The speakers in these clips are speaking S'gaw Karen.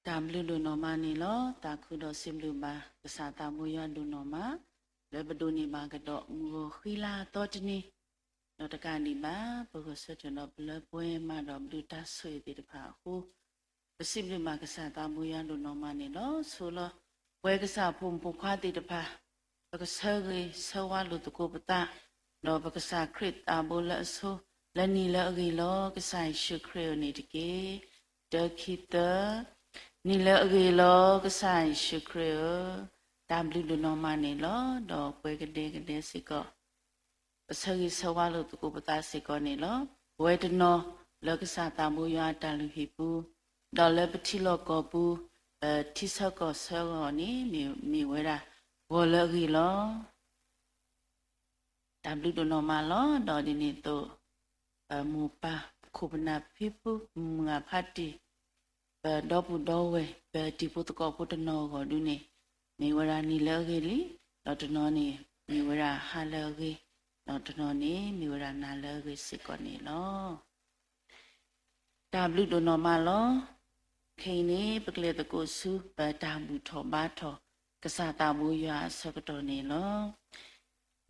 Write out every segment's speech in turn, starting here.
တၢ်ဘျုးဒိၣ်နီၢ်မးန့ၣ်လီၤ. သးခုဒီးစံးဘျုးဘၣ်ကစၢ်သးဘိယွၤဒိၣ်နီၢ်မး လၢပဒိးန့ၢ်ဘၣ်ကဒီးမုၢ်ဂီၤဃံလၤအသီတနံၤ, ဒီးတကးဒံးဘၣ် ပဂဲၤဆၢထၢၣ်ဒီးပလၢပှဲၤမၤဒီးဘျုးတၢ်ဆိၣ်ဂ့ၤသ့ၣ်တဖၣ်အဃိ ပစံးဘျုးဘၣ်ကစၢ်သးဘိယွၤဒိၣ်နီၢ်မးန့ၣ်လီၤ. ဆိလီၤ ပဝဲကစၢ်ဖိမုၣ်ဖိခွါသ့ၣ်တဖၣ် ပကဆၢဂ့ၤဆၢဝါလိာ်သကိးပသး ဒီးပကစၢ်ခရံာ်သးဘိလၢအဆိ လၢနံၤလၢအဂ့ၤလီၤ ကစၢ်ယ့ၣ်ၡူးခရံာ်ဧၢန့ၣ်တက့ၢ်. တၢ ခံ သၢ, နံၤလၢအဂ့ၤလီၤ ကစၢ်ယ့ၣ်ၡူးခရံာ်ဧၢ, တၢ်ဘျုးဒိၣ်နီၢ်မးန့ၣ်လီၤ. ဒီးပှၤကဒဲကဒဲစ့ၢ်ကီး ပဆၢဂ့ၤဆၢဝါလိာ်သကိးပသးစ့ၢ်ကီးန့ၣ်လီၤ. ပဝဲတနီၤလၢကစၢ်သးဘိယွၤအတၢ်လုၢ်ဟံၣ်ပူၤ, ဒီးလၢပထံလီၢ်ကီၢ်ပူၤ ပထံဆၢကီၢ်ဆၢဂီၢ်န့ၣ် မ့ၢ်ဝဲဒၣ် ဂီၤလၢအဂ့ၤလီၤ. တၢ်ဘျုးဒိၣ်နီၢ်မးလီၤ. ဒီးဒ်န့ၣ်အသိး မိၢ်ပၢ်ခိၣ်ပနၢ်ဖံဖု မုၢ်ဂၤဖးတံၢ် ပဒီပုၢ်ဒီဝဲၢ် ပတံၤဖိသကိးဖိတနီၤအဂီၢ်ဒုန့ၣ် မ့ၢ်ဝဲဒၣ်နံၤလၢအဂ့ၤလံ, ဒီးတနီၤန့ၣ် မ့ၢ်ဝဲဒၣ်ဟါလၢအဂ့ၤ, ဒီးတနီၤန့ၣ် မ့ၢ်ဝဲဒၣ်နၤလၢအဂ့ၤစ့ၢ်ကီးန့ၣ်လီၤ. တၢ်ဘျုးဒိၣ်နီၢ်မးလီၤ. ခဲအံၤန့ၣ် ပကလဲၤသကိးဆူ ပတၢ်ဘူၣ်ထီၣ်ဘါထီၣ် ကစၢ်သးဘိယွၤအဆၢကတီၢ်န့ၣ်လီၤ.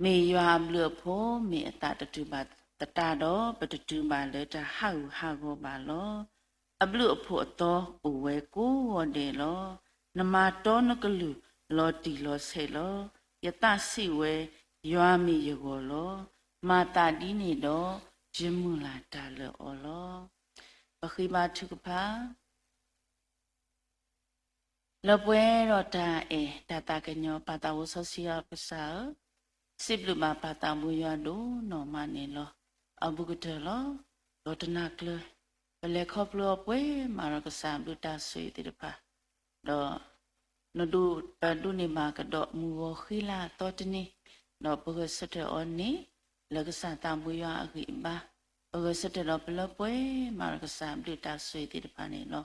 မ့ၢ်ယွၤအဘျုးအဖှိၣ် မ့ၢ်အသးတတုၤဘၣ်သတးဒီး ပတတုၤဘၣ်လၢတၢ်ဟးဂူာ်ဟးဂီၤဘၣ်လီၤ. အဘျုးအဖှိၣ်အသီအိၣ်ဝဲကိးဂီၤဒဲးလီၤ. နမၤတီနကလုၢ်လီၤတံၢ်လီၤဆဲးလီၤ. ယသးစံးဝဲ ယွၤမ့ၢ်ယဂီၢ်လီၤ. မၤသးဒ်န့ၣ်ဒီး ယမုၢ်လၢ်တၢ်လၢအီၤလီၤ. ပဃ့ဘါထုကဖၣ် လၢပှဲၤဒီးတၢ်အဲၣ်တၢ်သးကညီၤ ပၢ်သးဘိစီဆှံယွၤကစၢ်ဧၢ, စံးဘျုးဘၣ်ပၢ်သးဘိယွၤဒိၣ်နီၢ်မးန့ၣ်လီၤ. အဘူးကတၢၢ်လီၤ. ဒီးတနၤကျၢၤ ပလဲၤခီဖျိအီၤပှဲၤမးဒီးကစၢ်ဘျုးတၢ်ဆိၣ်ဂ့ၤသ့ၣ်တဖၣ်, ဒီး ပဒိးန့ၢ်ဘၣ်ကဒီးမုၢ်ဂီၤဃံလၤအသီတနံၤ, ဒီးပဂဲၤဆၢထၢၣ်အီၤန့ၣ် လၢကစၢ်သးဘိယွၤအဂံၢ်အဘါ, ပဂဲၤဆၢထၢၣ်ဒီးပလၢပှဲၤမးဒီးကစၢ်ဘျုးတၢ်ဆိၣ်ဂ့ၤသ့ၣ်တဖၣ်န့ၣ်လီၤ.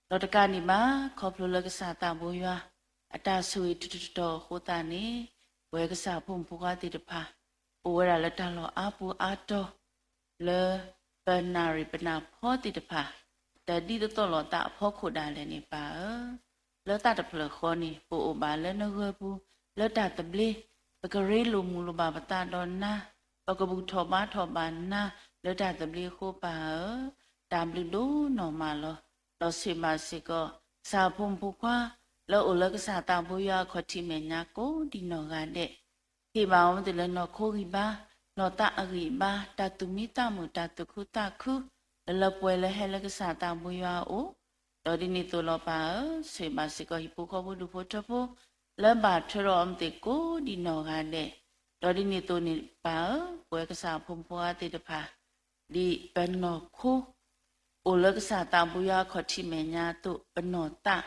ဒီးတကးဒံးဘၣ် ခီဖျိလၢကစၢ်သးဘိယွၤ အတၢ်ဆိၣ်ဂ့ၤတုၤတတီၤအဃိသတးန့ၣ် ပဝဲကစၢ်ဖိမုၣ်ဖိခွါသ့ၣ်တဖၣ် အိၣ်ဝဲဒၣ်လၢတၢ်လီၢ်အါပူၤအါတီၤ လၢပနၣ်ရံၣ်ပနၢ်ဖီသ့ၣ်တဖၣ် တဒ်သိးသိးလိာ်သးအဖီခိၣ်ဒၣ်လဲာ်န့ၣ် ပၢ်ဧၢ, လၢသးတဖျၢၣ်ဃီန့ၣ် ပအိၣ်ဘၣ်လၢနဂၢၢ်ပူၤ လၢတၢ်သဘျ့, ပကရ့လိာ်မုာ်လိာ်ဘၣ်ပသးဒီးနၤ, ပကဘူၣ်ထီၣ်ဘါထီၣ်ဘၣ်နၤ လၢတၢ်သဘျ့အဃိ ပၢ်ဧၢ, တၢ်ဘျုးဒိၣ်နီၢ်မးလီၤ. ဒီးဆိၣ်ဂ့ၤဘၣ်စ့ၢ်ကီး ကစၢ်ဖိမုၣ်ဖိခွါ လၢအိၣ်လၢကစၢ်သးဘိယွၤအခီၣ်ထံးမဲာ်ညါကိးဒံးနီၢ်ဂၤဒဲး, ဟ့ၣ်ဘၣ်အီၤမ့ၢ်သ့ၣ်လၢနီၢ်ခိဂံၢ်ဘါ, နီၢ်သးအဂံၢ်အဘါ, တၢ်သူၣ်မံသးမုာ် တၢ်သူၣ်ခုသးခု လၢလၢပှဲၤလၢဟဲလၢကစၢ်သးဘိယွၤအအိၣ်, ဒီးဒ်န့ၣ်အသိးလီၤပၢ်ဧၢ, ဆိၣ်ဂ့ၤဘၣ်စ့ၢ်ကီးဟံၣ်ဖိဃီဖိဒူၣ်ဖိထၢဖိ လၢဘၣ်ထွဲဒီးအီၤမ့ၢ်သ့ၣ်ကိးဒံးနီၢ်ဂၤဒဲး, ဒီးဒ်န့ၣ်အသိးန့ၣ်ပၢ်ဧၢ, ပဝဲကစၢ်ဖိမုၣ်ဖိခွါသ့ၣ်တဖၣ် ဒ်ပနီၢ်ခိ အိၣ်လၢကစၢ်သးဘိယွၤအခီၣ်ထံးမဲာ်ညါအသိး ပနီၢ်သး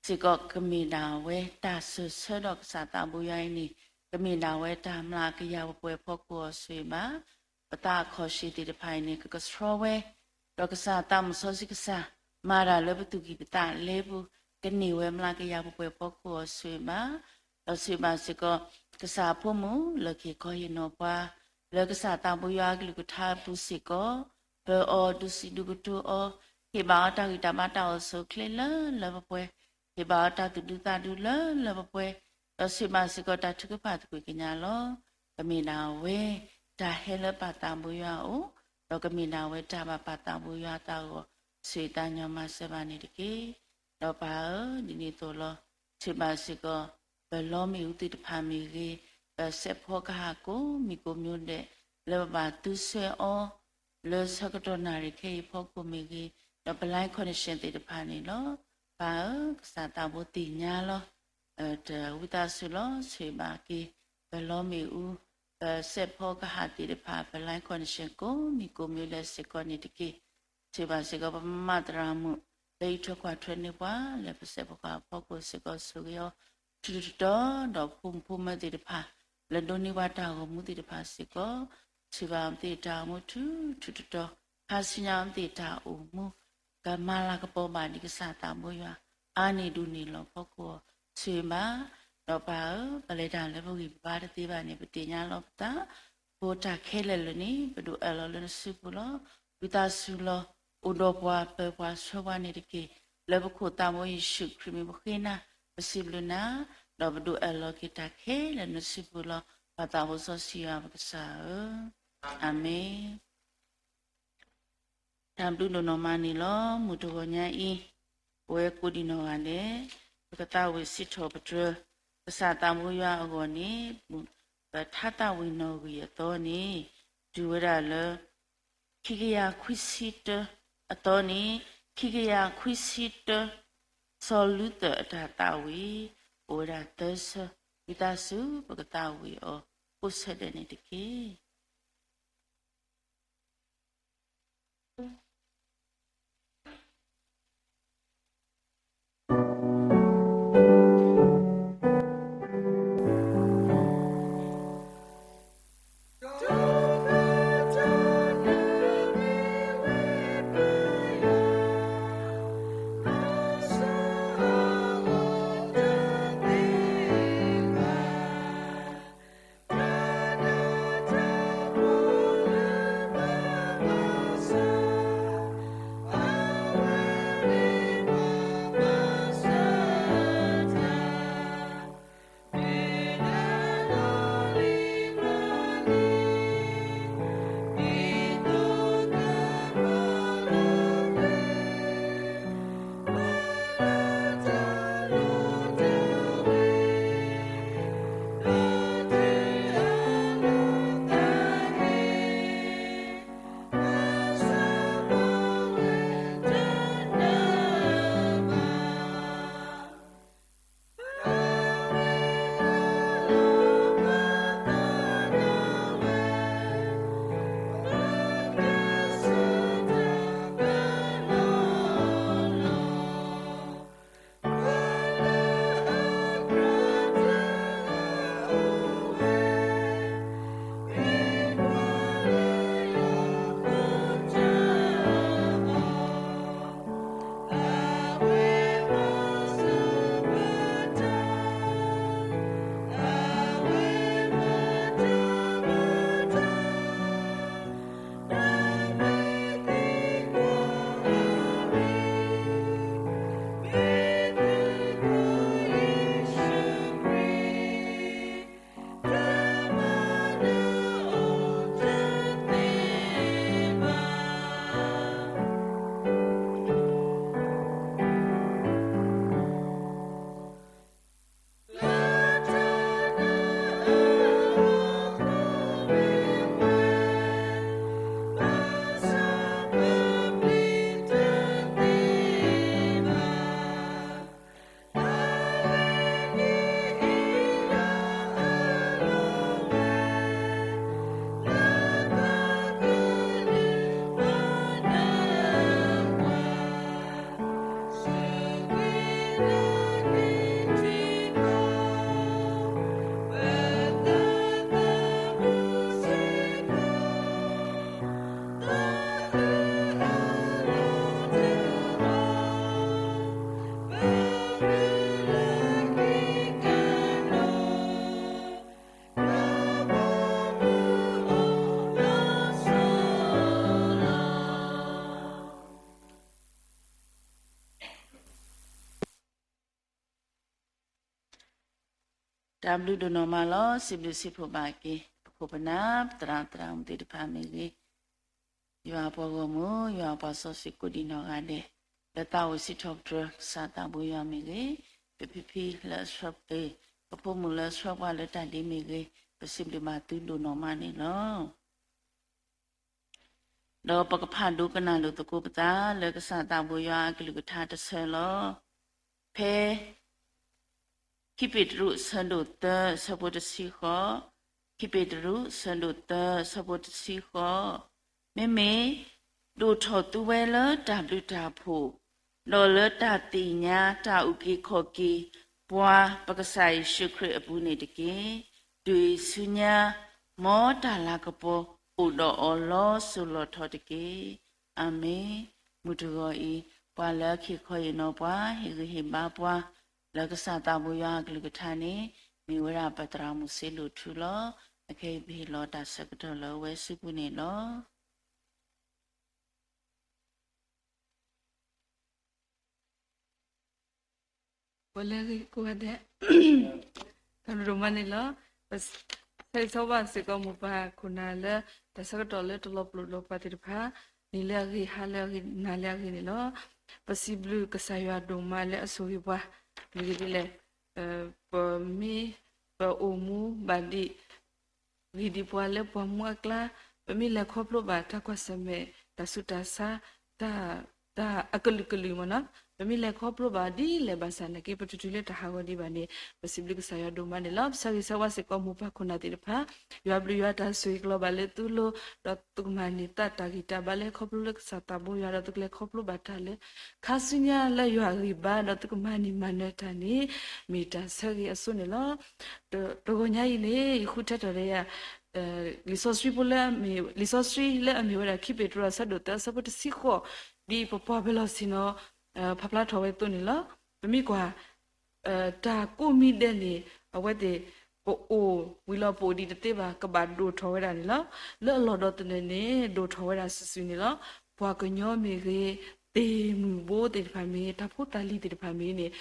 စ့ၢ်ကီးကမ့ၢ်ဒၣ်ဝဲတၢ်စၢၢ်ဆၢဒီးကစၢ်သးဘိယွၤအံၤန့ၣ် ကမ့ၢ်ဒၣ်ဝဲတၢ်မျးကယၤပှဲၤပှဲၤအဖီခိၣ်အီၤဆိၣ်ဂ့ၤဘၣ်, ပသးအခီၣ်ဆံးသ့ၣ်တဖၣ်အံၤန့ၣ် ကကဆှီဝဲ, ဒီးကစၢ်သးမုၣ်စီဆှံကစၢ်မၤတၢ်လၢပသူၣ်ကံၢ်ပသးလဲပူၤ ကန့ၢ်ဝဲမျးကယၤပှဲၤပှဲၤဖီခိၣ်အီၤဆိၣ်ဂ့ၤဘၣ်, ဒီးဆိၣ်ဂ့ၤဘၣ်စ့ၢ်ကီး ကစၢ်ဖိမုၣ်လၢခံခီဟ့ၣ်နီၤပှၤ လၢကစၢ်သးဘိယွၤအကလုၢ်ကထါအပူၤစ့ၢ်ကီး, ပၢၤအီၤဒုးစံးဒုးကတိၤအီၤ, ဟ့ၣ်ဘၣ်အီၤတၢ်ဂံၢ်တၢ်ဘါတၢ်အိၣ်ဆူၣ်အိၣ်ချ့လၢလၢပှဲၤပှဲၤ, ဟ့ၣ်ဘၣ်အီၤတၢ်သူၣ်ဒူသးဒူလၢလၢပှဲၤပှဲၤ, ဒီးဆိၣ်ဂ့ၤဘၣ်စ့ၢ်ကီးတၢ်ထုကဖၣ်သကွံာ်ကညးလီၤ. ကမ့ၢ်ဒၣ်ဝဲ တၢ်ဟဲလၢပၢ်သးဘိယွၤအအိၣ်, ဒီးကမ့ၢ်ဒၣ်ဝဲတၢ်ဘၣ်ပၢ်သးဘိယွၤအသးအဂီၢ် ဆိၣ်ဂ့ၤသးညီမၤစၢၤဘၣ်န့ၣ်တက့ၢ်. ဒီးပၢ်ဧၢ, ဒ်န့ၣ်အသိးလီၤ. ဆိၣ်ဂ့ၤဘၣ်စ့ၢ်ကီး ပလီမ့ၣ်အူသ့ၣ်တဖၣ်မ့ၢ်ဂ့ၤ, ပစဲးဖီကဟၣ်ကိးမံၤကိးမံၤဒဲး လၢပဘၣ်သူစၢၤအီၤ လၢဆၢကတီၢ်နၣ်ရံၣ်ခဲအံၤအဖီခိၣ်မ့ၢ်ဂ့ၤ, ဒီးပ line connection သ့ၣ်တဖၣ်န့ၣ်လီၤ. ပၢ်ဧၢ, ကစၢ်သးဘိသ့ၣ်ညါလီၤ. တၢ်ဝံသးစူၤလီၤ ဆိၣ်ဂ့ၤဘၣ်က့ၤ ပလီမ့ၣ်အူ, ပစဲးဖီကဟၣ်သ့ၣ်တဖၣ် ပ line connection ကိးမံၤကိးမံၤဒဲးစ့ၢ်ကီးန့ၣ်တက့ၢ်. ဆိၣ်ဂ့ၤဘၣ်စ့ၢ်ကီး ပမၤသရၣ်မုၣ် လၢအံးထွဲကွၢ်ထွဲန့ၢ်ပှၤ လၢပစဲးဖီကဟၣ်အဖီခိၣ်စ့ၢ်ကီး ဆိၣ်ဂ့ၤအီၤ ထူးထူးတီၤတီၤ, ဒီးဖိမုၣ်ဖိမၢၤသ့ၣ်တဖၣ် လၢဒိးန့ၢ်ဘၣ်တၢ်ဂီၤမူသ့ၣ်တဖၣ်စ့ၢ်ကီး ဆိၣ်ဂ့ၤဘၣ်အီၤမ့ၢ်သ့ၣ်တၢ်အိၣ်မူထူးထူးတီၤတီၤ, ခါဆူညါအီၤမ့ၢ်သ့ၣ်တၢ်အိၣ်မူ ကမၤလၤကပီၤဘၣ်ဒ်ကစၢ်သးဘိယွၤ အါန့ၢ်ဒိၣ်န့ၢ်လီၤအဖီခိၣ် ဆိၣ်ဂ့ၤဘၣ်. ဒီးပၢ်ဧၢ, ပလဲၤတၢ်လၢပဂံၢ်ပဘါတသ့ဘၣ်န့ၣ် ပသ့ၣ်ညါလီၤပသး, အဃိတၢ်ခဲလၢာ်လၢာ်န့ၣ် ပဒုးအၢၣ်လီၤလၢနစုပူၤလီၤ. ဝံသးစူၤလီၤ အိၣ်ဒီးပှၤ ပၢၤပှၤဆှၢပှၤန့ၣ်တက့ၢ်. လၢပခိၣ်သးဘိယ့ၣ်ၡူးခရံာ်မံၤပဃ့နၤ, ပစံးဘျုးနၤ, ဒီးပဒုးအၢၣ်လီၤက့ၤတၢ်ခဲလၢာ်နစုပူၤလီၤ. ပၢ်သးဘိစီဆှံယွၤပကစၢ်ဧၢ, အၤမ့ၣ်. တၢ်ဘျုးဒိၣ်နီၢ်မးန့ၣ်လီၤ. မုၢ်တဂီၤညါအံၤ, ပဝဲကိးဒံးနီၢ်ဂၤဒဲး, ပကသးဝံၣ်စံးထီၣ်ပတြၢၤ ကစၢ်သးဘိယွၤအဂီၢ်န့ၣ်, ပထါသးဝံၣ်နီၣ်ဂံၢ်အသီန့ၣ်, တုၤဝဲဒၣ်လၢ ခံကယၤခွံဆံတၢအသီန့ၣ်, ခံကယၤခွံဆံတၢ စီၤလူသၢၣ်အတၢ်သးဝံၣ် အိၣ်ဝဲဒၣ်သၢဆၢ, ဝံသးစူၤပကသးဝံၣ်အီၤကိးဆၢဒဲးန့ၣ်တက့ၢ်. တၢ်ဘျုးဒိၣ်နီၢ်မးလီၤ. စံးဘျုးစံးဖှိၣ်ဘၣ်က့ၤ ပခိၣ်ပနၢ် ပသရၣ်သရၣ်မုၣ်သ့ၣ်တဖၣ်မ့ၢ်ဂ့ၤ, ယွၤအပှၤဂီၢ်မုၢ် ယွၤအပှၤစီဆှံကိးဒံးနီၢ်ဂၤဒဲး, လၢသးဝံၣ်စံးထီၣ်ပတြၢၤ ကစၢ်သးဘိယွၤမ့ၢ်ဂ့ၤ, ပဖံဖံလၢအဆှၢ, ပဖိမုၣ်လၢအဆှၢပှၤလၢတၢ်ဒ့မ့ၢ်ဂ့ၤ, ပစံးဘျုးဘၣ်သုဒိၣ်နီၢ်မးန့ၣ်လီၤ. ဒီးပကဖးဒိကနၣ်လိာ်သကိးပသးလၢကစၢ်သးဘိယွၤအကလုၢ်ကထါတဆၢလီၤ. ဖဲ ခံပ့းတရူး အဆၢဒိၣ်သၢ အဆၢဖိတဆံဃိး, ခံပ့းတရူး အဆၢဒိၣ်သၢ အဆၢဖိတဆံဃိး, မ့မ့ၢ် ဒိၣ်ထီၣ်သုဝဲလၢတၢ်ဘျုးတၢ်ဖှိၣ်, ဒီးလၢတၢ်သ့ၣ်ညါတၢ်အုၣ်က့ၤခီၣ်က့ၤ ပှၤပကစၢ်ယ့ၣ်ၡူးခရံာ်အပူၤန့ၣ်တက့ၢ်. တုၤအံၤဆူညါ မ်တၢ်လၤကပီၤအိၣ်ဒီးအီၤလီၤစိၤလီၤထီတက့ၢ်. အၤမ့ၣ်. မုၢ်တဂီၤအံၤ ပှၤလၢအဟ့ၣ်ခီဟ့ၣ်နီၤပှၤ ဟ့ၣ်ဂံၢ်ဟ့ၣ်ဘါပှၤ လၢကစၢ်သးဘိယွၤအကလုၢ်ကထါန့ၣ် မ့ၢ်ဝဲဒၣ်ပသရၣ်မုၣ်စ့လိာ်ထူလီၤ. အခဲအံၤပဟ့ၣ်လီၤတၢ်ဆၢကတီၢ်လၢအဝဲစုပူၤန့ၣ်လီၤ. ပလၢဂ့ၤကိးဂၤဒဲး, တၢ်ဘျုးဒိၣ်မးန့ၣ်လီၤ. ပဆၢဂ့ၤဆၢဝါဘၣ်စ့ၢ်ကီးမိၢ်ပၢ်ခိၣ်နၢ်လၢ တၢ်ဆၢကတီၢ်လၢတလီၤပလိာ်ဒီးပှၤသ့ၣ်တဖၣ်, နံၤလၢအဂ့ၤ ဟါလၢအဂ့ၤ နၤလၢအဂ့ၤန့ၣ်လီၤ. ပစံးဘျုးကစၢ်ယွၤဒိၣ်မးလၢအဆိၣ်ဂ့ၤပှၤ, မ့ၢ်ဂ့ၤဒ်လဲၣ်, ပမ့ၢ်ပအိၣ်မူဘၣ်ဒံး ဂ့ၤဒံးပှၤလၢပှၤမူအကျါ, ပမ့ၢ်လဲၤခီဖျိဘၣ်တၢ်ကွၢ်ဆၢၣ်မဲာ် တၢ်ဆူးတၢ်ဆါ, တၢ် တၢ်အကလုာ်ကလုာ်မ့ၢ်နီၤ, ပမ့ၢ်လဲၤခီဖျိဘၣ်ဒ်လဲၣ်ဘၣ်ဆၣ်နာ်က့ ပတတုၤလၢတၢ်ဟးဂီၤဒံးဘၣ်န့ၣ် ပစံးဘျုးကစၢ်ယွၤဒိၣ်မးန့ၣ်လီၤ. ပဆၢဂ့ၤဆၢဝါစ့ၢ်ကီးမိၢ်ပၢ်ခိၣ်နၢ်သ့ၣ်တဖၣ်, ယွၤဘျုးယွၤတၢ်ဆိၣ်ဂ့ၤကလီၤဘၣ်လၢသုလိၤ, ဒီးသုကမၤန့ၢ်သးတၢ်ဂံၢ်တၢ်ဘါလၢခီဖျိလၢကစၢ်သးဘိယွၤ ဒီးသုကလဲၤခီဖျိဘၣ်တၢ်လၢ ခါဆူညါလၢယွၤအဂံၢ်ဘါ ဒီးသုကမၤန့ၢ်မၤနၢၤတၢ်န့ၣ် မ့ၢ်တၢ်ဆၢဂ့ၤအစိန့ၣ်လီၤ. တဂီၤညါအံၤန့ၣ် ယဃုထၢထီၣ်ဒီးယၤ လံာ်စီဆှံဖိလၢ လံာ်စီဆှံလၢအမ့ၢ်ဝဲဒၣ် ခံပ့းတရူး အဆၢဒိၣ်သၢ အဆၢဖိတဆံဃိး, ဒ်ပပှၤပၢၤလီၢ်ဆ့ၣ်နီၤ ဖးဖျါထီၣ်ဝဲအသိးန့ၣ်လီၤ. ပမ့ၢ်ကွၢ် တၢ်ကိးမံၤဒဲးန့ၣ် အဝဲသ့ၣ် ပအိၣ်ဝံၤလီၤ ပအိၣ်ဒံးတသ့ဘၣ် ကဘၣ်ဒိၣ်ထီၣ်ဝဲဒၣ်န့ၣ်လီၤ. လၢအလီၢ်ဒီးသနၢၣ်န့ၣ် ဒိၣ်ထီၣ်ဝဲဒၣ်စုာ်စုာ်န့ၣ်လီၤ. ပှၤကညီမ့ၢ်ဂ့ၤ, သ့ၣ်မုၢ်ဘိသ့ၣ်တဖၣ်မ့ၢ်ဂ့ၤ, တၢ်ဖိတၢ်လံၤသ့ၣ်တဖၣ်မ့ၢ်ဂ့ၤန့ၣ်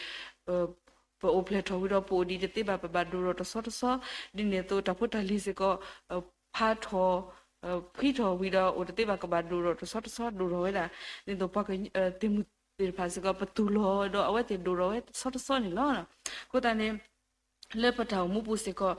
ပအိၣ်ဖျဲၣ်ထီၣ်ဝံၤဒီး ပအိၣ်ဒံးတသ့ဘၣ် ပဘၣ်ဒိၣ်ထီၣ်တဆီတဆီ, ဒ်န့ၣ်အသိး တၢ်ဖိတၢ်လံၤစ့ၢ်ကီး ဖးထီၣ် ဖှံထီၣ်ဝံၤဒီး အိၣ်တသ့ဘၣ် ကဘၣ်ဒိၣ်ထီၣ်တဆီတဆီ ဒိၣ်ထီၣ်ဝဲဒၣ်, ဒ်သိးပှၤက သ့ၣ်မုၢ်သ့ၣ်တဖၣ်စ့ၢ်ကီး ပသူၣ်လီၤဒီး အဝဲသ့ၣ်ဒိၣ်ထီၣ်ဝဲတဆီတဆီန့ၣ်လီၤ. အဃိသတးန့ၣ် လၢပတၢ်အိၣ်မူပူၤစ့ၢ်ကီး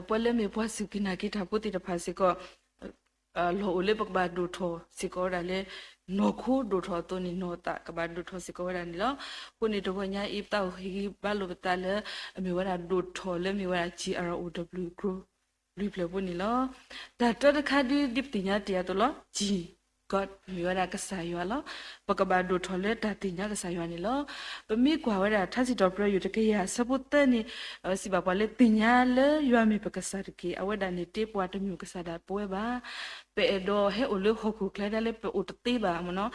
ပဝဲလၢမ့ၢ်ပှၤစူၢ်က့ၤနာ်က့ၤတၢ်ဖိသ့ၣ်တဖၣ်စ့ၢ်ကီး လီၢ်အိၣ်လၢပကဘၣ်ဒိၣ်ထီၣ်စ့ၢ်ကီးဝဲဒၣ်လၢ နီၢ်ခိဒိၣ်ထီၣ်အသိးန့ၣ် နီၢ်သးကဘၣ်ဒိၣ်ထီၣ်စ့ၢ်ကီးဝဲဒၣ်န့ၣ်လီၤ. အဃိန့ၣ် တဂီၤညါအံၤ ပသးအိၣ်ဟ့ၣ်ဂံၢ်ဘါလိာ်ပသးလၢ အမ့ၢ်ဝဲဒၣ်ဒိၣ်ထီၣ်လၢမ့ၢ်ဝဲဒၣ် G R O W ကရူၢ်လွံၢ်ဖျၢၣ်ဖိန့ၣ်လီၤ. တၢ်တၢတခါဒ် ဒ်ပသ့ၣ်ညါတ့ၢ်အသိးလီၤ. G God မ့ၢ်ဝဲဒၣ်ကစၢ်ယွၤလီၤ. ပကဘၣ်ဒိၣ်ထီၣ်လၢတၢ်သ့ၣ်ညါကစၢ်ယွၤန့ၣ်လီၤ. ပမ့ၢ်ကွၢ်ဝဲဒၣ်ထါစံးထီၣ်ပတြၢၤ ယွၤတကယၤအဆၢဖိသၢန့ၣ် စံးဘၣ်ပှၤလၢသ့ၣ်ညါလၢယွၤမ့ၢ်ပကစၢ်တက့ၢ်. အဝဲဒၣ်န့ၣ်တ့ပှၤတမ့ၢ်ကစၢ်ဒၣ်ပဝဲဘၣ်. ပအဲၣ်ဒိးဟဲအိၣ်လၢဟီၣ်ခိၣ်ချၢဒၣ်လၢပအိၣ်တသ့ဘၣ်မ့ၢ်နီၤ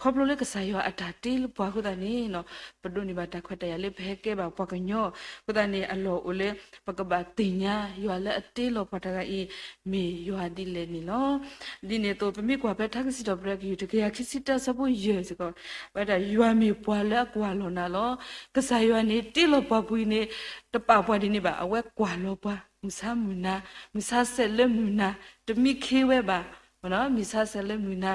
ခီဖျိလၢကစၢ်ယွၤအတၢ်တ့လၢပှၤအဃိသတးန့ၣ် ပဒိးန့ၢ်ဘၣ်တၢ်ခွဲးတၢ်ယာ်လၢပဟဲကဲဘၣ်ပှၤကညီအဃိသတးန့ၣ် အလီၢ်အိၣ်လၢ ပကဘၣ်သ့ၣ်ညါယွၤလၢအတ့လီၤပှၤတဂၤအံၤ မ့ၢ်ယွၤဒ်လဲၣ်န့ၣ်လီၤ. ဒ်န့ၣ်အသိး ပမ့ၢ်ကွၢ်ဖဲထါစံးထီၣ်ပတြၢၤ ကယုၢ်တကယၤခံဆံတၢ အဆၢဖိယဲၢ်စ့ၢ်ကီး ဝဲဒၣ် ယွၤမ့ၢ်ပှၤလၢအကွၢ်လီၤနၤလီၤ. ကစၢ်ယွၤန့ၣ် တ့လီၤပှၤပူၤအံၤန့ၣ် တပာ်ပှၤဒ်န့ၣ်ဘၣ်. အဝဲကွၢ်လီၤပှၤ မုၢ်ဆါမုၢ်နၤ, မုၢ်ဆါဆဲးလၢမုၢ်နၤ, တမံခ့ဝဲဘၣ်, မ့ၢ်နီၤ မုၢ်ဆါဆဲးလၢမုၢ်နၤ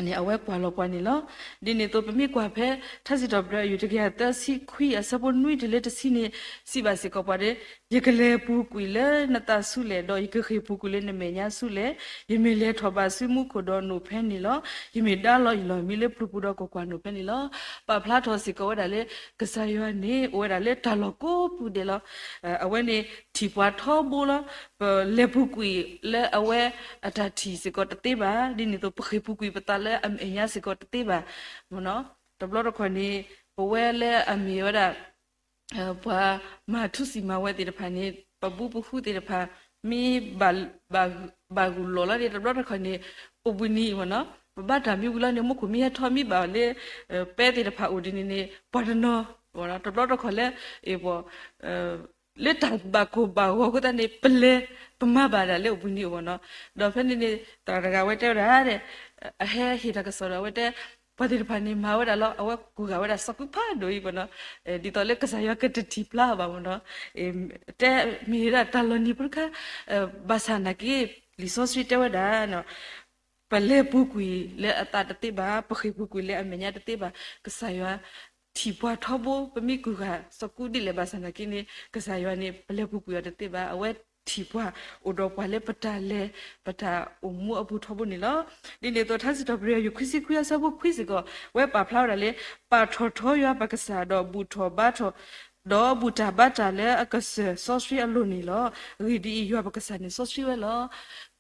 န့ၣ် အဝဲကွၢ်လီၤပှၤန့ၣ်လီၤ. ဒ်န့ၣ်အသိး ပမ့ၢ်ကွၢ်ဖဲ ထါစံးထီၣ်ပတြၢၤ အယုၢ်တကယၤသၢဆံခွံ အဆၢဖိနွံတုၤလၢတဆံန့ၣ် စံးဘၣ်စ့ၢ်ကီးပှၤဒ် ယကလဲၤပူၤကွံာ်လၢနသးဆူလဲၣ်, ဒီးယကဃ့ၢ်ပူၤကွံာ်လၢနမဲာ်ညါဆူလဲၣ်. ယမ့ၢ်လဲၤထီၣ်ဘၣ်ဆူမူခိၣ်ဒီးနိၣ်ဖဲန့ၣ်လီၤ. ယမ့ၢ်ဒါလီၤယလီၢ်မံလၢပျုၤပူၤဒီးကွၢ်ကွၢ်, နိၣ်ဖဲန့ၣ်လီၤ. ပာ်ဖျါထီၣ်စ့ၢ်ကီးဝဲဒၣ်လၢ ကစၢ်ယွၤန့ၣ် အိၣ်ဝဲဒၣ်လၢတၢ်လီၢ်ကိးပူၤဒဲးလီၤ. အဝဲန့ၣ်ထံၣ်ပှၤထီဘိလီၤ. ပလဲၤပူၤကွံာ်လၢအဝဲအတၢ်ထံၣ်စ့ၢ်ကီးတသ့ဘၣ်. ဒ်န့ၣ်အသိး ပဃ့ၢ်ပူၤကွံာ်ပသးလၢအမဲာ်ညါစ့ၢ်ကီးတသ့ဘၣ်. တဘျီတခီၣ်န့ၣ် ပဝဲလၢအမ့ၢ်ဝဲဒၣ် ပှၤမၤထူစံၣ်မၤဝဲသ့ၣ်တဖၣ်န့ၣ် ပဘူးပဟုသ့ၣ်တဖၣ် မ့ၢ်ဘၣ်ဂုာ်လီၤလီၤန့ၣ် တဘျီတခီၣ်န့ၣ် အိၣ်ဘှံးနံၤမ့ၢ်နီၤ ပဘၣ်တၢ်မံဝံၤလီၤန့ၣ် မူခိၣ်မံဟဲထီၣ်မံဘၣ်လၢ ပဲသ့ၣ်တဖၣ်အိၣ်ဒ်န့ၣ်န့ၣ် ပှၤတနီၤ တဘျီတခီၣ်လၢ ပ လၢတၢ်ဘၣ်ကိၢ်ဘၣ်ဂီၤအဃိသတးန့ၣ် ပလဲၤ ပမၤဘၣ်ဒၣ်လၢအိၣ်ဘှံးနံၤအဂီၢ်နီၤ. ဒီးဖဲန့ၣ်န့ၣ် သရၣ်တဂၤဝဲတဲဝဲဒၣ် အဟဲဟ့ၣ်တၢ်ကစီၣ်ဒီးအဝဲတဲ ပှၤသ့ၣ်တဖၣ်န့ၣ်မၤဝဲဒၣ်လီၤ အဝဲကိးဂၤဝဲဒၣ်စီၤကူဖးဒိၣ်အံၤမ့ၢ်နီၤ. ဒ်သိးလၢကစၢ်ယွၤကတထံၣ်ဖျါအီၤဘၣ်မ့ၢ်နီၤ. တဲမ့ၢ်ဝဲဒၣ်တၢ်လီၤနံၤဖိတခါ ဘၣ်ဆၣ်နာ်က့ လံာ်စီဆှံတဲဝဲဒၣ် ပလဲၤပူၤကွံာ်လၢအသးတသ့ဘၣ်, ပဃ့ၢ်ပူၤကွံာ်လၢအမဲာ်ညါတသ့ဘၣ်. ကစၢ်ယွၤထံၣ်ပှၤထီဘိ ပမ့ၢ်ကိးဂၤစီၤကူဒ်လဲၣ်ဘၣ်ဆၣ်နာ်က့န့ၣ် ကစၢ်ယွၤန့ၣ် ပလဲၤပူၤကွံာ်အီၤတသ့ဘၣ်. အဝဲထံၣ်ပှၤအိၣ်ဒီးပှၤလၢပတၢ်လဲၤ ပတၢ်အိၣ်မူအပူၤထီဘိန့ၣ်လီၤ. ဒ်န့ၣ်အသိး ထါစံးထီၣ်ပတြၢၤ ယုၢ်ခွံဆံခွံအဆၢဖိခွံစ့ၢ်ကီး ဝဲပာ်ဖျါဝဲဒၣ်လၢ ပာ်ထီၣ်ထီယွၤပကစၢ်ဒီးဘူၣ်ထီၣ်ဘါထီၣ် ဒီးဘူၣ်တၢ်ဘါတၢ်လၢအကစၢၢ်စီဆှံအလိၤန့ၣ်လီၤ. အဂ့ၢ်ဒ်အံၤ, ယွၤပကစၢ်န့ၣ်စီဆှံဝဲလီၤ.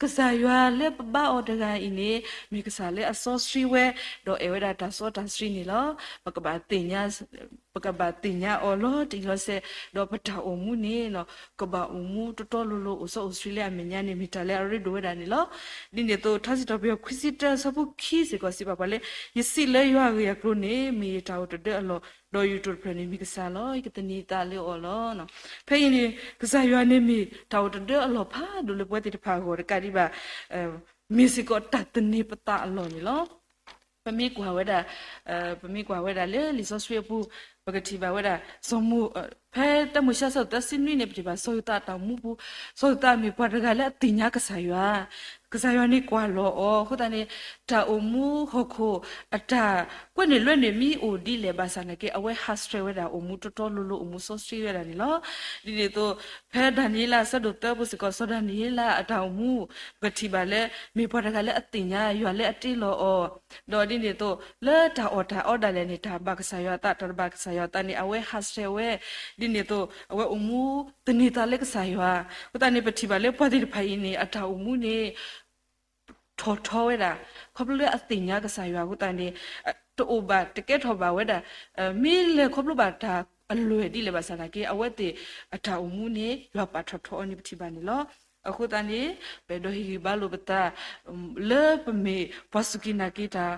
ကစၢ်ယွၤလၢပဘါအီၤတဂၤအံၤန့ၣ် မ့ၢ်ကစၢ်လၢအစီဆှံဝဲ ဒီးအဲၣ်ဝဲဒၣ်တၢ်စီတၢ်ဆှံန့ၣ်လီၤ. ပကဘၣ်သ့ၣ်ညါ ပကဘၣ်သ့ၣ်ညါအီၤလီၤတံၢ်လီၤဆဲး ဒီးပတၢ်အိၣ်မူန့ၣ် ကဘၣ်အိၣ်မူတီတီလိၤလိၤ အိၣ်စီအိၣ်ဆှံလၢအမဲာ်ညါန့ၣ် မ့ၢ်တၢ်လၢအရ့ဒိၣ်ဝဲဒၣ်န့ၣ်လီၤ. ဒ်န့ၣ်အသိး ထါစံးထီၣ်ပတြၢၤခွံဆံတၢအဆၢဖိခံစ့ၢ်ကီးစံးဘၣ်ပှၤလၢ ယစံးလၢယွၤအဂ့ၢ်အကျိၤန့ၣ် မ့ၢ်ယတၢ်အိၣ်တဒၢအလီၢ်, ဒီးယတိၢ်တဖျၢၣ်န့ၣ်မ့ၢ်ကစၢ်လီၤ. ယကသန့ၤသးလၢအီၤလီၤ. ဖဲအံၤန့ၣ် ကစၢ်ယွၤန့ၣ်မ့ၢ်တၢ်အိၣ်တဒၢအလီၢ်ဖးဒိၣ်လၢပဝဲသ့ၣ်တဖၣ်အဂီၢ်တကးဒံးဘၣ် မ့ၢ်စ့ၢ်ကီးတၢ်သန့ၤပသးအလီၢ်န့ၣ်လီၤ. ပမ့ၢ်ကွၢ်ဝဲဒၣ်, ပမ့ၢ်ကွၢ်ဝဲဒၣ်လၢလံာ်စီဆှံအပူၤ, ပကထံၣ်ဘၣ်ဝဲဒၣ် စီၤမိၤ, ဖဲတၢမိၤၡ့အဆၢဒိၣ်သၢဆံနွံန့ၣ် ပထံၣ်ဘၣ်စီၤယိၤသးအတၢ်အိၣ်မူပူၤ, စီၤယိၤသးမ့ၢ်ပှၤတဂၤလၢအသ့ၣ်ညါကစၢ်ယွၤ, ကစၢ်ယွၤန့ၣ်ကွၢ်လီၤအီၤ, အဃိသတးန့ၣ် တၢ်အိၣ်မူဟီၣ်ခိၣ်အတၢ်ကွဲးန့ၢ်လွဲန့ၢ်မ့ၢ်အိၣ်ဒ်လဲၣ်ဘၣ်ဆၣ်နာ်က့ အဝဲဟးဆှဲးဝဲဒၣ်အိၣ်မူတီတီလိၤလိၤ အိၣ်မူစီဆှံဝဲဒၣ်န့ၣ်လီၤ. ဒ်န့ၣ်အသိး ဖဲဒၤနံးယ့လးအဆၢဒိၣ်သၢပူၤစ့ၢ်ကီး စီၤဒၤနံးယ့လးအတၢ်အိၣ်မူ ပထံၣ်ဘၣ်လၢ မ့ၢ်ပှၤတဂၤလၢအသ့ၣ်ညါယွၤလၢအတ့လီၤအီၤ, ဒီးဒ်န့ၣ်အသိး လၢတၢ်အီၣ်တၢ်အီဒၣ်လဲာ်န့ၣ် တၢ်ဘၣ်ကစၢ်ယွၤအသး တၢ်တဘၣ်ကစၢ်ယွၤအသးန့ၣ် အဝဲဟးဆှဲးဝဲ, ဒ်န့ၣ်အသိး အဝဲအိၣ်မူသန့ၤသးလၢကစၢ်ယွၤ, အဃိသတးန့ၣ် ပထံၣ်ဘၣ်လၢပှၤသ့ၣ်တဖၣ်အံၤန့ၣ် အတၢ်အိၣ်မူန့ၣ် ထီၣ်ထီဝဲဒၣ်, ခီဖျိလၢအသ့ၣ်ညါကစၢ်ယွၤအဃိသတးန့ၣ် တအိၣ်ဘၣ်တကဲထီၣ်ဘၣ်ဝဲဒၣ်, မ့ၢ်လဲၤခီဖျိဘၣ်တၢ်အလွဲၢ်ဒ်လဲၣ်ဘၣ်ဆၣ်နာ်က့ အဝဲသ့ၣ်အတၢ်အိၣ်မူန့ၣ် ယွၤပာ်ထီၣ်ထီအီၤန့ၣ် ပထံၣ်ဘၣ်န့ၣ်လီၤ. အဃိသတးန့ၣ် ပအဲၣ်ဒိးဟ့ၣ်ဂံၢ်ဘါလိာ်ပသး လၢပမ့ၢ်ပှၤစူၢ်က့ၤနာ်က့ၤတၢ်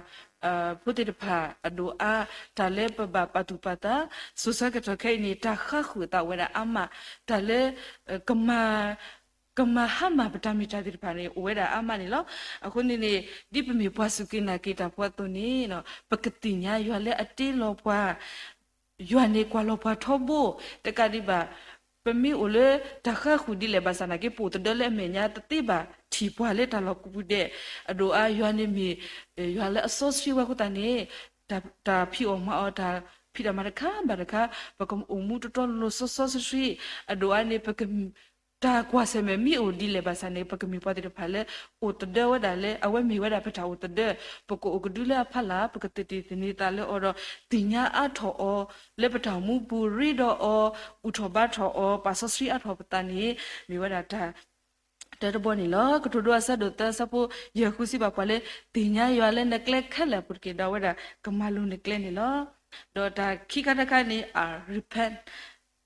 ဖိသ့ၣ်တဖၣ်အဒိၣ်အါ, တၢ်လၢပဘၣ်ပာ်သူၣ်ပာ်သး, စိၤဆၢကတီၢ်ခဲအံၤန့ၣ် တၢ်ဃါဃုာ်အသးအိၣ်ဝဲဒၣ်အါမး, တၢ်လၢ ကမၤ ကမၤဟါမၢ်ပတၢ်မ့ၢ်တၢ်သ့ၣ်တဖၣ်န့ၣ် အိၣ်ဝဲဒၣ်အါမးန့ၣ်လီၤ. အဃိန့ၣ်န့ၣ် ဒ်ပမ့ၢ်ပှၤစူၢ်က့ၤနာ်က့ၤတၢ်ဖိအသိးန့ၣ် ပကသ့ၣ်ညါယွၤလၢအတ့လီၤပှၤ, ယွၤန့ၣ်ကွၢ်လီၤပှၤထီဘိ, တကးဒံးဘၣ် ပမ့ၢ်အိၣ်လၢတၢ်ဃါဃုာ်ဒ်လဲၣ်ဘၣ်ဆၣ်နာ်က့ ပအိၣ်သဒၢလၢအမဲာ်ညါ တသ့ဘၣ်ထံၣ်ပှၤလၢတၢ်လီၢ်ကိးပူၤဒဲး, အဒိၣ်အါ ယွၤန့ၣ်မ့ၢ် ယွၤလၢအစီဆှံဝဲအဃိသတးန့ၣ် တၢ်ဖံးအီၣ်မၤအီၣ် တၢ်ဖံးတၢ်မၤတခါဘၣ်တခါ ပကအိၣ်မူတီတီလိၤလိၤစီစီဆှံဆှံ, အဒိၣ်အါန့ၣ် ပက တၢ်ကွၢ်ဆၢၣ်မဲာ်မ့ၢ်အိၣ်ဒ်လဲၣ်ဘၣ်ဆၣ်န့ၣ် ပကမ့ၢ်ပှၤသ့ၣ်တဖၣ်လၢ အိၣ်သဒၢဝဲဒၣ်လၢ အဝဲမ့ၢ်ဝဲဒၣ်ပတၢ်အိၣ်သဒၢ, ပကအိၣ်ကဒုလၢအဖီလာ်, ပကသန့ၤသးလၢအီၤဒီး သ့ၣ်ညါအါထီၣ်အီၤ လၢပတၢ်အိၣ်မူပူၤ ရ့ဒီးအီၤ, ဘူၣ်ထီၣ်ဘါထီၣ်အီၤ, ပာ်စီဆှံအါထီၣ်ပသးန့ၣ် မ့ၢ်ဝဲဒၣ်တၢ် တၢတဘီန့ၣ်လီၤ. ကတိၤဒိအဆၢဒိၣ်သၢအဆၢဖိယဲၢ်ဃုစံးဘၣ်ပှၤလၢ သ့ၣ်ညါယွၤလၢနကျဲခဲလၢာ်အပူၤတက့ၢ်, ဒီးအဝဲဒၣ်ကမၤလိၤနကျဲန့ၣ်လီၤ. ဒီးတၢ်ခံခါတခါန့ၣ် repent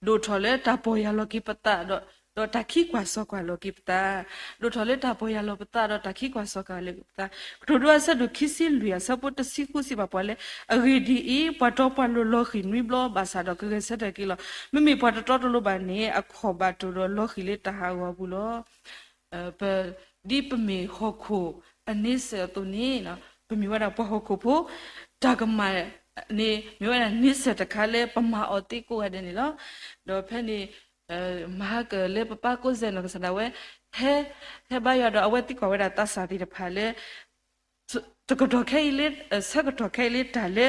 ဒိၣ်ထီၣ်လၢတၢ်ပီၢ်ယၢ်လီၤက့ၤပသး, ဒီးတၢ်ခံကွၢ်စီကွၢ်လီၤက့ၤပသး, ဒိၣ်ထီၣ်လၢတၢ်ပီၢ်ယၢ်လီၤပသး ဒီးတၢ်ခံကွၢ်စီကွၢ်လီၤက့ၤပသး. ကတိၤဒိအဆၢဒိၣ်ခံဆံလွံၢ်အဆၢဖိတဆံဃုစံးဘၣ်ပှၤလၢ အဂ့ၢ်ဒ်အံၤ, ပှၤတီပှၤလိၤလီၤဃံၤနွံဘျီ ဘၣ်ဆၣ်ဒီးကဂဲၤဆၢထၢၣ်က့ၤလီၤ. မ့မ့ၢ်ပှၤတတီတလိၤဘၣ်န့ၣ် အခီၣ်ဘၣ်တိၢ်ဒီးလီၤဃံၤလၢတၢ်ဟးဂီၤအပူၤလီၤ. ပ, ဒ်ပမ့ၢ်ဟီၣ်ခိၣ်အန့ဆၢၣ်အသိးန့ၣ်, ပမ့ၢ်ဝဲဒၣ်ပှၤဟီၣ်ခိၣ်ဖိ, တၢ်ကမၣ်န့ၣ် မ့ၢ်ဝဲဒၣ်န့ဆၢၣ်တခါလၢပမၤအီၤသ့ကိးဂၤဒဲးန့ၣ်လီၤ. ဒီးဖဲန့ၣ် မၤဟါကၢၣ်လၢပပၢ်ကိးစဲၣ်နီၢ်ကစၢ်ဒၣ်ဝဲ ဟဲ, ဟဲဘါယွၤဒီးအဝဲသံကွၢ်ဝဲဒၣ်သးစၢ်သ့ၣ်တဖၣ်လၢ တကတီၢ်ခဲအံၤလၢ, ဆၢကတီၢ်ခဲအံၤလၢတၢ်လၢ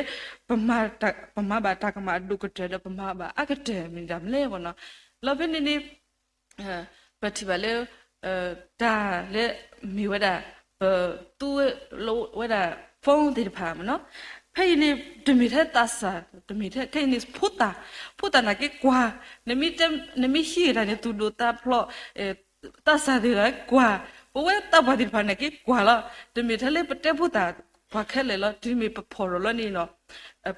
ပမၤဘၣ်တၢ်ကမၣ်အဒိၣ်ကတၢၢ် ဒီးပမၤဘၣ်အါကတၢၢ်မ့ၢ်ဒၣ်မနုၤလဲၣ်နီၤ. လီၤဖဲန့ၣ်န့ၣ် ပထံၣ်ဘၣ်လၢ တၢ်လၢမ့ၢ်ဝဲဒၣ် ပသူဝဲဒၣ် phone သ့ၣ်တဖၣ်မ့ၢ်နီၤ, ဖဲအံၤန့ၣ် တမ့ၢ်ထဲသးစၢ်, တမ့ၢ်ထဲခဲအံၤန့ၣ် ဖိသၣ်, ဖိသၣ်နာ်က့ကွၢ်, နမ့ၢ်ဟံးတၢ်န့ၣ် သူၣ်ဒိၣ်သးဖျိး, သးစၢ်သ့ၣ်တဖၣ်ကွၢ်, ပဝဲသးပှၢ်သ့ၣ်တဖၣ်နာ်က့ကွၢ်လီၤ. တမ့ၢ်ထဲလၢပတဲဖိသၣ်ပှၤခဲလၢာ်လီၤ. တုၤမ့ၢ်ပဖီၣ်ထီၣ်လီၤန့ၣ်နီၤ,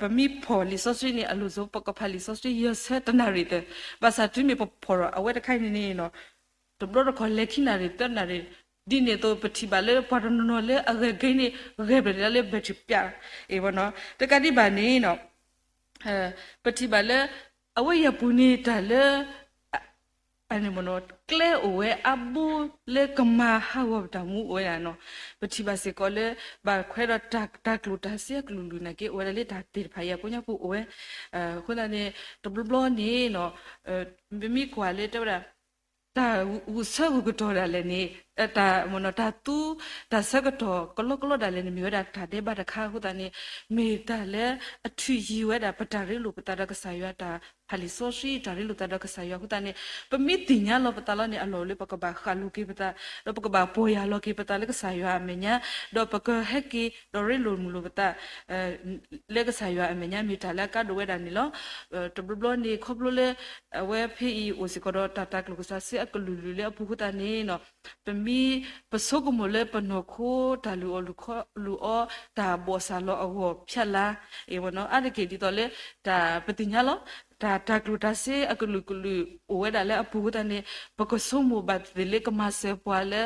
ပမ့ၢ်ဖီၣ်လံာ်စီဆှံန့ၣ် အလိၤဆိ ပကဖးလံာ်စီဆှံယဲၢ်ဆၢတနၣ်ရံၣ်သၢ, ဘၣ်ဆၣ်တုၤမ့ၢ်ပဖီၣ်ထီၣ်အဝဲတခါအံၤန့ၣ်နီၤ တဘျီတခီၣ်လဲၤခံနၣ်ရံၣ်သၢနၣ်ရံၣ်, ဒ်န့ၣ်အသိးပထံၣ်ဘၣ်လၢပှၤတနီၤနီၤလၢအဂဲၤက့ၤန့ၣ် ဂဲၤဘျဲၣ်လၢ battery ပျး, အ့ၣ်ဝဲနီၤ, တကးဒံးဘၣ်န့ၣ်နီၤ ပထံၣ်ဘၣ်လၢ အဝဲယပူၤန့ၣ်တၢ်လၢ ကျဲအိၣ်ဝဲအါဘိလၢကမၤဟးဂီၤပတၢ်မူအိၣ်ဝဲဒၣ်နီၤ, ပထံၣ်ဘၣ်စ့ၢ်ကီးလၢ ဘၣ်ခွဲးဒီးတၢ်ကျိၣ်တၢ်စ့အကလုာ်ကလုာ်နာ်က့ အိၣ်ဝဲဒၣ်လၢတၢ်သ့ၣ်တဖၣ်အံၤအကိးညါပူၤအိၣ်ဝဲ, အဃိသတးန့ၣ် တဘျီဘျီန့ၣ်နီၤ ပမ့ၢ်ကွၢ်လၢတဲဝဲဒၣ် တၢ်ဂုာ်ဆၢဂုာ်ကတီၢ်ဒၣ်လဲာ်န့ၣ် တၢ်မ့ၢ်နီၤ တၢ်သူ တၢ်ဆၢကတီၢ်ကလီကလီဒၣ်လဲာ်န့ၣ် မ့ၢ်ဝဲဒၣ်တၢ်ဒဲးဘးတခါအဃိသတးန့ၣ် မ့ၢ်တၢ်လၢအထုးယံၤဝဲဒၣ် ပတၢ်ရ့လိာ်ပသးဒီးကစၢ်ယွၤ တၢ်ဖးလံာ်စီဆှံ တၢ်ရ့လိာ်သးဒီးကစၢ်ယွၤအဃိသတးန့ၣ် ပမ့ၢ်သ့ၣ်ညါလီၤပသးလီၤန့ၣ် အလီၢ်အိၣ်လၢပကဘၣ်ဃၣ်လိၤက့ၤပသး ဒီးပကဘၣ်ပီၢ်ယၢ်လီၤက့ၤပသးလၢကစၢ်ယွၤအမဲာ်ညါ ဒီးပကဟဲက့ၤဒီးရ့လိာ်မုာ်လိာ်ပသး လၢကစၢ်ယွၤအမဲာ်ညါ မ့ၢ်တၢ်လၢအကါဒိၣ်ဝဲဒၣ်န့ၣ်လီၤ. တဘျီဘျီန့ၣ် ခီဖျိလၢ အဝဲဖဲအံၤအိၣ်စ့ၢ်ကီးဒီးတၢ် တၢ်ကျိၣ်ကစၢ်စ့အကလုာ်လုာ်လၢအပူၤအဃိသတးန့ၣ်နီၤ ပမ့ၢ်ပဆိကမိၣ်လၢပနီၢ်ခိတၢ်လုၢ်အီၣ်လုၢ်ခီလုၢ်အီ တၢ်ဘီၣ်စၢ်လီၤအဂီၢ်ဖျါလါ အဝဲနီၤ အါတက့ၢ်ဒ်သိးလၢ တၢ်ပသ့ၣ်ညါလီၤ တၢ် တၢ်ကျိၣ်တၢ်စ့အကလုာ်ကလုာ်အိၣ်ဝဲဒၣ်လၢအပူၤအဃိသတးန့ၣ် ပကဆိကမိၣ်ဘၣ်သ့ၣ်လၢကမၤစၢၤပှၤလၢ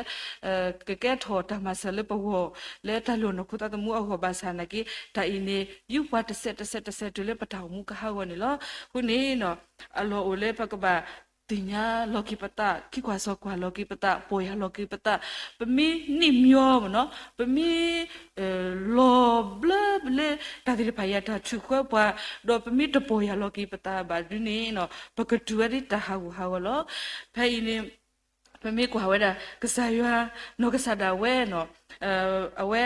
ကကဲထီၣ်တၢ်မၤစၢၤလၢပဂီၢ် လၢတၢ်လုၢ်အီၣ်နီၢ်ခိသးသမူအဂီၢ်ဘၣ်ဆၣ်နာ်က့ တၢ်အံၤန့ၣ် ယူးပှၤတစဲးတစဲးတစဲးတုၤလၢပတၢ်အိၣ်မူကဟးဂီၤန့ၣ်လီၤ. အဃိန့ၣ်နီၤ အလီၢ်အိၣ်လၢပကဘၣ် ပကသ့ၣ်ညါလီၤက့ၤပသး, ခံကွၢ်စီၤကွၢ်လီၤက့ၤပသး, ပီၢ်ယၢ်လီၤက့ၤပသး, ပမ့ၢ်န့ၢ်မညီမ့ၢ်နီၤ, ပမ့ၢ် လီၤဘျၢလၢ တၢ်သ့ၣ်တဖၣ်အံၤအတၢ်ထုးဃၢပှၤ, ဒီးပမ့ၢ်တပီၢ်ယၢ်လီၤက့ၤပသးဘၣ်ဒုန့ၣ်နီၤ, ပကတုၤဝဲဒ်တၢ်ဟးဂူာ်ဟးဂီၤလီၤ. ဖဲအံၤန့ၣ် ပမ့ၢ်ကွၢ်ဝဲဒၣ် ကစၢ်ယွၤ နီၢ်ကစၢ်ဒၣ်ဝဲနီၤ, အဝဲ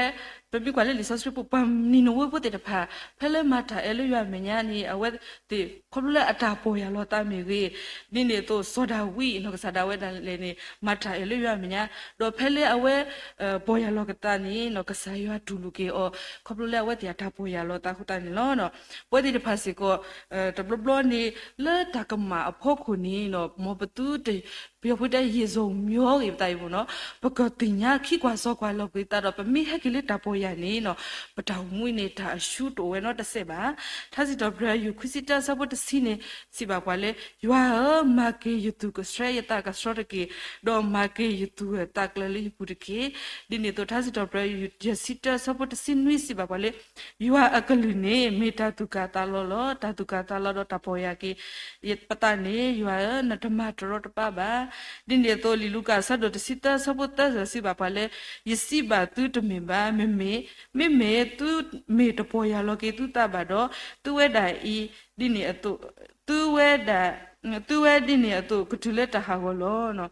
ပမ့ၢ်ကွၢ်လၢလံာ်စီဆှံပူၤ ပှၤနံၤနဝ့ဖိသ့ၣ်တဖၣ် ဖဲလၢမၤတၢ်အဲၣ်လၢယွၤအမဲာ်ညါန့ၣ် အဝဲသ့ၣ်ခီဖျိလၢအတၢ်ပီၢ်ယၢ်လီၤသးမ့ၢ်ဂ့ၤ, ဒ်န့ၣ်အသိး စီၤဒၤဝံး နီၢ်ကစၢ်ဒၣ်ဝဲဒၣ်လဲာ်န့ၣ် မၤတၢ်အဲၣ်လၢယွၤအမဲာ်ညါ, ဒီးဖဲလၢအဝဲ ပီၢ်ယၢ်လီၤက့ၤသးန့ၣ်နီၤ ကစၢ်ယွၤတူၢ်လိာ်က့ၤအီၤ ခီဖျိလၢအဝဲသ့ၣ်အတၢ်ပီၢ်ယၢ်လီၤသးအဃိသတးန့ၣ်လီၤ. ပဝဲသ့ၣ်တဖၣ်စ့ၢ်ကီး တဘျီဘျီန့ၣ် လၢတၢ်ကမၣ်အဖီခိၣ်န့ၣ်နီၤ မ်ပသုတ ပယီၤဖိတဲ ရေစုန်မျော ဂ့ၤပသးအံၤမ့ၢ်နီၤ, ပကသ့ၣ်ညါခံကွၢ်စီၤကွၢ်လီၤက့ၤသးဒီး ပမ့ၢ်ဟဲက့ၤလၢတၢ်ပီၢ်ယၢ်န့ၣ်နီၤ ပတၢ်အိၣ်မူအံၤန့ၣ် တၢ်အဆူတအိၣ်ဝဲနီတစဲးဘၣ်. ထါစံးထီၣ်ပတြၢၤ ယူၢ်ခွံဆံတၢ အဆၢဖိတဆံန့ၣ် စံးဘၣ်ပှၤလၢ ယွၤဧၢ, မၤက့ၤယသူၣ်ကဆှီ ယသးကဆှီတက့ၢ်, ဒီးမၤက့ၤယသူၣ်ဂၢၢ်သးကျၢၤလၢယပူၤတက့ၢ်. ဒ်န့ၣ်အသိး ထါစံးထီၣ်ပတြၢၤ ယဲၢ်ဆံတၢ အဆၢဖိတဆံနွံ စံးဘၣ်ပှၤလၢ ယွၤအကလုၢ်န့ၣ် မ့ၢ်တၢ်သူၣ်ကၢ်သးလီၤလီၤ. တၢ်သူၣ်ကၢ်သးလီၤဒီးတၢ်ပီၢ်ယၢ်က့ၤပသးန့ၣ် ယွၤဧၢ, နတမၤတရီတပါဘၣ်. ဒ်န့ၣ်အသိး လံာ်လူၤကၣ် အဆၢဒိၣ်တဆံသၢ အဆၢဖိသၢ စံးဘၣ်ပှၤလၢ ယစံးဘၣ်သုတမ့ၢ်ဘၣ်. မ့မ့ၢ်, မ့မ့ၢ်သုမ့ၢ်တပီၢ်ယၢ်လီၤက့ၤသုသးဘၣ်ဒီး သုဝဲဒၣ်အံၤ ဒ်န့ၣ်အသိး, သုဝဲဒၣ်, သုဝဲဒ်န့ၣ်အသိး ကတုၤလၢတၢ်ဟးဂီၤလီၤ.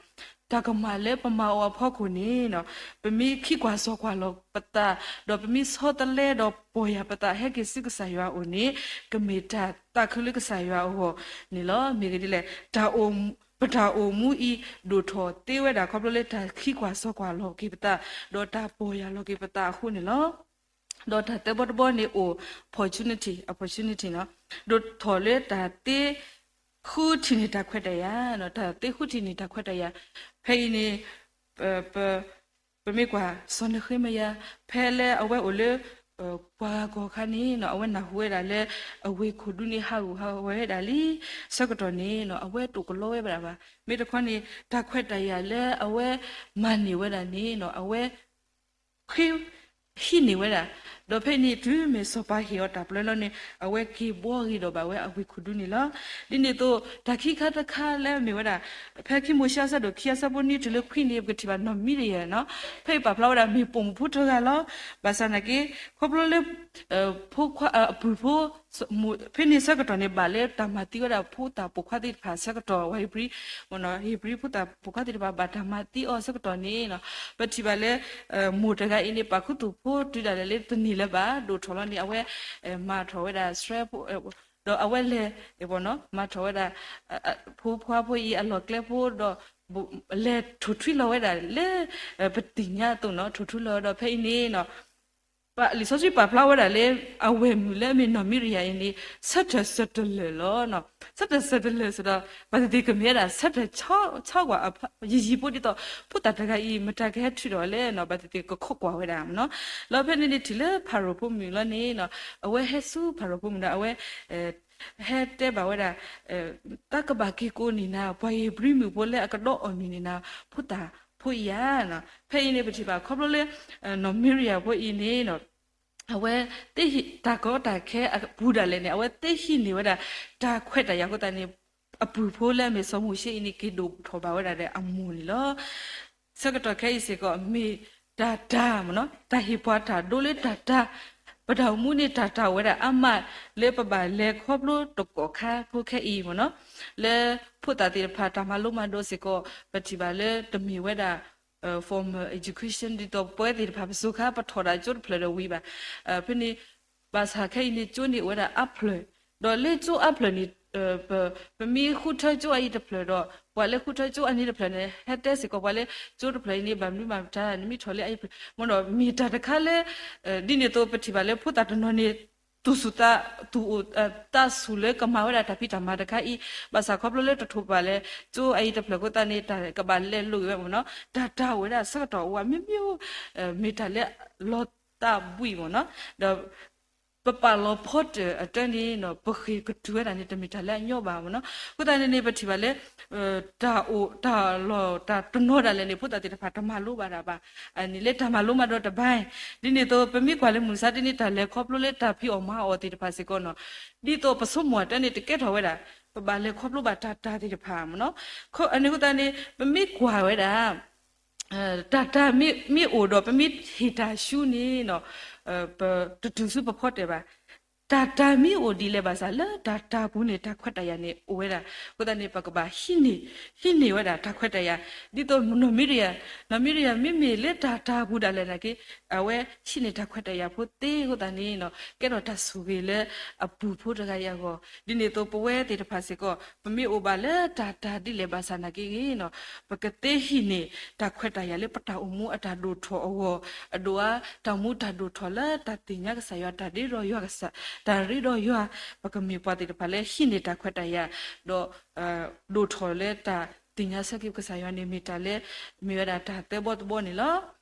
တၢ်ကမၣ်လၢပမၤအီၤအဖီခိၣ်န့ၣ် ပမ့ၢ်ခံကွၢ်စီၤကွၢ်လီၤပသး, ဒီးပမ့ၢ်ဆီတလဲဒီးပီၢ်ယၢ်ပသး ဟဲက့ၤဆူကစၢ်ယွၤအအိၣ်န့ၣ် ကမ့ၢ်တၢ်သးခုလၢကစၢ်ယွၤအဂီၢ်န့ၣ်လီၤ. မ့ၢ်ဂ့ၢ်ဒ်လဲၣ်, တၢ်အိၣ်, ပတၢ်အိၣ်မူအံၤ ဒိၣ်ထီၣ်သ့ဝဲဒၣ် ခီဖျိလၢတၢ်ခံကွၢ်စီၤကွၢ်လီၤက့ၤပသး ဒီးတၢ်ပီၢ်ယၢ်လီၤက့ၤပသးအဃိန့ၣ်လီၤ. ဒီးတၢ်သၢဘီတဘီန့ၣ်အိၣ် opportunity, opportunity နီၤ, ဒိၣ်ထီၣ်လၢတၢ်သ့ ဃုထံၣ်န့ၢ်တၢ်ခွဲးတၢ်ယာ်, တၢ်သ့ဃုထံၣ်န့ၢ်တၢ်ခွဲးတၢ်ယာ်. ဖဲအံၤန့ၣ် ပမ့ၢ်ကွၢ် စီၤနဃ့မယၤ ဖဲလၢအဝဲအိၣ်လၢ ပှၤဂၤကီၢ်အခါန့ၣ်နီၤ အဝဲနၢ်ဟူဝဲဒၣ်လၢ အဝ့ၢ်ခိၣ်ဒူန့ၣ် ဟးဂူာ်ဟးဂီၤဝဲဒၣ်လံ. ဆၢကတီၢ်န့ၣ်နီၤ အဝဲတအိၣ်ကလီဝဲဘၣ်ဘၣ်. မ့ၢ်တခီန့ၣ် တၢ်ခွဲးတၢ်ယာ်လၢအဝဲမၤန့ၢ်ဝဲဒၣ်န့ၣ်နီၤ အဝဲ ဃ့ ဟံးန့ၢ်ဝဲဒၣ်, ဒီးဖဲအံၤန့ၣ် တုၤမ့ၢ်စီၤပၤဟ့ၣ်အီၤတၢ်ပျၢလီၤန့ၣ် အဝဲက့ၤဘှီဂ့ၤဒီးဘၣ်ဝဲအဝ့ၢ်ခိၣ်ဒူန့ၣ်လီၤ. ဒ်န့ၣ်အသိး တၢ်ခံခါတခါလၢအမ့ၢ်ဝဲဒၣ် ဖဲခံမိၤၡ့အဆၢဒိၣ်ခံ အဆၢဖိနွံတုၤလၢခွံန့ၣ် ပကထံၣ်ဘၣ်နီၢ်မံရယၤနီၤ, ဖဲအံၤပာ်ဖျါဝဲဒၣ်မ့ၢ်ပိာ်မုၣ်ဖိတဂၤလီၤ. ဘၣ်ဆၣ်နာ်က့ ခီဖျိလၢ ဖိခွါ အပုၢ်ဖိ ဖဲန့ၣ်ဆၢကတီၢ်န့ၣ် ဘၣ်လၢတၢ်မၤသံဝဲဒၣ်ဖိသၣ်ပိာ်ခွါသ့ၣ်တဖၣ်ဆၢကတီၢ် ဝဲဧ့ၤဘြံၤ ဧ့ၤဘြံၤဖိသၣ်ပိာ်ခွါသ့ၣ်တဖၣ် ဘၣ်တၢ်မၤသံအီၤဆၢကတီၢ်န့ၣ်နီၤ, ပထံၣ်ဘၣ်လၢ မိၢ်တဂၤအံၤန့ၣ် ပာ်ခူသူၣ်ဖိတုၤဒၣ်လဲာ်လၢတန့ၢ်လၢၤဘၣ် ဒိၣ်ထီၣ်လီၤန့ၣ် အဝဲ မၤထီၣ်ဝဲဒၣ်ဆှၢဖိ ဒီးအဝဲလဲၤ မၤထီၣ်ဝဲဒၣ် ဖိခွါဖိအံၤအလီၢ်ကျဲဖိဒီး လဲၤထိၣ်ထွံလီၤဝဲဒၣ်လၢ ပသ့ၣ်ညါအသိးနီၤ ထိၣ်ထွံလီၤဒီးဖဲအံၤန့ၣ်နီၤ လံာ်စီဆှံပာ်ဖျါဝဲဒၣ်လၢ အဝဲၢ်မုၣ်လၢအမ့ၢ်နီၢ်မံရယၤအံၤန့ၣ် ဆၢထၢၣ်စၢၤတလၢာ်လီၤ. ဆၢထၢၣ်စၢၤတလၢာ်စ့ၢ်ဒီး ဘၣ်သ့ၣ်သ့ၣ်ကမ့ၢ်ဝဲဒၣ် ဆၢထၢၣ်ဆီကွၢ် ယံာ်ယံာ်ဖိဒ်သိး ဖိသၣ်တဂၤအံၤ မတၤကဟဲထုးထီၣ်လဲၣ်နီၤ ဘၣ်သ့ၣ်သ့ၣ်ကခိးကွၢ်ဝဲဒၣ်နီၤ. လီၤဖဲန့ၣ်န့ၣ် ထံၣ်လၢဖၤရိၤဖိမုၣ်လီၤန့ၣ်နီၤ အဝဲဟဲဆူဖၤရိၤဖိမုၣ်ဒီး အဝဲ ဟဲတဲဘၣ်ဝဲဒၣ် တၢ်ကဘၣ်က့ၤကိးန့ၢ်နၤ ပှၤဧ့ၤဘြံၤမုၣ်ဖိလၢအကဒီးအီၣ်မ့ၤန့ၢ်နၤ ဖိသၣ်ဖိအံၤဧါ. ဖဲအံၤန့ၣ် ပထံၣ်ဘၣ်ခီဖျိလၢ နီၢ်မံရယၤဖိအံၤန့ၣ် အဝဲ တၢ်ကီတၢ်ခဲအပူၤဒၣ်လဲာ်န့ၣ် အဝဲသ့ဟံးန့ၢ်ဝဲဒၣ် တၢ်ခွဲးတၢ်ယာ်အဃိသတးန့ၣ် အပုၢ်ဖိလၢအမ့ၢ်စီၤမိၤၡ့အံၤန့ၣ် က့ၤဒိၣ်ထီၣ်ဘၣ်ဝဲဒၣ်ဒီးအမိၢ်န့ၣ်လီၤ. ဆၢကတီၢ်ခဲအံၤစ့ၢ်ကီး မ့ၢ်တၢ်တၢ်မ့ၢ်နီၤ တၢ်ဟ့ၣ်ပှၤတၢ်ဒိလၢတၢ်တၢ် ပတၢ်အိၣ်မူန့ၣ် တၢ်တၢ်အိၣ်ဝဲဒၣ်အါမး လၢပဘၣ်လဲၤခီဖျိတကီၢ်ခါဖိခဲအံၤမ့ၢ်နီၤ လၢဖိသၣ်သ့ၣ်တဖၣ်တၢ်မၤလိမၤဒိးစ့ၢ်ကီး ပထံၣ်ဘၣ်လၢတမ့ၢ်ဝဲဒၣ် formal education ဒ်သိးပဝဲသ့ၣ်တဖၣ်ပစိၤခါ ပထီၣ်ဒၣ်ကၠိတဖျၢၣ်ဒီးဝံၤဘၣ်. ဖဲန့ၣ် ဘၣ်ဆၣ်ခဲအံၤန့ၣ် ကၠိန့ၣ်အိၣ်ဝဲဒၣ်အါဖျၢၣ်, ဒီးလၢကၠိအါဖျၢၣ်န့ၣ် ပမ့ၢ်ဃုထၢကၠိအအံၤတဖျၢၣ်ဒီး ပှၤလၢဃုထၢကၠိအနံၤတဖျၢၣ်န့ၣ် ဟဲတဲစ့ၢ်ကီးပှၤလၢ ကၠိတဖျၢၣ်အံၤန့ၣ် ဘၣ်မနုၤမၤမတၤ နမ့ၢ်ထီၣ်လၢအအံၤတဖျၢၣ် မ့ၢ်ဒီးမ့ၢ်တၢ်တခါလၢ ဒ်န့ၣ်အသိးပထံၣ်ဘၣ်လၢဖိသၣ်တနီၤန့ၣ် သူၣ်ဆူၣ်သး သူၣ်အိၣ် သးဆူၣ်လၢကမၤဝဲဒၣ်တၢ်ဖံးတၢ်မၤတခါအံၤ, ဘၣ်ဆၣ်ခီဖျိလၢတထိၣ်ဘၣ်လၢ ကၠိအအံၤတဖျၢၣ်အဃိသတးန့ၣ် တၢ်ကဘၣ်လဲၤလိာ်က့ၤဝဲမ့ၢ်နီၤ, တၢ်တၢ်အိၣ်ဝဲဒၣ်ဆၢကတီၢ်အိၣ်ဝဲမ့ၢ်မ့ၢ် မ့ၢ်တၢ်လၢလီၤသးဘှံးမ့ၢ်နီၤ, ဒီး ပပာ်လီၤဖီတၢၣ်အတၢ်န့ၣ်နီၤ ပဃ့ၢ်ကတုၤဝဲဒၣ်န့ၣ် တမ့ၢ်တၢ်လၢအညီဘၣ်မ့ၢ်နီၤ, အဃိသတးန့ၣ်န့ၣ် ပထံၣ်ဘၣ်လၢ တၢ်အိၣ်တၢ်လီၢ်တၢ်တနီၤဒၣ်လဲာ်န့ၣ် ဖိသၣ်သ့ၣ်တဖၣ်တမၤလိဘၣ်ဒၣ်ဘၣ်, န့ၣ်လၢတၢ်မၤလိမၤဒိးတဘၣ်, ဒ်န့ၣ်အသိး ပမ့ၢ်ကွၢ်လၢမုၢ်မဆါတနံၤ တၢ်လဲၤခီဖျိလၢတၢ်ဖံးအီၣ်မၤအီၣ်သ့ၣ်တဖၣ်စ့ၢ်ကီးနီၤ, ဒ်သိးပဆိကမိၣ်အတၢ်န့ၣ် တကဲထီၣ်ဝဲဒၣ် ပဘၣ်လဲၤခီဖျိဘၣ်တၢ်တၢ်သ့ၣ်တဖၣ်မ့ၢ်နီၤ. အန့ၣ်အဃိသတးန့ၣ် ပမ့ၢ်ကွၢ်ဝဲဒၣ် တၢ်တၢ်မ့ၢ်အိၣ်ဒီးပမ့ၢ်ဟ့ၣ်တၢ်ဆူန့ၣ် ပတတုၤဆူပဖီတၢၣ်ဘၣ်. တၢ်တၢ်မ့ၢ်အိၣ်ဒ်လဲၣ်ဘၣ်ဆၣ် လၢတၢ်တၢ်ပူၤန့ၣ် တၢ်ခွဲးတၢ်ယာ်န့ၣ်အိၣ်ဝဲဒၣ်. အဃိသတးန့ၣ် ပကဘၣ်ဟံးန့ၢ်, ဟံးန့ၢ်ဝဲဒၣ်တၢ်ခွဲးတၢ်ယာ် ဒ်သိးနီၢ်မံရယၤ, နီၢ်မံရယၤမ့မ့ၢ်လၢတၢ်တၢ်ပူၤဒၣ်လဲာ်နာ်က့ အဝဲဟံးန့ၢ်တၢ်ခွဲးတၢ်ယာ်ဖိသ့အဃိသတးန့ၣ် ကဲထီၣ်တၢ်ဆိၣ်ဂ့ၤလၢအပူၤဖိတဂၤအံၤအဂီၢ်. ဒ်န့ၣ်အသိးပဝဲသ့ၣ်တဖၣ်စ့ၢ်ကီး ပမ့ၢ်အိၣ်ဘၣ်လၢတၢ်တၢ်ဒ်လဲၣ်ဘၣ်ဆၣ်နာ်က့ဂ့ၤ ပကသ့ဟံးန့ၢ်တၢ်ခွဲးတၢ်ယာ်လၢပတၢ်အိၣ်မူအတၢ်ဒိၣ်ထီၣ်အဂီၢ်, အဒိၣ်အါ တၢ်မူတၢ်ဒိၣ်ထီၣ်လၢတၢ်သ့ၣ်ညါကစၢ်ယွၤ တၢ်ရ့ဒီးယွၤ, တၢ်ရ့ဒီးယွၤ, ပကမ့ၢ်ပှၤသ့ၣ်တဖၣ်လၢဟံးန့ၢ်တၢ်ခွဲးတၢ်ယာ် ဒီး ဒိၣ်ထီၣ်လၢတၢ်သ့ၣ်ညါဆၢက့ၤကစၢ်ယွၤန့ၣ် မ့ၢ်တၢ်လၢ မ့ၢ်ဝဲဒၣ်တၢ်သၢဘီတဘီန့ၣ်လီၤ.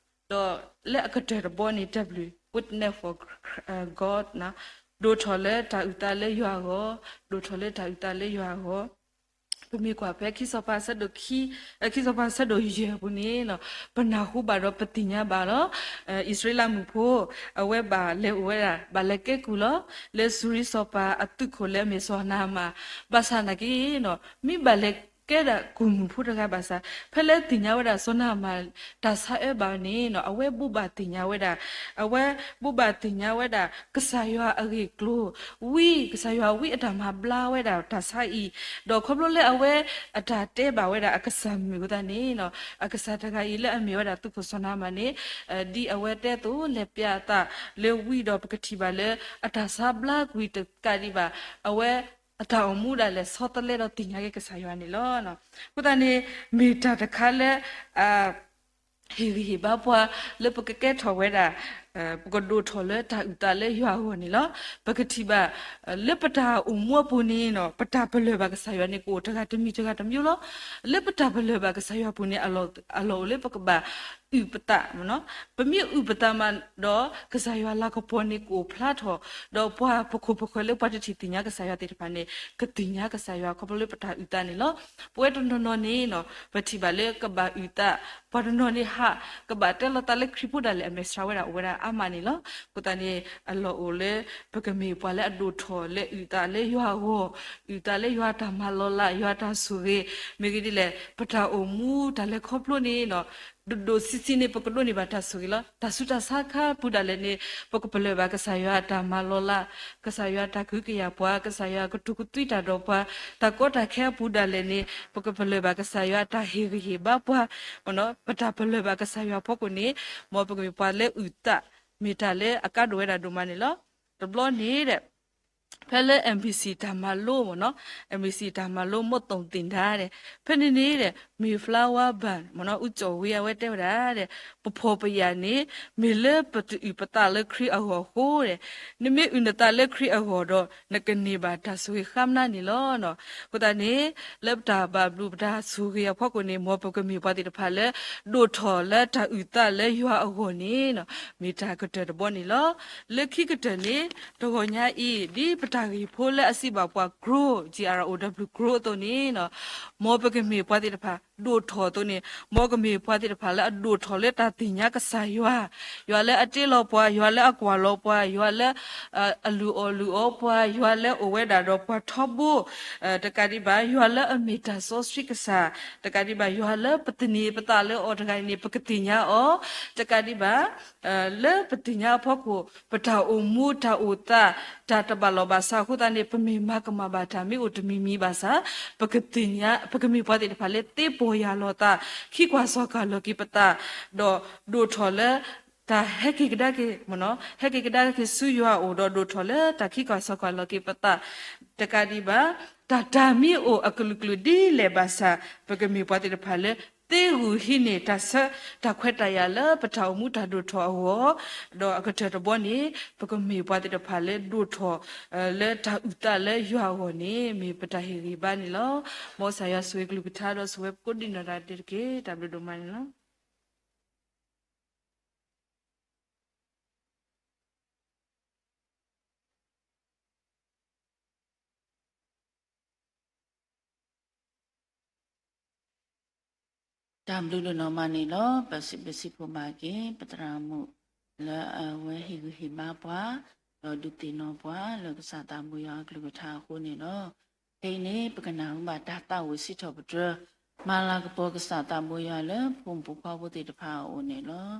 ဒီးလၢအကတၢၢ်တဘီန့ၣ် W, Witness for God, ဒိၣ်ထီၣ်လၢတၢ်အုၣ်သးလၢယွၤအဂီၢ်, ဒိၣ်ထီၣ်လၢတၢ်အုၣ်သးလၢယွၤအဂီၢ်. ပမ့ၢ်ကွၢ်ဖဲခံစီၤပၤဆၢဒိၣ်ခံ, ခံစီၤပၤဆၢဒိၣ်ယဲၢ်အပူၤန့ၣ် ပနၢ်ဟူဘၣ်ဒီးပသ့ၣ်ညါဘၣ်လီၤ. အံၣ်စရ့လးမုၣ်ဖိ အဝဲဘၣ်လဲၤအိၣ်ဝဲဒၣ် ဘၣ်လဲၤကဲကုၢ်လီၤ လၢစူၤရံစီၤပၤအသုးခိၣ်လၢအမ့ၢ်စီၤနၤမၣ်. ဘၣ်ဆၣ်နာ်က့ မ့ၢ်ဘၣ်လဲၤကဲဒၣ်ကုၢ်မုၣ်ဖိတဂၤဘၣ်ဆၣ် ဖဲလၢသ့ၣ်ညါဝဲဒၣ်စီၤနၤမၣ်တၢ်ဆါအၢဘၣ်န့ၣ် အဝဲဘိးဘၣ်သ့ၣ်ညါဝဲဒၣ်, အဝဲဘိးဘၣ်သ့ၣ်ညါဝဲဒၣ် ကစၢ်ယွၤအဂ့ၢ်အကျိၤ, ဝံ, ကစၢ်ယွၤဝံအတၢ်မၤဘျါဝဲဒၣ်တၢ်ဆါအံၤ, ဒီးခီဖျိလၢအဝဲအတၢ်တဲဘၣ်ဝဲဒၣ်အကစၢ်မုၣ်အဃိသတးန့ၣ် အကစၢ်တဂၤအံၤလၢအမ့ၢ်ဝဲဒၣ်သုးခိၣ်စီၤနၤမၣ်န့ၣ် ဒ်အဝဲတဲအသိးလဲၤပျးအသးလၢဝံဒီးပကထံၣ်ဘၣ်လၢ အတၢ်ဆါဘျါကွံာ်တကးဒံးဘၣ် အဝဲအတၢ်အိၣ်မူဒၣ်လဲာ်ဆီတလဲဒီးသ့ၣ်ညါက့ၤကစၢ်ယွၤန့ၣ်လီၤ. အဃိသတးန့ၣ် မ့ၢ်တၢ်တခါလၢ ဟ့ၣ်ဂံၢ်ဟ့ၣ်ဘါပှၤ လၢပကကဲထီၣ်ဝဲဒၣ် ပကဒိၣ်ထီၣ်လၢတၢ်အုၣ်သးလၢယွၤအဂီၢ်န့ၣ်လီၤ. ပကထံၣ်ဘၣ် လၢပတၢ်အိၣ်မူအပူၤန့ၣ် ပတၢ်ပလၢၢ်ဘၣ်ကစၢ်ယွၤန့ၣ် ကအိၣ်တဂၤတမံၤတဂၤတမံၤလီၤ. လၢပတၢ်ပလၢၢ်ဘၣ်ကစၢ်ယွၤအပူၤန့ၣ် အလီၢ်အိၣ်လၢပကဘၣ်အုၣ်ပသး, ပမ့ၢ်အုၣ်ပသးမးဒီး ကစၢ်ယွၤလၤကပီၤန့ၣ်ကအိၣ်ဖျါထီၣ်, ဒီးပှၤပခိၣ်ပဃၢၤလၢပှၤတထံၣ်သ့ၣ်ညါကစၢ်ယွၤသ့ၣ်တဖၣ်န့ၣ် ကသ့ၣ်ညါကစၢ်ယွၤခီဖျိလၢပတၢ်အုၣ်သးန့ၣ်လီၤ. ပဝဲတနီၤနီၤန့ၣ် ပထံၣ်ဘၣ်လၢကဘၣ်အုၣ်သး, ပှၤတနီၤန့ၣ်ဟး ကဘၣ်တဲလီၤသးလၢခရံာ်ဖိဒၣ်လဲာ်အမဲာ်ဆှးဝဲဒၣ်အိၣ်ဝဲဒၣ်အါမးန့ၣ်လီၤ. အဃိသတးန့ၣ် အလီၢ်အိၣ်လၢ ပကမ့ၢ်ပှၤလၢအဒိၣ်ထီၣ်လၢအုၣ်သးလၢယွၤအဂီၢ်, အုၣ်သးလၢယွၤတၢ်မၤလီၤလး ယွၤတၢ်ဆိၣ်ဂ့ၤ, မ့ၢ်ဂ့ၤဒ်လဲၣ် ပတၢ်အိၣ်မူတၢ်လဲၤခီဖျိန့ၣ် ဒိၣ်ဒိၣ်ဆံးဆံးန့ၣ် ပကဒိးန့ၢ်ဘၣ်တၢ်ဆိၣ်ဂ့ၤလီၤ. တၢ်ဆူးတၢ်ဆါအခါပူၤဒၣ်လဲာ်န့ၣ် ပကပလၢၢ်ဘၣ်ကစၢ်ယွၤအတၢ်မၤလီၤလး, ကစၢ်ယွၤအတၢ်ကဟုကယာ်ပှၤ, ကစၢ်ယွၤအကတူၢ်ကသွံတၢ်ဒီးပှၤ, တၢ်ကီတၢ်ခဲအပူၤဒၣ်လဲာ်န့ၣ် ပကပလၢၢ်ဘၣ်ကစၢ်ယွၤအတၢ်ဟ့ၣ်ဂံၢ်ဟ့ၣ်ဘါပှၤ, ပတၢ်ပလၢၢ်ဘၣ်ကစၢ်ယွၤအဖီခိၣ်န့ၣ် မ်ပကမ့ၢ်ပှၤလၢအုၣ်သး, မ့ၢ်တၢ်လၢအကါဒိၣ်ဝဲဒၣ်ဒိၣ်မးန့ၣ်လီၤ. တဘျီန့ၣ်ဒီး ဖဲလၢ M B C တၢ်မၤလိမ့ၢ်နီၤ, M B C တၢ်မၤလိ မိၢ်သိၣ်သ့ၣ်ဒါဒီး ဖဲန့ၣ်န့ၣ်ဒီး မ့ၢ် flower band မ့ၢ်နီၤ အူကၠီၣ်ဝ့ အဝဲတဲဝဲဒၣ်ဒီး ပဖှီၣ်ပယာ်န့ၣ် မ့ၢ်လၢပတအုၣ်ပသးလၢခရံာ်အဂီၢ်အဃိဒီး နမ့ၢ်အုၣ်နသးလၢခရံာ်အဂီၢ်ဒီး နကန့ၢ်ဘၣ်တၢ်ဆိၣ်ဂ့ၤဃါမနၤန့ၣ်လီၤ. အဃိသတးန့ၣ် လၢပတၢ်ဘၣ်ဘျုးပတၢ်ဆိၣ်ဂ့ၤအဖီခိၣ်န့ၣ် မ်ပကမ့ၢ်ပှၤသ့ၣ်တဖၣ်လၢ ဒိၣ်ထီၣ်လၢတၢ်အုၣ်သးလၢယွၤအဂီၢ်န့ၣ် မ့ၢ်တၢ်ကတၢၢ်တဘီန့ၣ်လီၤ. လၢခံကတၢၢ်န့ၣ် တဂီၤညါအံၤ ဒ်ပတၢ်ဂ့ၢ်ဖိလၢအစံးဘၣ်ပှၤ grow, G R O W, grow အသိးန့ၣ် မ်ပကမ့ၢ်ပှၤသ့ၣ်တဖၣ် ဒိၣ်ထီၣ်အသိးန့ၣ် မ်ကမ့ၢ်ပှၤသ့ၣ်တဖၣ်လၢအဒိၣ်ထီၣ်လၢတၢ်သ့ၣ်ညါကစၢ်ယွၤ, ယွၤလၢအတ့လီၤပှၤ, ယွၤလၢအကွၢ်လီၤပှၤ, ယွၤလၢ အလုၢ်အီၣ်လုၢ်အီပှၤ, ယွၤလၢအအိၣ်ဝဲဒၣ်ဒီးပှၤထီဘိ တကးဒံးဘၣ် ယွၤလၢအမ့ၢ်တၢ်စီဆှံကစၢ်, တကးဒံးဘၣ် ယွၤလၢပသန့ၤပသးလၢအီၤတဂၤအံၤန့ၣ် ပကသ့ၣ်ညါအီၤ, တကးဒံးဘၣ် လၢပသ့ၣ်ညါအဖီခိၣ် ပတၢ်အိၣ်မူတၢ်အိၣ်သး တၢ်တဘၣ်လီၢ်ဘၣ်စးအဃိသတးန့ၣ် ပမ့ၢ်မၤကမၣ်ဘၣ်တၢ်မ့ၢ်အိၣ်တမံၤမံၤဘၣ်ဆၣ် ပကသ့ၣ်ညါ ပကမ့ၢ်ပှၤသ့ၣ်တဖၣ်လၢသ့ပီၢ်ယၢ်လီၤသး, ခံကွၢ်စီၤကွၢ်လီၤက့ၤပသး, ဒီးဒိၣ်ထီၣ်လၢ တၢ်ဟဲက့ၤကဒါက့ၤ ဟဲက့ၤကဒါက့ၤဆူယွၤအအိၣ်ဒီးဒိၣ်ထီၣ်လၢတၢ်ခံကွၢ်စီၤကွၢ်လီၤက့ၤပသး, တကးဒံးဘၣ် တၢ်တၢ်မ့ၢ်အိၣ်အကလုာ်ကလုာ်ဒ်လဲၣ်ဘၣ်ဆၣ် ပကမ့ၢ်ပှၤသ့ၣ်တဖၣ်လၢ သ့ဂုာ်ဟံးန့ၢ်တၢ်ဆၢ တၢ်ခွဲးတၢ်ယာ်လၢပတၢ်အိၣ်မူတၢ်ဒိၣ်ထီၣ်အဂီၢ်, ဒီးအကတၢၢ်တဘီန့ၣ် ပကမ့ၢ်ပှၤသ့ၣ်တဖၣ်လၢဒိၣ်ထီၣ် လၢတၢ်အုၣ်သးလၢယွၤအဂီၢ်န့ၣ် မ့ၢ်ပတၢ်ဟ့ၣ်ဂံၢ်ဘါန့ၣ်လီၤ. မ်ကစၢ်ယွၤဆိၣ်ဂ့ၤကလုၢ်ကထါဒီးဆိၣ်ဂ့ၤပကိးဒံးနီၢ်ဒၣ်တက့ၢ်. တၢ်ဘျုးဒိၣ်မးန့ၣ်လီၤ. တၢ်ဘျုးဒိၣ်နီၢ်မးန့ၣ်လီၤ. ပစံးဘျုးစံးဖှိၣ်ဘၣ်က့ၤ ပသရၣ်မုၣ်လၢအဝဲဟ့ၣ်ဂံၢ်ဟ့ၣ်ဘါပှၤ ဒီးဒုးသ့ၣ်နီၣ်ပှၤလၢကစၢ်သးဘိယွၤအကလုၢ်ကထါအဃိန့ၣ်လီၤ. ခဲအံၤန့ၣ် ပကနၢ်ဟူဘၣ်တၢ်သးဝံၣ်စံးထီၣ်ပတြၢၤ မၤလၤကပီၤကစၢ်သးဘိယွၤလၢ ဖိမုၣ်ဖိခွါဖိသ့ၣ်တဖၣ်အအိၣ်န့ၣ်လီၤ.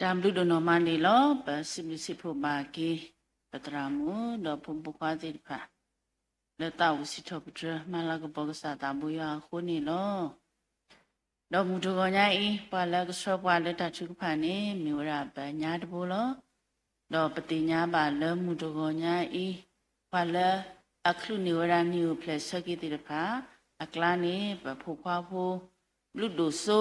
တၢ်ဘျုးဒိၣ်နီၢ်မးန့ၣ်လီၤ. ပစံးဘျုးစံးဖှိၣ်ဘၣ်က့ၤ ပသရၣ်မုၣ် ဒီးဖိမုၣ်ဖိခွါသ့ၣ်တဖၣ် လၢသးအိၣ်စံးထီၣ်ပတြၢၤ မၤလၤကပီၤကစၢ်သးဘိယွၤအဃိန့ၣ်လီၤ. ဒီးမုၢ်တဂီၤညါအံၤ ပှၤလၢကဆှၢပှၤလၢတၢ်ထုကဖၣ်န့ၣ် မ့ၢ်ဝဲဒၣ်ပညါတဘိလီၤ. ဒီးပသ့ၣ်ညါဘၣ်လၢမုၢ်တဂီၤညါအံၤ ပှၤလၢအချုးန့ၢ်ဝဲဒၣ်နံၣ်အိၣ်ဖျဲၣ်ဆၢက့ၤသ့ၣ်တဖၣ် အကျါန့ၣ် ပဖိခွါဖိ ဘျုးဒိၣ်စိ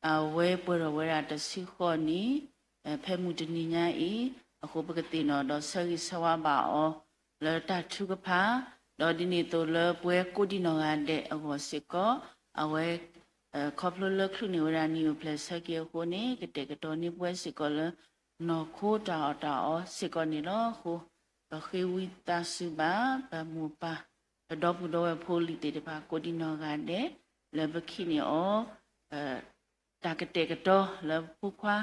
အဝဲပှဲၤထီၣ်ဝဲဒၣ်တဆံဃိးနံၣ် ဖဲမုၢ်တနံၤညါအံၤ အဃိပကသ့ၣ်နီၣ်ဒီးဆၢဂ့ၤဆၢဝါဘၣ်အီၤ လၢတၢ်ထုကဖၣ်, ဒီးဒ်န့ၣ်အသိးလၢပဝဲကိးဒံနီၢ်ဂၤဒဲးအဂီၢ်စ့ၢ်ကီး အဝဲ ခီဖျိလၢချုးန့ၢ်ဝဲဒၣ်နံၣ်အိၣ်ဖျဲၣ်ဆၢက့ၤအဃိန့ၣ် ကတဲာ်ကတီၤန့ၢ်ပဝဲစ့ၢ်ကီးလၢ နီၢ်ခိတၢ်အီၣ်တၢ်အီစ့ၢ်ကီးန့ၣ်လီၤ. အဃိ ပဃ့ဝံသးစူၤဘၣ် ပမိၢ်ပၢ် ပဒီပုၢ်ဒီဝဲၢ်ဖိလံၤသ့ၣ်တဖၣ် ကိးဒံနီၢ်ဂၤဒဲး လၢပခံးန့ၢ်အီၤ တၢ်ကတဲာ်ကတီၤလၢပဖိခွါ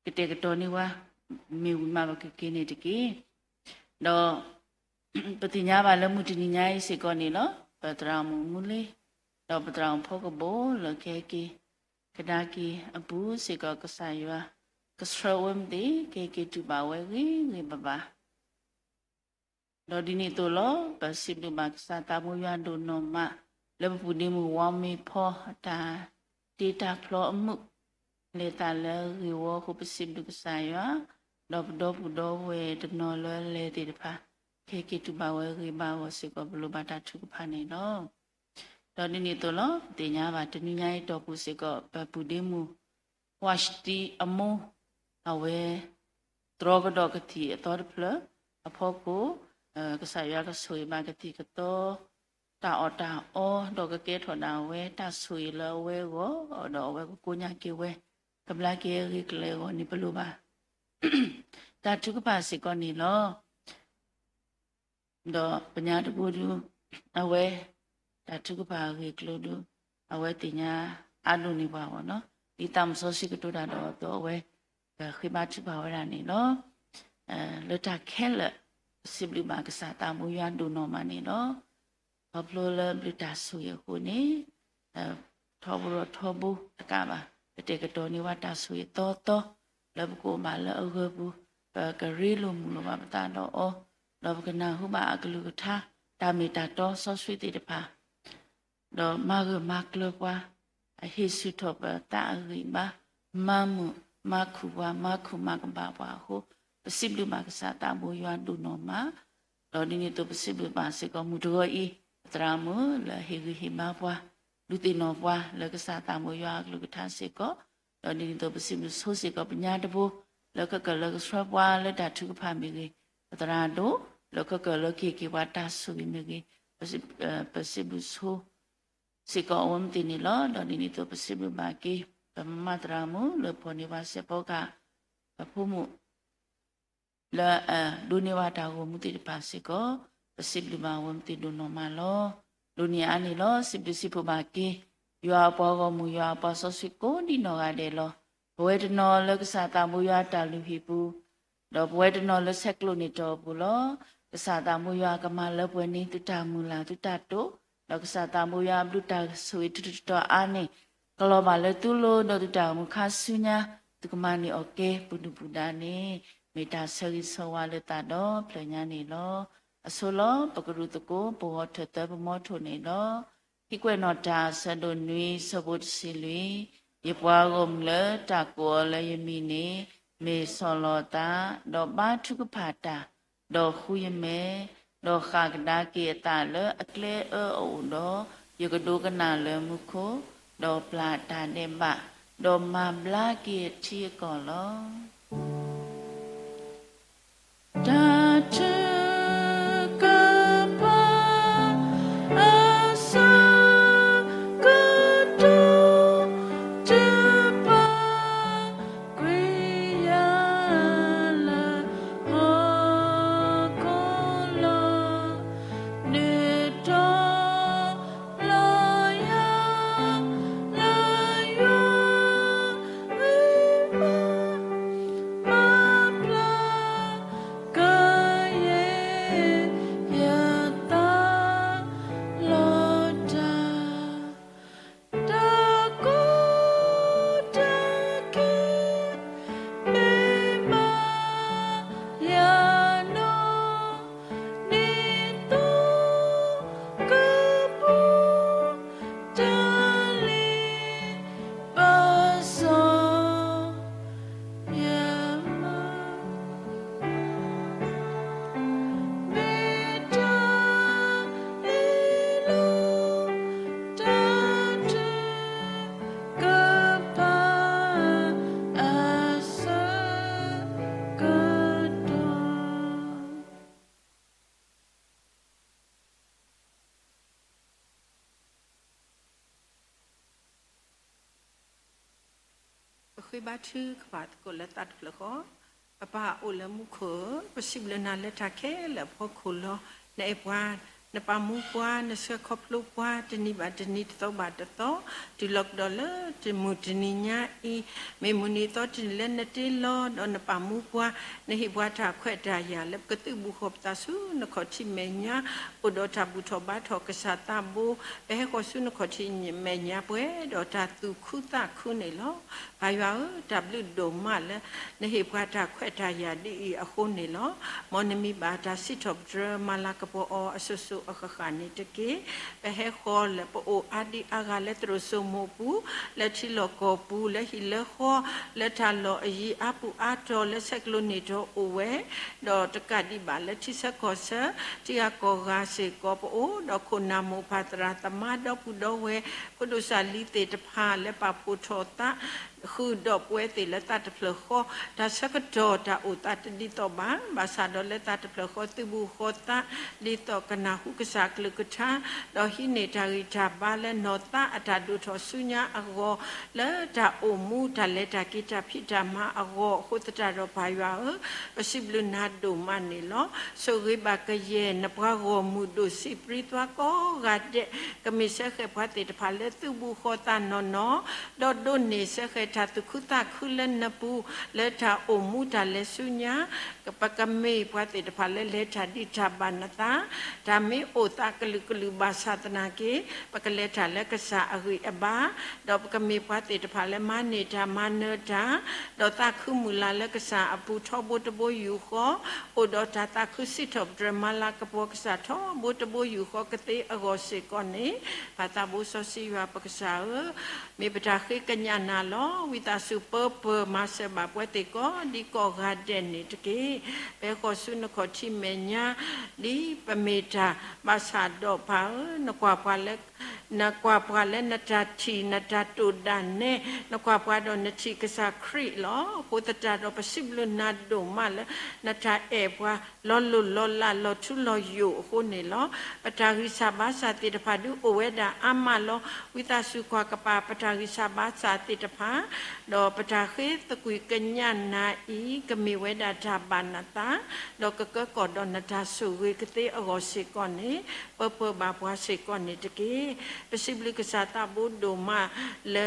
ကတဲာ်ကတီၤန့ၢ်ဝဲ မ့ၢ်ဝံၤမးပကက့ၤန့ၣ်တက့ၢ်. ဒီး ပသ့ၣ်ညါဘၣ်လၢမုၢ်တနံၤညါအံၤစ့ၢ်ကီးန့ၣ်လီၤ. ပသရၣ်မုၣ်မူလ့ ဒီးပသရၣ်မုၣ်ဖီကဘိၣ်လၢကဟဲက့ၤ ကဒါက့ၤအပူၤစ့ၢ်ကီး ကစၢ်ယွၤ ကဆှၢဝဲမသ့ၣ် ကဟဲက့ၤတူၢ်ဘၣ်ဝဲဂ့ၤဂ့ၤဘၣ်ဘၣ် ဒီးဒ်န့ၣ်အသိးလီၤ. ပစံးဘျုးဘၣ်ကစၢ်သးဘိယွၤဒိၣ်နီၢ်မး လၢပပုၢ်ဒ့မုၣ်ဝီမ့ၢ်ဖီ တၢ်တ့တၢ်ဖျီအမုာ် လဲၤသးလၢအဂ့ၢ်ဝီအဃိ ပစံးဘျုးကစၢ်ယွၤ, ဒီးပဒီပုၢ်ဒီဝဲၢ်တနီၤလၢအလဲၤသ့ၣ်တဖၣ် ကဟဲက့ၤတူၢ်ဘၣ်ဝဲဂ့ၤဘၣ်အဂီၢ်စ့ၢ်ကီး ပလိၣ်ဘၣ်တၢ်ထုကဖၣ်န့ၣ်လီၤ. ဒီးဒ်န့ၣ်အသိးလီၤ. ပသ့ၣ်ညါဘၣ်တနွံညါအံၤတီၢ်ပူၤစ့ၢ်ကီး ပပုၢ်ဒ့မုၣ် ဝါၡတံအမိၢ် အဝဲ တြီကဒီးကသံၣ်အသီတဖျၢၣ်အဖီခိၣ် ကစၢ်ယွၤကဆိၣ်ဂ့ၤဘၣ်ကသံၣ်ကသီ တၢ်အီၣ်တၢ်အီ ဒီးကကဲထီၣ်ဒၣ်ဝဲတၢ်ဆိၣ်ဂ့ၤလၢအဝဲအဂီၢ် ဒီးအဝဲကကိညါက့ၤဝဲ ကဘျါက့ၤအဂ့ၢ်ကလဲာ်အဂီၢ်န့ၣ် ပလိၣ်ဘၣ် တၢ်ထုကဖၣ်စ့ၢ်ကီးန့ၣ်လီၤ. ဒီးပညါတဘိဒု အဝဲ တၢ်ထုကဖၣ်အဂ့ၢ်အကျိၤဒု အဝဲသ့ၣ်ညါအါဒိၣ်န့ၢ်ပှၤအဂီၢ်နီၤ ဒ်သးစီဆှံကတိၤတၢ်ဒီးအသိး အဝဲ ဃ့ဘါထုကဖၣ်ဝဲဒၣ်န့ၣ်လီၤ. လၢတၢ်ခဲလၢာ် ပစံးဘျုးဘၣ်ကစၢ်သးဘိယွၤဒိၣ်နီၢ်မးန့ၣ်လီၤ. ခီဖျိလၢဘျုးတၢ်ဆိၣ်ဂ့ၤအဃိန့ၣ် ထီဘိဒီးထီဘိတကးဘၣ် ပတဲာ်ကတီၤန့ၢ်ဝဲတၢ်ဆိၣ်ဂ့ၤသီသီ လၢပကအိၣ်ဘၣ်လၢအဂၢၢ်ပူၤ ပကရ့လိာ်မုာ်လိာ်ဘၣ်ပသးဒီးအီၤ ဒီးပကနၢ်ဟူဘၣ်အကလုၢ်ကထါ တၢ်မ့ၢ်တၢ်တီစီဆှံသ့ၣ်တဖၣ် ဒီးမၤဂၢၢ်မၤကျၢၤပှၤ အဟ့ၣ်ဆူၣ်ထီၣ်ပသးအဂံၢ်ဘါ မၤမုာ်မၤခုၣ်ပှၤ မၤခုၣ်မၤကဘၣ်ပှၤအဃိ ပစံးဘျုးဘၣ်ကစၢ်သးဘိယွၤဒိၣ်နီၢ်မး ဒီးဒ်န့ၣ်အသိးပစံးဘျုးဘၣ်စ့ၢ်ကီးမုၢ်တဂီၤအံၤ ပသရၣ်မုၣ်လၢအဟ့ၣ်ဂံၢ်ဟ့ၣ်ဘါပှၤ ဒုးသ့ၣ်နီၣ်ပှၤလၢကစၢ်သးဘိယွၤအကလုၢ်ကထါစ့ၢ်ကီး ဒီးဒ်န့ၣ်အသိးပစံးဘျုးဆိစ့ၢ်ကီးပညါတဘိ လၢခဲကၢၣ်လၢကဆှၢပှၤလၢတၢ်ထုကဖၣ်မ့ၢ်ဂ့ၤ ပသရၣ်ဒိၣ် လၢခဲကၢၣ်လၢကဟ့ၣ်က့ၤပှၤတၢ်ဆိၣ်ဂ့ၤမ့ၢ်ဂ့ၤ ပစံးဘျုးဆိ စ့ၢ်ကီးအဝဲမသ့ၣ်န့ၣ်လီၤ. ဒီးဒ်န့ၣ်အသိးပစံးဘျုးဘၣ်က့ၤ ပမမသရၣ်မုၣ်လၢဖီၣ်န့ၢ်ပှၤစဲးဖီကဟၣ် ပဖိမုၣ် လၢအဒိးန့ၢ်ဘၣ်တၢ်ဂီၤမူသ့ၣ်တဖၣ်စ့ၢ်ကီး ပစံးဘျုးဘၣ်အဝဲမသ့ၣ်ဒိၣ်နီၢ်မးလီၤ. ဒိးန့ၢ်အါန့ၣ်လီၤ. စံးဘျုးစံးဖှိၣ်ဘၣ်က့ၤ ယွၤအပှၤဂီၢ်မုၢ် ယွၤအပှၤစီဆှံကိးဒံနီၢ်ဂၤဒဲးလီၤ. ပဝဲတနီၤလၢကစၢ်သးဘိယွၤအတၢ်လုၢ်ဟံၣ်ပူၤ ဒီးပဝဲတနီၤလၢဆဲးကျိးန့ၢ်တီၢ်အပူၤလီၤ. ကစၢ်သးဘိယွၤကမၤလၢပှဲၤန့ၢ်သုတၢ်မုၢ်လၢ်သုတၢ်တိာ်, ဒီးကစၢ်သးဘိယွၤအဘျုးတၢ်ဆိၣ်ဂ့ၤတတီၤတတီၤအါန့ၣ် ကလီၤဘၣ်လၢသုလိၤဒီးသုတၢ်အိၣ်မူခါဆူညါ, သုကမၤန့ၢ်အီၤကဲပဒုၣ်ပဒါန့ၣ် မ့ၢ်တၢ်ဆၢဂ့ၤဆၢဝါလၢသးဒီဖျၢၣ်ညါန့ၣ်လီၤ. အဆိလီၤ. ပကရူၢ်သကိး ပဂီၤထၢၣ်သၢပမီထိၣ်န့ၣ်လီၤ. ဟံးကွဲးနီၣ်တၢ်အဆၢဒိၣ်နွံ ဆၢဖိတဆံလွံၢ်, ယပှၤဂီၢ်မုၢ်လၢတၢ်ကိးအီၤလၢယမံၤန့ၣ် မ့ၢ်ဆီၣ်လီၤသး, ဒီးဘါထုကဖၣ်တၢ်, ဒီးဃုယမဲာ်, ဒီးဃၣ်ကဒါက့ၤအသးလၢအကျဲအၢအအိၣ်ဒီး, ယကဒိကနၣ်လၢမူခိၣ်, ဒီးပျၢ်တၢ်ဒဲးဘး, ဒီးမၤဘျါက့ၤအထံအကီၢ်လီၤ. တၢ်ထုကဖၣ်အဆၢကတီၢ် တုၤပာ်ကွံာ်ယၤလၢဟီၣ်ခိၣ်လီၤ, နုာ်ထီၣ်လီၤယၤလၢယွၤဂံၢ်ဘါ ဃ့ဘါထုကဖၣ်သကိးလၢသးတဖျၢၣ်ဃီ, ပပၢ်အိၣ်လၢမူခိၣ်ဧၢ, ပစံးဘျုးနၤလၢတၢ်ခဲလၢာ်အဖီခိၣ်လီၤ. နအဲၣ်ပှၤ, နပာ်မူပှၤ, နဆှၢခီဖျိပှၤ တနံၤဘၣ်တနံၤ တသီဘၣ်တသီ, တုၤလီၤကဒီးလၢတမုၢ်တနံၤညါအံၤ, မ့ၢ်မုၢ်နံၤသီတနံၤလၢနတ့လီၤ ဒီးနပာ်မူပှၤ, နဟ့ၣ်ပှၤတၢ်ခွဲးတၢ်ယာ်လၢပကသုးဘူးဃီၤပသးဆူနခီၣ်ထံးမဲာ်ညါ, အိၣ်ဒီးတၢ်ဘူၣ်ထီၣ်ဘါထီၣ်ကစၢ်သးဘိ, ပဟဲဃီၤဆူနခီၣ်ထံးမဲာ်ညါပှဲၤဒီးတၢ်သူၣ်ခုသးခုန့ၣ်လီၤ. ပၢ်ယွၤဧၢ, တၢ်ဘျုးဒိၣ်မးလၢ နဟ့ၣ်ပှၤတၢ်ခွဲးတၢ်ယာ်ဒ်အံၤအဃိန့ၣ်လီၤ. မ်နမံၤဘၣ်တၢ်စံးထီၣ်ပတြၢၤမၤလၤကပီၤအီၤအစိၤစိၤအဃၣ်ဃၣ်န့ၣ်တက့ၢ်. ပဟဲဃီၤလၢပအိၣ်အါဒံအါဂၤလၢသရိာ်စိမိၢ်ပူၤ, လၢထံလီၢ်ကီၢ်ပူၤ, လၢဟံၣ်လၢဃီ, လၢတၢ်လီၢ်အယံၤအါပူၤအါတီၤ လၢဆဲးကျိးန့ၢ်တီအိၣ်ဝဲ, ဒီးတကးဒံးဘၣ်လၢထံဆၢကီၢ်ဆၢ, ထံဂၤကီၢ်ဂၤစ့ၢ်ကီး ပအိၣ်ဒီးခိၣ်နၢ်မိၢ်ပၢ်သရၣ်သမါဒီပုၢ်ဒီဝဲၢ် ဖိဒိၣ်စၢ်လံၤသ့ၣ်တဖၣ်လၢပာ်ဖှိၣ်ထီၣ်သး ဃုာ်ဒီးပဝဲသ့ၣ်လၢသးတဖျၢၣ်ဃီ, တၢ်ဆၢကတီၢ်တၢ်အိၣ်သးတဒ်သိးဘၣ်, ဘၣ်ဆၣ်ဒီးလၢသးတဖျၢၣ်ဃီသုးဘူးဃီၤသး ဒ်သိးကနၢ်ဟူကစၢ်ကလုၢ်ကထါ, ဒီးဟံးန့ၢ်တၢ်ဂံၢ်တၢ်ဘါလၢနီၢ်သးအတၢ်ဒိၣ်ထီၣ်ဆူညါအဂီၢ်, လၢတၢ်အိၣ်မူတၢ်လဲၤတၢ်က့ၤတၢ်ဖံးတၢ်မၤအဂီၢ်အဃိသတးဒီးပၢ်ယွၤဧၢ, ပစံးဘျုးနၤဒိၣ်မးန့ၣ်လီၤ. ဆိၣ်ဂ့ၤဘၣ်ကယဲၢ်နပှၤဂီၢ်မုၢ်ဒိၣ်ဆံးပြံသွါကိးဂၤဒဲး, ကမ့ၢ်စၢဃဲၤပှၤသ့ၣ်တဖၣ်လၢသုးဘူးဃီၤသးနီၢ်နီၢ်, ဒီးဒိးန့ၢ်စၢဃဲၤတၢ်သူၣ်ခုသးခုလၢနပူၤ, လၢတၢ်အိၣ်မူတၢ်လဲၤဆူညါ, ပကမ့ၢ်ပှၤသ့ၣ်တဖၣ်လၢလဲၤတၢ်ဒံးတၢ်ဘၣ်နသး, တၢ်မ့ၢ်အိၣ်သးကလုာ်ကလုာ်ဘၣ်ဆၣ်သနာ်က့, ပကလဲၤတၢ်လၢကစၢ်အဂံၢ်အဘါ, ဒီးပကမ့ၢ်ပှၤသ့ၣ်တဖၣ်လၢမၤန့ၢ်တၢ်မၤနၢၤတၢ်, ဒီးသးခုမုၢ်လၢ်လၢကစၢ်အပူၤထီဘိတဘိယူၢ်ဃီ, အိၣ်ဒီးတၢ်သးခုစံးထီၣ်ပတြၢၤမၤလၤကပီၤကစၢ်ထီဘိတဘိယူၢ်ဃီကသ့အဂီၢ်စ့ၢ်ကီးန့ၣ်, ပၢ်သးဘိစီဆှံယွၤပကစၢ်ဧၢ, မ့ၢ်ပတၢ်ဃ့ကညးနၤလီၤ. ဝံသးစူၤပၢပၢၤမၤစၢၤဘၣ်ပဝဲသ့ၣ်ကိးဒံကိးဂၤဒဲးန့ၣ်တက့ၢ်. ပဟဲဃီၤဆူနခီၣ်ထံးမဲာ်ညါ ဒ်ပမ့ၢ်တၢ်, ဘၣ်ဆၣ်ဒီးပၢ်ဧၢ, နကွၢ်ပှၤလၢ နကွၢ်ပှၤလၢနတၢ်ထံၣ် နတၢ်တိာ်ဒၣ်နဲ, နကွၢ်ပှၤဒီးနထံၣ်ကစၢ်ခရံာ်လီၤ. အဃိသတးဒီးပစံးဘျုးနၤဒိၣ်မးလၢ နတၢ်အဲၣ်ပှၤလီၤလိၢ်လီၤလးလီၤထူလီၤယိာ်အဃိန့ၣ်လီၤ. ပတၢ်ဂံၢ်စၢ်ဘါစၢ်သ့ၣ်တဖၣ်ဒုးအိၣ်ဝဲဒၣ်အါမးလီၤ. ဝံသးစူၤကွၢ်ကပၤပတၢ်ဂံၢ်စၢ်ဘါစၢ်သ့ၣ်တဖၣ် ဒီးပတၢ်ဃ့သကွံာ်ကညးနၤအံၤ ကမ့ၢ်ဝဲဒၣ်တၢ်ဘၣ်နသး, ဒီးကကၢကီၢ်ဒီးနတၢ်ဆိၣ်ဂ့ၤကသ့အဂီၢ်စ့ၢ်ကီးန့ၣ်, ပၢပၢၤဘၣ်ပှၤစ့ၢ်ကီးန့ၣ်တက့ၢ်. ပစံးဘျုးကစၢ်သးဘိဒိၣ်မးလၢ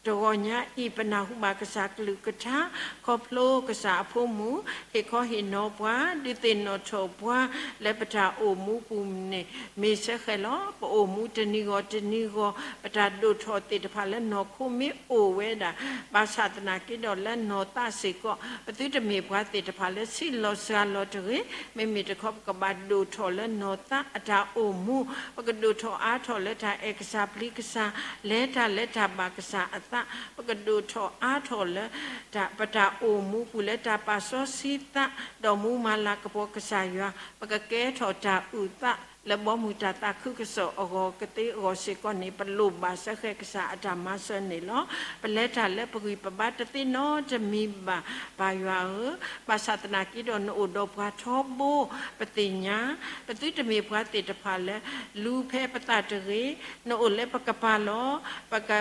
တဂီၤညါအံၤ ပနၢ်ဟူဘၣ်ကစၢ်ကလုၢ်ကထါ, ခီဖျိကစၢ်အဖိမုၣ် ဟ့ၣ်ခီဟ့ၣ်နီၤပှၤ, ဒုးသ့ၣ်နီၣ်ထီၣ်ပှၤ လၢပတၢ်အိၣ်မူပူၤန့ၣ် မ့ၢ်စဲဃဲၤလီၤ. ပအိၣ်မူတနံၤဂီၤတနံၤဂီၤ ပတၢ်ဒိၣ်ထီၣ်သ့ၣ်တဖၣ်လၢနီၢ်ခိမ့ၢ်အိၣ်ဝဲဒၣ်, ဘၣ်ဆၣ်သနာ်က့ဒီးလၢနီၢ်သးစ့ၢ်ကီး ပသုတမ့ၢ်ပှၤသ့ၣ်တဖၣ်လၢဆံးလီၤစှၤလီၤတဂ့ၤ. မ့မ့ၢ်တခီ ပကဘၣ်ဒိၣ်ထီၣ်လၢနီၢ်သးအတၢ်အိၣ်မူ, ပကဒိၣ်ထီၣ်အါထီၣ်လၢတၢ်အဲၣ်ကစၢ်ပျံၤကစၢ်, လဲၤတၢ်လၢတၢ်ဘၣ်ကစၢ်အသး, ပကဒိၣ်ထီၣ်အါထီၣ်လၢ တၢ် ပတၢ်အိၣ်မူပူၤလၢတၢ်ပာ်စီဆှံသး, ဒီးမူမၤလၤကပီၤကစၢ်ယွၤ, ပကကဲထီၣ်တၢ်အုၣ်သးလၢဘီမုၢ်တၢ်သးခုကစီၣ်အဂီၢ်ကသ့အဂီၢ်စ့ၢ်ကီးန့ၣ် ပလိၣ်ဘၣ်စဲဃဲၤကစၢ်အတၢ်မၤစၢၤန့ၣ်လီၤ. ပလဲၤတၢ်လၢပဂံၢ်ပဘါတသ့နီတမံၤဘၣ်, ပၢ်ယွၤဧၢ, ဘၣ်ဆၣ်သနာ်က့ဒီးနအိၣ်ဒီးပှၤထီဘိ, ပသ့ၣ်ညါ, ပသုတမ့ၢ်ပှၤသ့ၣ်တဖၣ်လၢ လူၤဖဲပသးတဂ့ၤ, နအိၣ်လၢပကပၤလီၤ. ပက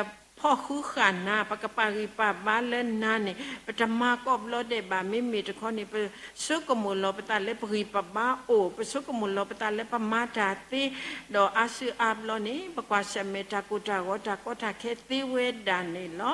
ဖီၣ်ဃုဃာ်နၤ, ပကပာ်ဂံၢ်ပာ်ဘါလၢနၤန့ၣ် ပတမၤကိးဘျီဒဲးဘၣ်. မ့မ့ၢ်တခီန့ၣ် ပဆိကမိၣ်လီၤပသးလၢပဂံၢ်ပဘါအိၣ်, ပဆိကမိၣ်လီၤပသးလၢပမၤတၢ်သ့, ဒီးအါစုအါဘျီန့ၣ် ပကွၢ်ဆၢၣ်မဲာ်တၢ်ကိၢ်တၢ်ဂီၤတၢ်ကီတၢ်ခဲသ့ဝဲဒၣ်န့ၣ်လီၤ.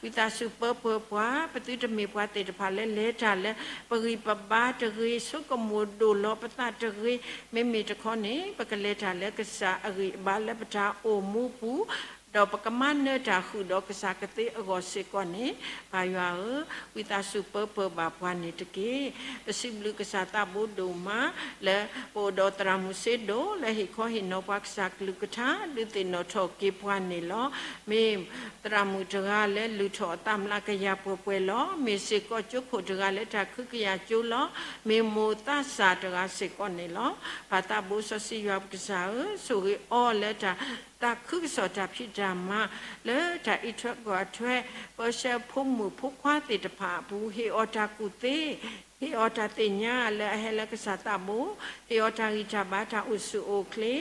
ဝံသးစူၤပၢပၢၤပှၤ, ပသုတမ့ၢ်ပှၤသ့ၣ်တဖၣ်လၢလဲၤတၢ်လၢ ပဂံၢ်ပဘါတဂ့ၤ, ဆိကမိၣ်ဒိၣ်လီၤပသးတဂ့ၤ, မ့မ့ၢ်တခီန့ၣ် ပကလဲၤတၢ်လၢကစၢ်အဂံၢ်အဘါလၢပတၢ်အိၣ်မူပူၤ, ဒီးပကမၤနၢၤတၢ်ဃုာ်ဒီးကစၢ်ကသ့အဂီၢ်စ့ၢ်ကီးန့ၣ်, ပၢ်ယွၤဧၢ, ဝံသးစူၤပၢပၢၤဘၣ်ပှၤန့ၣ်တက့ၢ်. ပစံးဘျုးကစၢ်သးဘိဒိၣ်မး လၢပအိၣ်ဒီးသရၣ်မုၣ်စ့ဒိၣ် လၢဟ့ၣ်ခီဟ့ၣ်နီၤပှၤကစၢ်ကလုၢ်ကထါ ဒုးသ့ၣ်နီၣ်ထီၣ်က့ၤပှၤန့ၣ်လီၤ. မ့ၢ်သရၣ်မုၣ်တဂၤလၢလုၢ်ထီၣ်အသးမျးကယၤပှဲၤပှဲၤလီၤ. မ့ၢ်စ့ၢ်ကီးကၠိခိၣ်တဂၤလၢတၢ်ခုကယၤကၠိလီၤ. မ့ၢ်မိၢ်သးစၢ်တဂၤစ့ၢ်ကီးန့ၣ်လီၤ. ပၢ်သးဘိစီဆှံယွၤပကစၢ်ဧၢ, ဆိၣ်ဂ့ၤအီၤလၢတၢ် သးခုကစီၣ်တၢ်ဖံးတၢ်မၤ လၢတၢ်အံးထွဲကွၢ်ထွဲ ပၢဆှၢဖိမုၣ်ဖိခွါသ့ၣ်တဖၣ်အပူၤ, ဟ့ၣ်အီၤတၢ်ကူၣ်သ့, ဟ့ၣ်အီၤတၢ်သ့ၣ်ညါလၢအဟဲလၢကစၢ်သးဘိ, ဟ့ၣ်အီၤတၢ်ဂံၢ်တၢ်ဘါတၢ်အိၣ်ဆူၣ်အိၣ်ချ့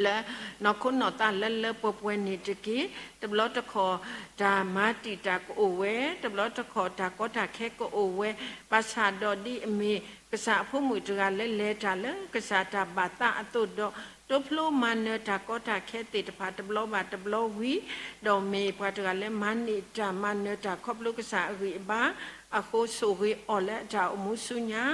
လၢနီၢ်ခိနီၢ်သးလၢလၢပှဲၤပှဲၤန့ၣ်တက့ၢ်. တဘျီတခီၣ်တၢ်မၤတံာ်တာ်ကအိၣ်ဝဲ, တဘျီတခီၣ်တၢ်ကီတၢ်ခဲကအိၣ်ဝဲ, ဘၣ်ဆၣ်ဒီးဒ်အမ့ၢ်ကစၢ်အဖိမုၣ်တဂၤလၢလဲၤတၢ်လၢကစၢ်တၢ်ဘၣ်သးအသိးဒီး တိဖျိမၤနၢၤတၢ်ကီတၢ်ခဲသ့ၣ်တဖၣ်တဘျီဘၣ်တဘျီဝံၤ, ဒီးမ့ၢ်ပှၤတဂၤလၢမၤန့ၢ်တၢ်မၤနၢၤတၢ်ခီဖျိကစၢ်အဂံၢ်အဘါအဃိ ဆိၣ်ဂ့ၤအီၤလၢအတၢ်အိၣ်မူဆူညါ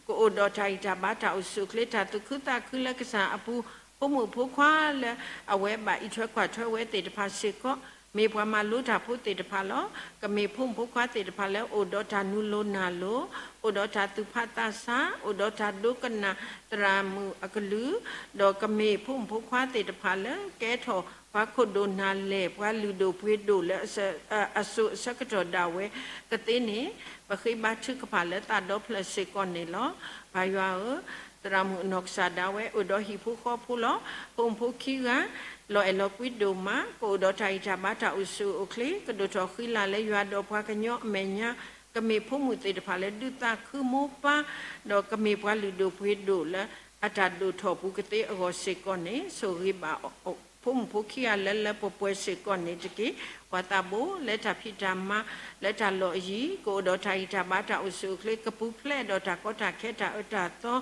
ကအိၣ်ဒီးတၢ်ဂံၢ်တၢ်ဘါတၢ်အိၣ်ဆူၣ်အိၣ်ချ့ တၢ်သူၣ်ခုသးခုလၢကစၢ်အပူၤ, ဖိမုၣ်ဖိခွါလၢအဝဲဘၣ်အံးထွဲကွၢ်ထွဲဝဲသ့ၣ်တဖၣ်စ့ၢ်ကီး, မ့ၢ်ပှၤမၤလိတၢ်ဖိသ့ၣ်တဖၣ်လီၤ. ကမ့ၢ်ဖိမုၣ်ဖိခွါသ့ၣ်တဖၣ်လၢအိၣ်ဒီးတၢ်နုာ်လိၤနၢ်လိၤ, အိၣ်ဒီးတၢ်သူၣ်ဖးသးဆး, အိၣ်ဒီးတၢ်ဒိကနၣ်သရၣ်မုၣ်အကလုၢ်, ဒီးကမ့ၢ်ဖိမုၣ်ဖိခွါသ့ၣ်တဖၣ်လၢကဲထီၣ်ပှၤခိၣ်ဒိၣ်နၢ်လဲၢ် ပှၤလုၢ်ဒိၣ်ပှ့ၤဒိၣ်လၢအစိၤအဆၢကတီၢ်ဒၣ်ဝဲကသ့န့ၣ် ပဃ့ဘါထုကဖၣ်လၢသးဒီဖျၢၣ်စ့ၢ်ကီးန့ၣ်လီၤ. ပၢ်ယွၤဧၢ, သရၣ်မုၣ်အနီၢ်ကစၢ်ဒၣ်ဝဲအိၣ်ဒီးဟံၣ်ဖိဃီဖိလီၤ. ဖိမုၣ်ဖိခံဂၤ လီၤအဲၣ်လီၤကွံဒိၣ်မး, ကအိၣ်ဒီးတၢ်ဂံၢ်တၢ်ဘါတၢ်အိၣ်ဆူၣ်အိၣ်ချ့, ကဒိၣ်ထီၣ်ဃံလၤလၢယွၤဒီးပှၤကညီအမဲာ်ညါ, ကမ့ၢ်ဖိမုၣ်သ့ၣ်တဖၣ်လၢဒုးသးခုမိၢ်ပၢ်, ဒီးကမ့ၢ်ပှၤလုၢ်ဒိၣ်ပှ့ၤဒိၣ်လၢအတၢ်ဒိၣ်ထီၣ်ပူၤကသ့အဂီၢ်စ့ၢ်ကီးန့ၣ် ဆိၣ်ဂ့ၤဘၣ် ဖိမုၣ်ဖိခံဂၤလၢလၢပှဲၤပှဲၤစ့ၢ်ကီးန့ၣ်တက့ၢ်. ပှၤသးဘိလၢတၢ်ဖံးတၢ်မၤလၢတၢ်လီၢ်အယံၤ ကအိၣ်ဒီးတၢ်ဂံၢ်တၢ်ဘါတၢ်အိၣ်ဆူၣ်အိၣ်ချ့ ကပူၤဖျဲးဒီးတၢ်ကီတၢ်ခဲတၢ်အၢတၢ်သီ,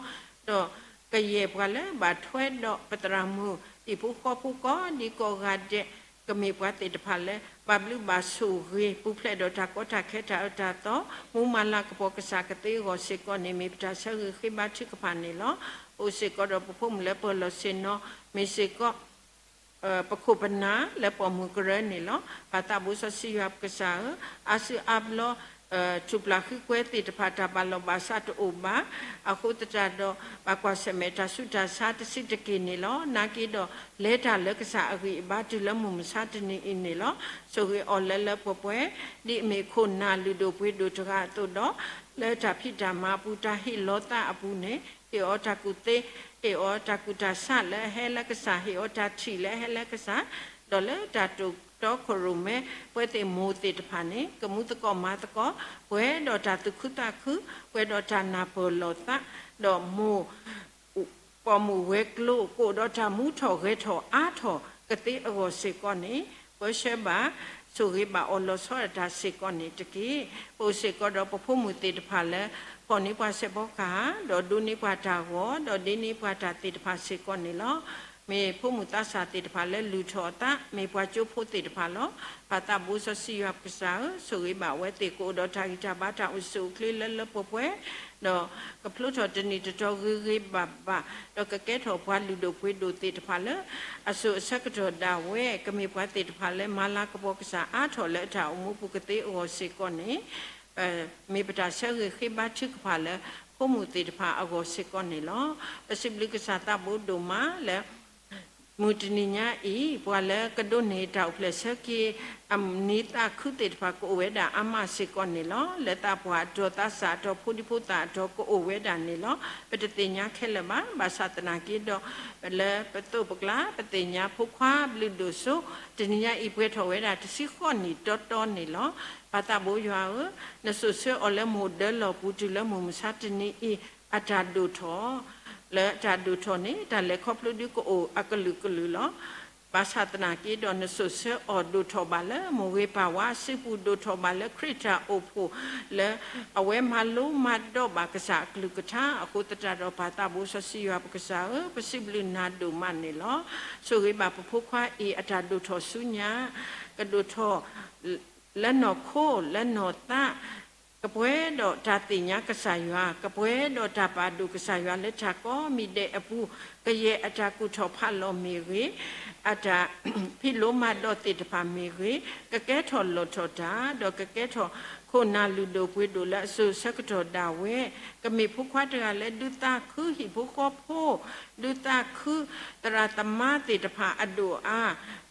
ဒီးကယဲၢ်ပှၤလၢဘၣ်ထွဲဒီးပသရၣ်မုၣ်ဟံၣ်ဖိဃီဖိကိးဒံကိးဂၤဒဲး, ကမ့ၢ်ပှၤသ့ၣ်တဖၣ်လၢ ဘၣ်ဘျုးဘၣ်ဆိၣ်ဂ့ၤ ပူၤဖျဲးဒီးတၢ်ကီတၢ်ခဲတၢ်အၢတၢ်သီ, မူမၤလၤကပီၤကစၢ်ကသ့အဂီၢ်စ့ၢ်ကီးန့ၣ် မ့ၢ်ပတၢ်ဆၢဂ့ၤဃ့ဘါထုကဖၣ်န့ၣ်လီၤ. အိၣ်စ့ၢ်ကီးဒီးပဖိမုၣ်လၢပၢၤလီၢ်ဆ့ၣ်နီၤ, မ့ၢ်စ့ၢ်ကီး ပခိၣ်ပနၢ်လၢပိာ်မုၣ်ကရၢန့ၣ်လီၤ. ပၢ်သးဘိစီဆှံယွၤပကစၢ်ဧၢ, အါစုအါဘျီ ထူၣ်ပျၢ်ဃုကွဲသ့ၣ်တဖၣ်တၢ်ဘၣ်လီၢ်ဘၣ်စးတအိၣ်ဘၣ်, အဃိသတးဒီး ဘၣ်ကွၢ်ဆၢၣ်မဲာ်တၢ်ဆူးတၢ်ဆါတဆံးတက့ၢ်န့ၣ်လီၤ. နာ်က့ဒီး လဲၤတၢ်လၢကစၢ်အဂံၢ်အဘါတုၤလၢမုၢ်မဆါတနံၤအံၤန့ၣ်လီၤ. ဆိၣ်ဂ့ၤအီၤလၢလၢပှဲၤပှဲၤ, ဒ်အမ့ၢ်ခိၣ်နၢ်လုၢ်ဒိၣ်ပှ့ၤဒိၣ်တဂၤအသိးဒီး လၢတၢ်ဖံးတၢ်မၤအပူၤ တၢ်ဟ့ၣ်လီၤသးအပူၤန့ၣ် ဟ့ၣ်အီၤတၢ်ကူၣ်သ့, ဟ့ၣ်အီၤတၢ်ကူၣ်တၢ်ဆးလၢအဟဲလၢကစၢ်, ဟ့ၣ်အီၤတၢ်ထံၣ်လၢအဟဲလၢကစၢ်, ဒီးလၢတၢ်တိာ်တီခိၣ်ရိၣ်မဲ ပဝဲသ့ၣ်မိၢ်သ့ၣ်တဖၣ်န့ၣ် ကမူသကိးမၤသကိး, ပှဲၤဒီးတၢ်သူၣ်ခုသးခု, ပှဲၤဒီးတၢ်နၢ်ပၢၢ်လီၤသး, ဒီးမိၢ် ပိာ်မုၣ်ဝဲၤကျိၤ ကအိၣ်ဒီးတၢ်မူထီၣ်ဂဲၤထီၣ်အါထီၣ်ကသ့အဂီၢ်စ့ၢ်ကီးန့ၣ် ပၢဆှၢဘၣ်, ဆိၣ်ဂ့ၤဘၣ်အီၤလီၤဆီဒၣ်တၢ်စ့ၢ်ကီးန့ၣ်တက့ၢ်. ပအိၣ်စ့ၢ်ကီးဒီးပဖိမုၣ်သ့ၣ်တဖၣ်လၢ ဖီၣ်န့ၢ်ပှၤစဲးဖီကဟၣ်, ဒီးဒိးန့ၢ်ပှၤတၢ်ဂီၤ, ဒီးဒ့န့ၢ်ပှၤတၢ်သ့ၣ်တဖၣ်စ့ၢ်ကီးန့ၣ်လီၤ. မ့ၢ်ဖိမုၣ်သးစၢ်သ့ၣ်တဖၣ်လၢလုၢ်ထီၣ်အသး မ့ၢ်ပှၤကၠိဖိသ့ၣ်တဖၣ်လီၤ. ပၢ်သးဘိစီဆှံယွၤပကစၢ်ဧၢ, ဆိၣ်ဂ့ၤဘၣ်အဝဲသ့ၣ် ကအိၣ်ဒီးတၢ်ဂံၢ်တၢ်ဘါတၢ်အိၣ်ဆူၣ်အိၣ်ချ့လၢလၢပှဲၤပှဲၤ, ဒီးကဖျိထီၣ်တနံၣ်တတီၤဂ့ၤဂ့ၤဘၣ်ဘၣ်, ဒီးကကဲထီၣ်ပှၤလုၢ်ဒိၣ်ပှ့ၤဒိၣ်သ့ၣ်တဖၣ်လၢ အစိၤအဆၢကတီၢ်ဒၣ်ဝဲ ကမ့ၢ်ပှၤသ့ၣ်တဖၣ်လၢမၤလၤကပီၤကစၢ်အါထီၣ်လၢအတၢ်အိၣ်မူပူၤကသ့အဂီၢ်စ့ၢ်ကီးန့ၣ် မ့ၢ်ပတၢ်ဆၢဂ့ၤဃ့ဘါထုကဖၣ်လၢ ဖိမုၣ်သ့ၣ်တဖၣ်အဂီၢ်စ့ၢ်ကီးန့ၣ်လီၤ. ပစံးဘျုးကစၢ်သးဘိဒိၣ်မးလၢ မုၢ်တနံၤညါအံၤ ပှၤလၢကဒိးန့ၢ်တၢ်အိၣ်ဖျဲၣ်ဆၢက့ၤ အနံၤသးခုသ့ၣ်တဖၣ် ကအိၣ်ဝဲဒၣ်အါမးစ့ၢ်ကီးန့ၣ်လီၤ. လၢသးပှၢ်အတီၤ သးစၢ်အတီၤ ဖိဒံဖိသၣ်အတီၤ ကအိၣ်ဝဲဒၣ်န့ၣ်လီၤ. ပတသ့ၣ်ညါခဲလၢာ်ဘၣ်. ဘၣ်ဆၣ်သနာ်က့ဒီး လၢပသိးပကျါ ပသ့ၣ်ညါဖိခွါဘျုးဒိၣ်စိ တနံၤညါအံၤ ပှဲၤထီၣ်ဝဲဒၣ်တဆံဃိးနံၣ်တီတီန့ၣ်လီၤ. ပၢ်သးဘိယွၤဧၢ, နစိာ်ဆှၢအီၤလၢမိၢ်ဒၢလီၢ်ပူၤ တုၤလၢမုၢ်မဆါတနံၤအံၤ အတၢ်ဒိၣ်ထီၣ် လၢအတၢ်ဒိၣ်ထီၣ်န့ၣ် တၢ်လဲၤခီဖျိဒုကအိၣ်အကလုာ်ကလုာ်လီၤ. ဘၣ်ဆၣ်သနာ်က့ဒီး နစိာ်ဆှၢအီၤဒိၣ်ထီၣ်ဘၣ်လၢ မိၢ်ဂ့ၤပၢ်ဝါအစုပူၤ ဒိၣ်ထီၣ်ဘၣ်လၢခရံာ်တၢ်အိၣ်ဖှိၣ် လၢအဝဲမၤလိမၤဒိးဘၣ်ကစၢ်အကလုၢ်ကထါအဃိသတးဒီး ပၢ်သးဘိစီဆှံယွၤပကစၢ်ဧၢ, ပစံးဘျုးနၤဒိၣ်မးန့ၣ်လီၤ. ဆိၣ်ဂ့ၤဘၣ်ပဖိခွါအံၤ အတၢ်ဒိၣ်ထီၣ်ဆူညါ ကဒိၣ်ထီၣ် လၢနီၢ်ခိ လၢနီၢ်သး ကပှဲၤဒီးတၢ်သ့ၣ်ညါကစၢ်ယွၤ, ကပှဲၤဒီးတၢ်ပာ်ဒိၣ်ကစၢ်ယွၤလၢတၢ်ကိးမံၤဒဲးအပူၤ, ကယဲၢ်အတၢ်ကူၣ်ထီၣ်ဖးလီၤမ့ၢ်ဂ့ၤ, အတၢ်ဖံးလိမၤဒိးသ့ၣ်တဖၣ်မ့ၢ်ဂ့ၤ, ကကဲထီၣ်လီၢ်ထီၣ်တၢ်, ဒီးကကဲထီၣ်ခိၣ်နၢ်လုၢ်ဒိၣ်ပှ့ၤဒိၣ်လၢအစိၤဆၢကတီၢ်ဒၣ်ဝဲ, ကမ့ၢ်ဖိခွါတဂၤလၢဒုးသးခုဟံၣ်ဖိဃီဖိ, ဒုးသးခုသရၣ်သမါသ့ၣ်တဖၣ်အဒိၣ်အါ,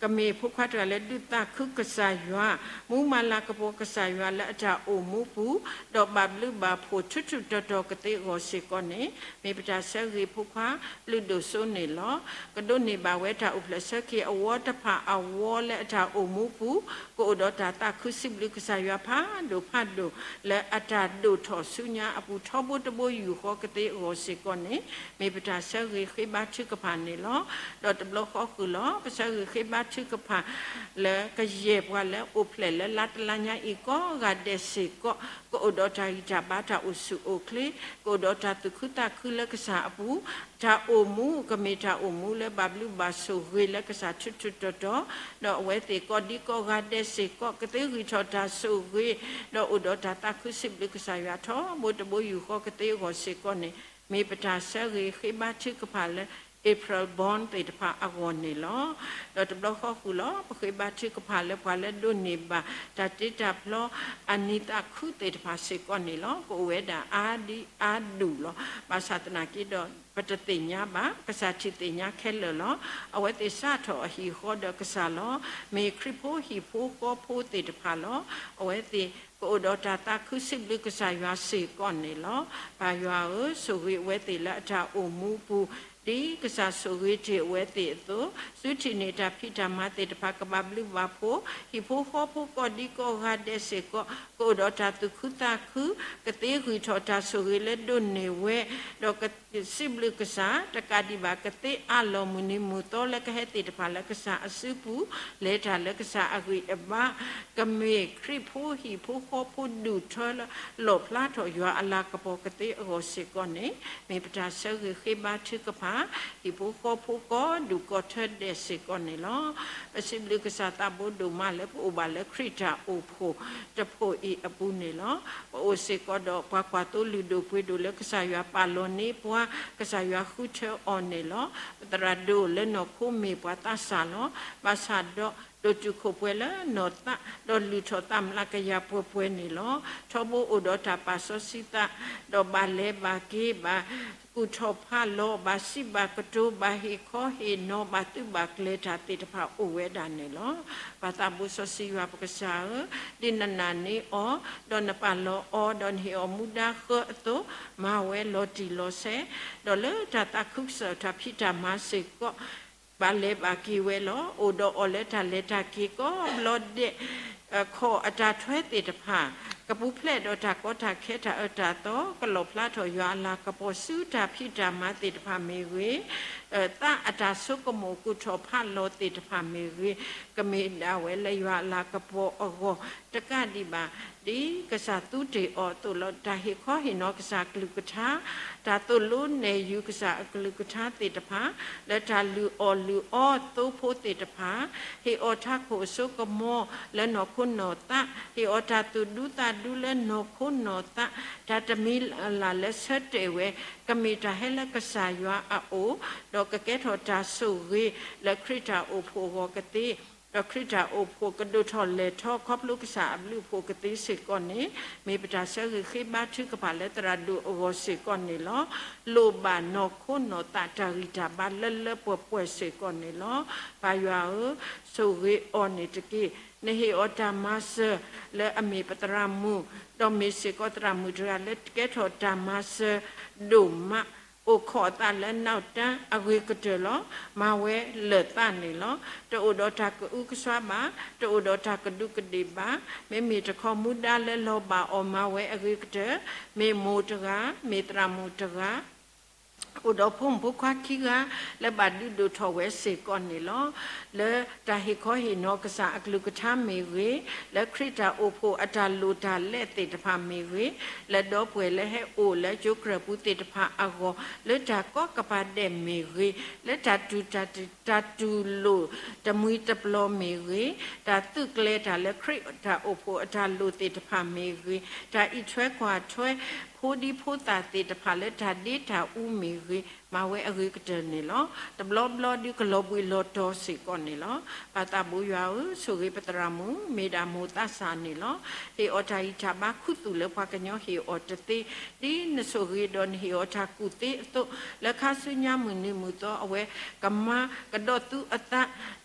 ကမ့ၢ်ဖိခွါတဂၤလၢဒုးသးခုကစၢ်ယွၤ, မူမၤလၤကပီၤကစၢ်ယွၤလၢအတၢ်အိၣ်မူပူၤ, ဒီးဘၣ်ဘျုးဘၣ်ဖှိၣ်ထူထူတီတီကသ့အဂီၢ်စ့ၢ်ကီးန့ၣ်, မ့ၢ်ပတၢ်ဆၢဂ့ၤဖိခွါဘျုးဒိၣ်စိန့ၣ်လီၤ. ကဒိးန့ၢ်ဘၣ်ဝဲတၢ်အိၣ်ဖျဲၣ်ဆၢက့ၤအဝီတဖၣ်အဝီလၢအတၢ်အိၣ်မူပူၤ, ကအိၣ်ဒီးတၢ်သးခုစံးဘျုးကစၢ်ယွၤဖးဒိၣ်ဖးဒိၣ် လၢအတၢ်ဒိၣ်ထီၣ်ဆူညါအပူၤ ထီဘိတဘိယူၢ်ဃီကသ့အဂီၢ်စ့ၢ်ကီးန့ၣ်, မ့ၢ်ပတၢ်ဆၢဂ့ၤ ပဆၢဂ့ၤဃ့ဘါထုကဖၣ်န့ၣ်လီၤ. ဒီးတဘျီဃီဃုာ်လီၤ ပဆၢဂ့ၤဃ့ဘါထုကဖၣ် လၢကယဲၢ်ပှၤလၢအိၣ်ဖျဲၣ်လၢလါတလါညါအံၤကိးဂၤဒဲးစ့ၢ်ကီး ကအိၣ်ဒီးတၢ်ဂံၢ်တၢ်ဘါတၢ်အိၣ်ဆူၣ်အိၣ်ချ့ ကအိၣ်ဒီးတၢ်သူၣ်ခုသးခုလၢကစၢ်အပူၤ တၢ်အိၣ်မူ ကမ့ၢ်တၢ်အိၣ်မူလၢဘၣ်ဘျုးဘၣ်ဆိၣ်ဂ့ၤလၢကစၢ်ထူထူတီတီ ဒီးအဝဲသ့ၣ်ကိးဒံကိးဂၤဒဲးစ့ၢ်ကီး ကသ့ဂံၢ်ထီၣ်တၢ်ဆိၣ်ဂ့ၤ ဒီးအိၣ်ဒီးတၢ်သးခုစံးဘျုးကစၢ်ယွၤထီဘိတဘိယူၢ်ဃီကသ့အဂီၢ်စ့ၢ်ကီးန့ၣ် မ့ၢ်ပတၢ်ဆၢဂ့ၤဃ့ဘါထုကဖၣ်လၢ April Born သ့ၣ်တဖၣ်အဂီၢ်န့ၣ်လီၤ. ဒီးတဘျီဃီဃုာ်လီၤ ပဃ့ဘါထုကဖၣ်လၢပှၤလၢဒိးန့ၢ်ဘၣ် တၢ်တ့တၢ်ဖျီအနံၤသးခုသ့ၣ်တဖၣ်စ့ၢ်ကီးန့ၣ်လီၤ. ကအိၣ်ဝဲဒၣ်အါဒံအါဒူၣ်လီၤ. ဘၣ်ဆၣ်သနာ်က့ဒီး ပတသ့ၣ်ညါဘၣ် ကစၢ်ထံၣ်သ့ၣ်ညါခဲလၢာ်လီၤ. အဝဲသ့ၣ်စးထီၣ်အဟံၣ်ဃီဒီးကစၢ်လီၤ. မ့ၢ်ခရံာ်ဖိဟံၣ်ဖိဃီဖိသ့ၣ်တဖၣ်လီၤ. အဝဲသ့ၣ်ကအိၣ်ဒီးတၢ်သးခုစံးဘျုးကစၢ်ယွၤစ့ၢ်ကီးန့ၣ်လီၤ. ပၢ်ယွၤဧၢ, ဆိၣ်ဂ့ၤအဝဲသ့ၣ်လၢအတၢ်အိၣ်မူပူၤ ဒ်ကစၢ်ဆိၣ်ဂ့ၤတ့ၢ်အဝဲသ့ၣ်အသိး, စုထံၣ်န့ၢ်တၢ်ဖံးတၢ်မၤသ့ၣ်တဖၣ်ကဘၣ်ဘျုးဘၣ်ဖှိၣ်, ဟံၣ်ဖိဃီဖိကိးဒံကိးဂၤဒဲးစ့ၢ်ကီး ကအိၣ်ဒီးတၢ်သူၣ်ခုသးခု, ကသ့ဂံၢ်ထီၣ်တၢ်ဆိၣ်ဂ့ၤလၢဒိးန့ၢ်ဝဲ, ဒီးကစံးဘျုးကစၢ်, တကးဒံးဘၣ် ကသ့အးလီၤမုၢ်နံၤမုၢ်သီလၢကဟဲသ့ၣ်တဖၣ်လၢကစၢ်အစုပူၤ, လဲၤတၢ်လၢကစၢ်အဂံၢ်အဘါ, ကမ့ၢ်ခရံာ်ဖိဟံၣ်ဖိဃီဖိဒူၣ်ထၢလၢ လီၣ်ဖျါထီၣ်ယွၤအလၤကပီၤကသ့အဂီၢ်စ့ၢ်ကီးန့ၣ်, မ့ၢ်ပတၢ်ဆၢဂ့ၤဃ့ဘါထုကဖၣ် ဟံၣ်ဖိဃီဖိကိးဒူၣ်ကိးထၢဒဲးစ့ၢ်ကီးန့ၣ်လီၤ. ပစံးဘျုးကစၢ်သးဘိဒိၣ်မးလၢပအိၣ်ဘၣ်လၢခရံာ်တၢ်အိၣ်ဖှိၣ်တဖှိၣ်အံၤအပူၤန့ၣ်လီၤ. ပအိၣ်စ့ၢ်ကီးဒီးပှၤကွၢ်သိလုၢ်ဒိၣ်ပှ့ၤဒိၣ်လၢကစၢ်ယွၤပာ်လီၤန့ၢ်ပှၤ, ကစၢ်ယွၤဃုထၢအီၤန့ၣ်လီၤ. ပသရၣ်ဒိၣ်လၢနီၢ်ခိမ့ၢ်ပှၤသးစၢ်လီၤ. ဘၣ်ဆၣ်ဒီး ဒိၣ်တုာ်ခိၣ်ပှဲၤလၢနီၢ်သး, ဒီးလုၢ်ထီၣ်သးမျးကယၤပှဲၤပှဲၤန့ၣ်လီၤ. ထီဘိအိၣ်ဒီးတၢ်ပာ်စီဆှံသး, ဒီးဘၣ်လဲၤဘၣ်က့ၤဘၣ် ကူၣ်ထီၣ်ဖးလီၤ, ဘၣ်စံးဘၣ်ကတိၤ, ဘၣ်ဟ့ၣ်ခီဟ့ၣ်နီၤ, ဘၣ်သုးဘၣ်ကျဲၤတၢ်သ့ၣ်တဖၣ်အိၣ်ဝဲဒၣ်န့ၣ်လီၤ. ပၢ်သးဘိစီဆှံယွၤပကစၢ်ဧၢ, ဒ်နနာ်န့ၢ်အီၤ, ဒီးနပာ်လီၤအီၤ, ဒီးနဟ့ၣ်အီၤမူဒါဃၢအသိး, မၤဝဲလီၤတံၢ်လီၤဆဲး, ဒီးလၢတၢ်သးခုကစီၣ်တၢ်ဖံးတၢ်မၤစ့ၢ်ကီး ဘၣ်လဲၤဘၣ်က့ၤဝဲလီၤ. အိၣ်ဒီးအီၤလၢတၢ်လဲၤတၢ်က့ၤကိးဘျီဒဲး, ခီၣ်အတၢ်ထွဲသ့ၣ်တဖၣ်, ကပူၤဖျဲးဒီးတၢ်ကီတၢ်ခဲတၢ်အၢတၢ်သီ, ကလီၣ်ဖျါထီၣ်ယွၤအလၤကပီၤဆူတၢ်ဖံးတၢ်မၤသ့ၣ်တဖၣ်မ့ၢ်ဂ့ၤ, သးအတၢ်ဆိကမိၣ်ကူၣ်ထီၣ်ဖးလီၤသ့ၣ်တဖၣ်မ့ၢ်ဂ့ၤ, ကမ့ၢ်ဒၣ်ဝဲလၢယွၤအလၤကပီၤအဂီၢ်, တကးဒံးဘၣ် ဒ်ကစၢ်သူတ့ၢ်အီၤအသိးလီၤ. တၢ်ဟ့ၣ်ခီဟ့ၣ်နီၤကစၢ်အကလုၢ်ကထါ, တၢ်သိၣ်လိနဲၣ်ယုၤကစၢ်အကလုၢ်ကထါသ့ၣ်တဖၣ်, လၢတၢ်လုၢ်အီၣ်လုၢ်အီသိဖိသ့ၣ်တဖၣ်, ဟ့ၣ်အီၤထးခိၣ်အစိကမီၤလၢနီၢ်ခိနီၢ်သး, ဟ့ၣ်အီၤတၢ်သူၣ်ဒူသးဒူလၢနီၢ်ခိနီၢ်သး, တၢ်တမံၤလၢ်လၢ်လၢဆၢတဲာ်ဝဲ, ကမ့ၢ်တၢ်ဟဲလၢကစၢ်ယွၤအအိၣ်, ဒီးကကဲထီၣ်တၢ်ဆိၣ်ဂ့ၤလၢခရံာ်တၢ်အိၣ်ဖှိၣ်အဂီၢ်ကသ့ ဒီးခရံာ်တၢ်အိၣ်ဖှိၣ်ကဒိၣ်ထီၣ်လဲၢ်ထီၣ်ခီဖျိကစၢ်အဘျုးအဖှိၣ်ကသ့စ့ၢ်ကီးန့ၣ်, မ့ၢ်ပတၢ်ဆၢဂ့ၤဃ့ဘါထုကဖၣ်လၢသရၣ်ဒိၣ်အဂီၢ်စ့ၢ်ကီးန့ၣ်လီၤ. လိၣ်ဘၣ်နီၢ်ခိနီၢ်သးတၢ်ဂံၢ်တၢ်ဘါလၢလၢပှဲၤပှဲၤစ့ၢ်ကီးန့ၣ်လီၤ. ပၢ်ယွၤဧၢ, ဆိၣ်ဂ့ၤအီၤန့ၣ်တက့ၢ်. နဟ့ၣ်အီၤတၢ်မၤစၢၤလၢအမ့ၢ်ပသရၣ်မုၣ်, ဒီးမ့ၢ်စ့ၢ်ကီးသရၣ်မုၣ်တဂၤလၢကဲထီၣ်တၢ်မၤစၢၤဒိၣ်မး အိၣ်ခိးအသးလၢနီၣ်တၢ်အဂ့ၤကတၢၢ်လီၤ. မၤဝဲလၢာ်သးန့ၣ်လီၤ. တအိၣ်ဒီးတၢ်ကအုကစွါဘၣ်, တအိၣ်ဒီးတၢ်ကဒူးကဒ့ၣ်ဘၣ်, မ့မ့ၢ်တခီမူဒါလၢလီၤဘၣ်အီၤမၤဝဲအဂ့ၤကတၢၢ်, မ့ၢ်မိၢ်တဂၤ, မ့ၢ်သရၣ်မုၣ်တဂၤ, အိၣ်ဒီးဖိမုၣ်ဖိခွါခံဂၤလၢဘၣ်ဒုးဒိၣ်ထီၣ်ဝဲစ့ၢ်ကီးန့ၣ်လီၤ. လၢတၢ်ဟ့ၣ်ခီဟ့ၣ်နီၤကစၢ်အကလုၢ်ကထါမ့ၢ်ဂ့ၤ, လၢခရံာ်တၢ်အိၣ်ဖှိၣ်အတၢ်လိၣ်တၢ်လဲသ့ၣ်တဖၣ်မ့ၢ်ဂ့ၤ, လၢဒီပုၢ်ဝဲၢ်လၢဟဲအိၣ်လၢကၠိကြၢးပူၤသ့ၣ်တဖၣ်အဂီၢ်, လၢတၢ်ကီကပၤဒဲးမ့ၢ်ဂ့ၤ, လၢတၢ်တူၢ်တၢ် တၢ်တူၢ်လိာ်တမှံၤတပျီၤမ့ၢ်ဂ့ၤ, တၢ်သုးကျဲၤတၢ်လၢခရံာ်တၢ်အိၣ်ဖှိၣ်အတၢ်လိၣ်သ့ၣ်တဖၣ်မ့ၢ်ဂ့ၤ, တၢ်အံးထွဲကွၢ်ထွဲ ဖိဒံဖိသၣ်သ့ၣ်တဖၣ်လၢတၢ်ဒ့တၢ်အူမ့ၢ်ဂ့ၤ, မၤဝဲအဂ့ၤကတၢၢ်န့ၣ်လီၤ. တဘျီဘျီဒုးကလီၤဘှံးလီၤတီၤစ့ၢ်ကီးန့ၣ်လီၤ. ပၢ်သးဘိယွၤဧၢ, ဆိၣ်ဂ့ၤပသရၣ်မုၣ်, မ့ၢ်ဒၣ်မိၢ်သးစၢ်န့ၣ်လီၤ. ဟ့ၣ်အီၤတၢ်ဂံၢ်တၢ်ဘါခူသူၣ်လၢပှၤကညီဟ့ၣ်အီၤတသ့, ဒ်နဆိၣ်ဂ့ၤဒီးနဟ့ၣ်အီၤတၢ်ကူၣ်သ့အသိး, လၢခါဆူညါမုၢ်နံၤမုၢ်သီအဝဲကမၤကဒီးသူအသး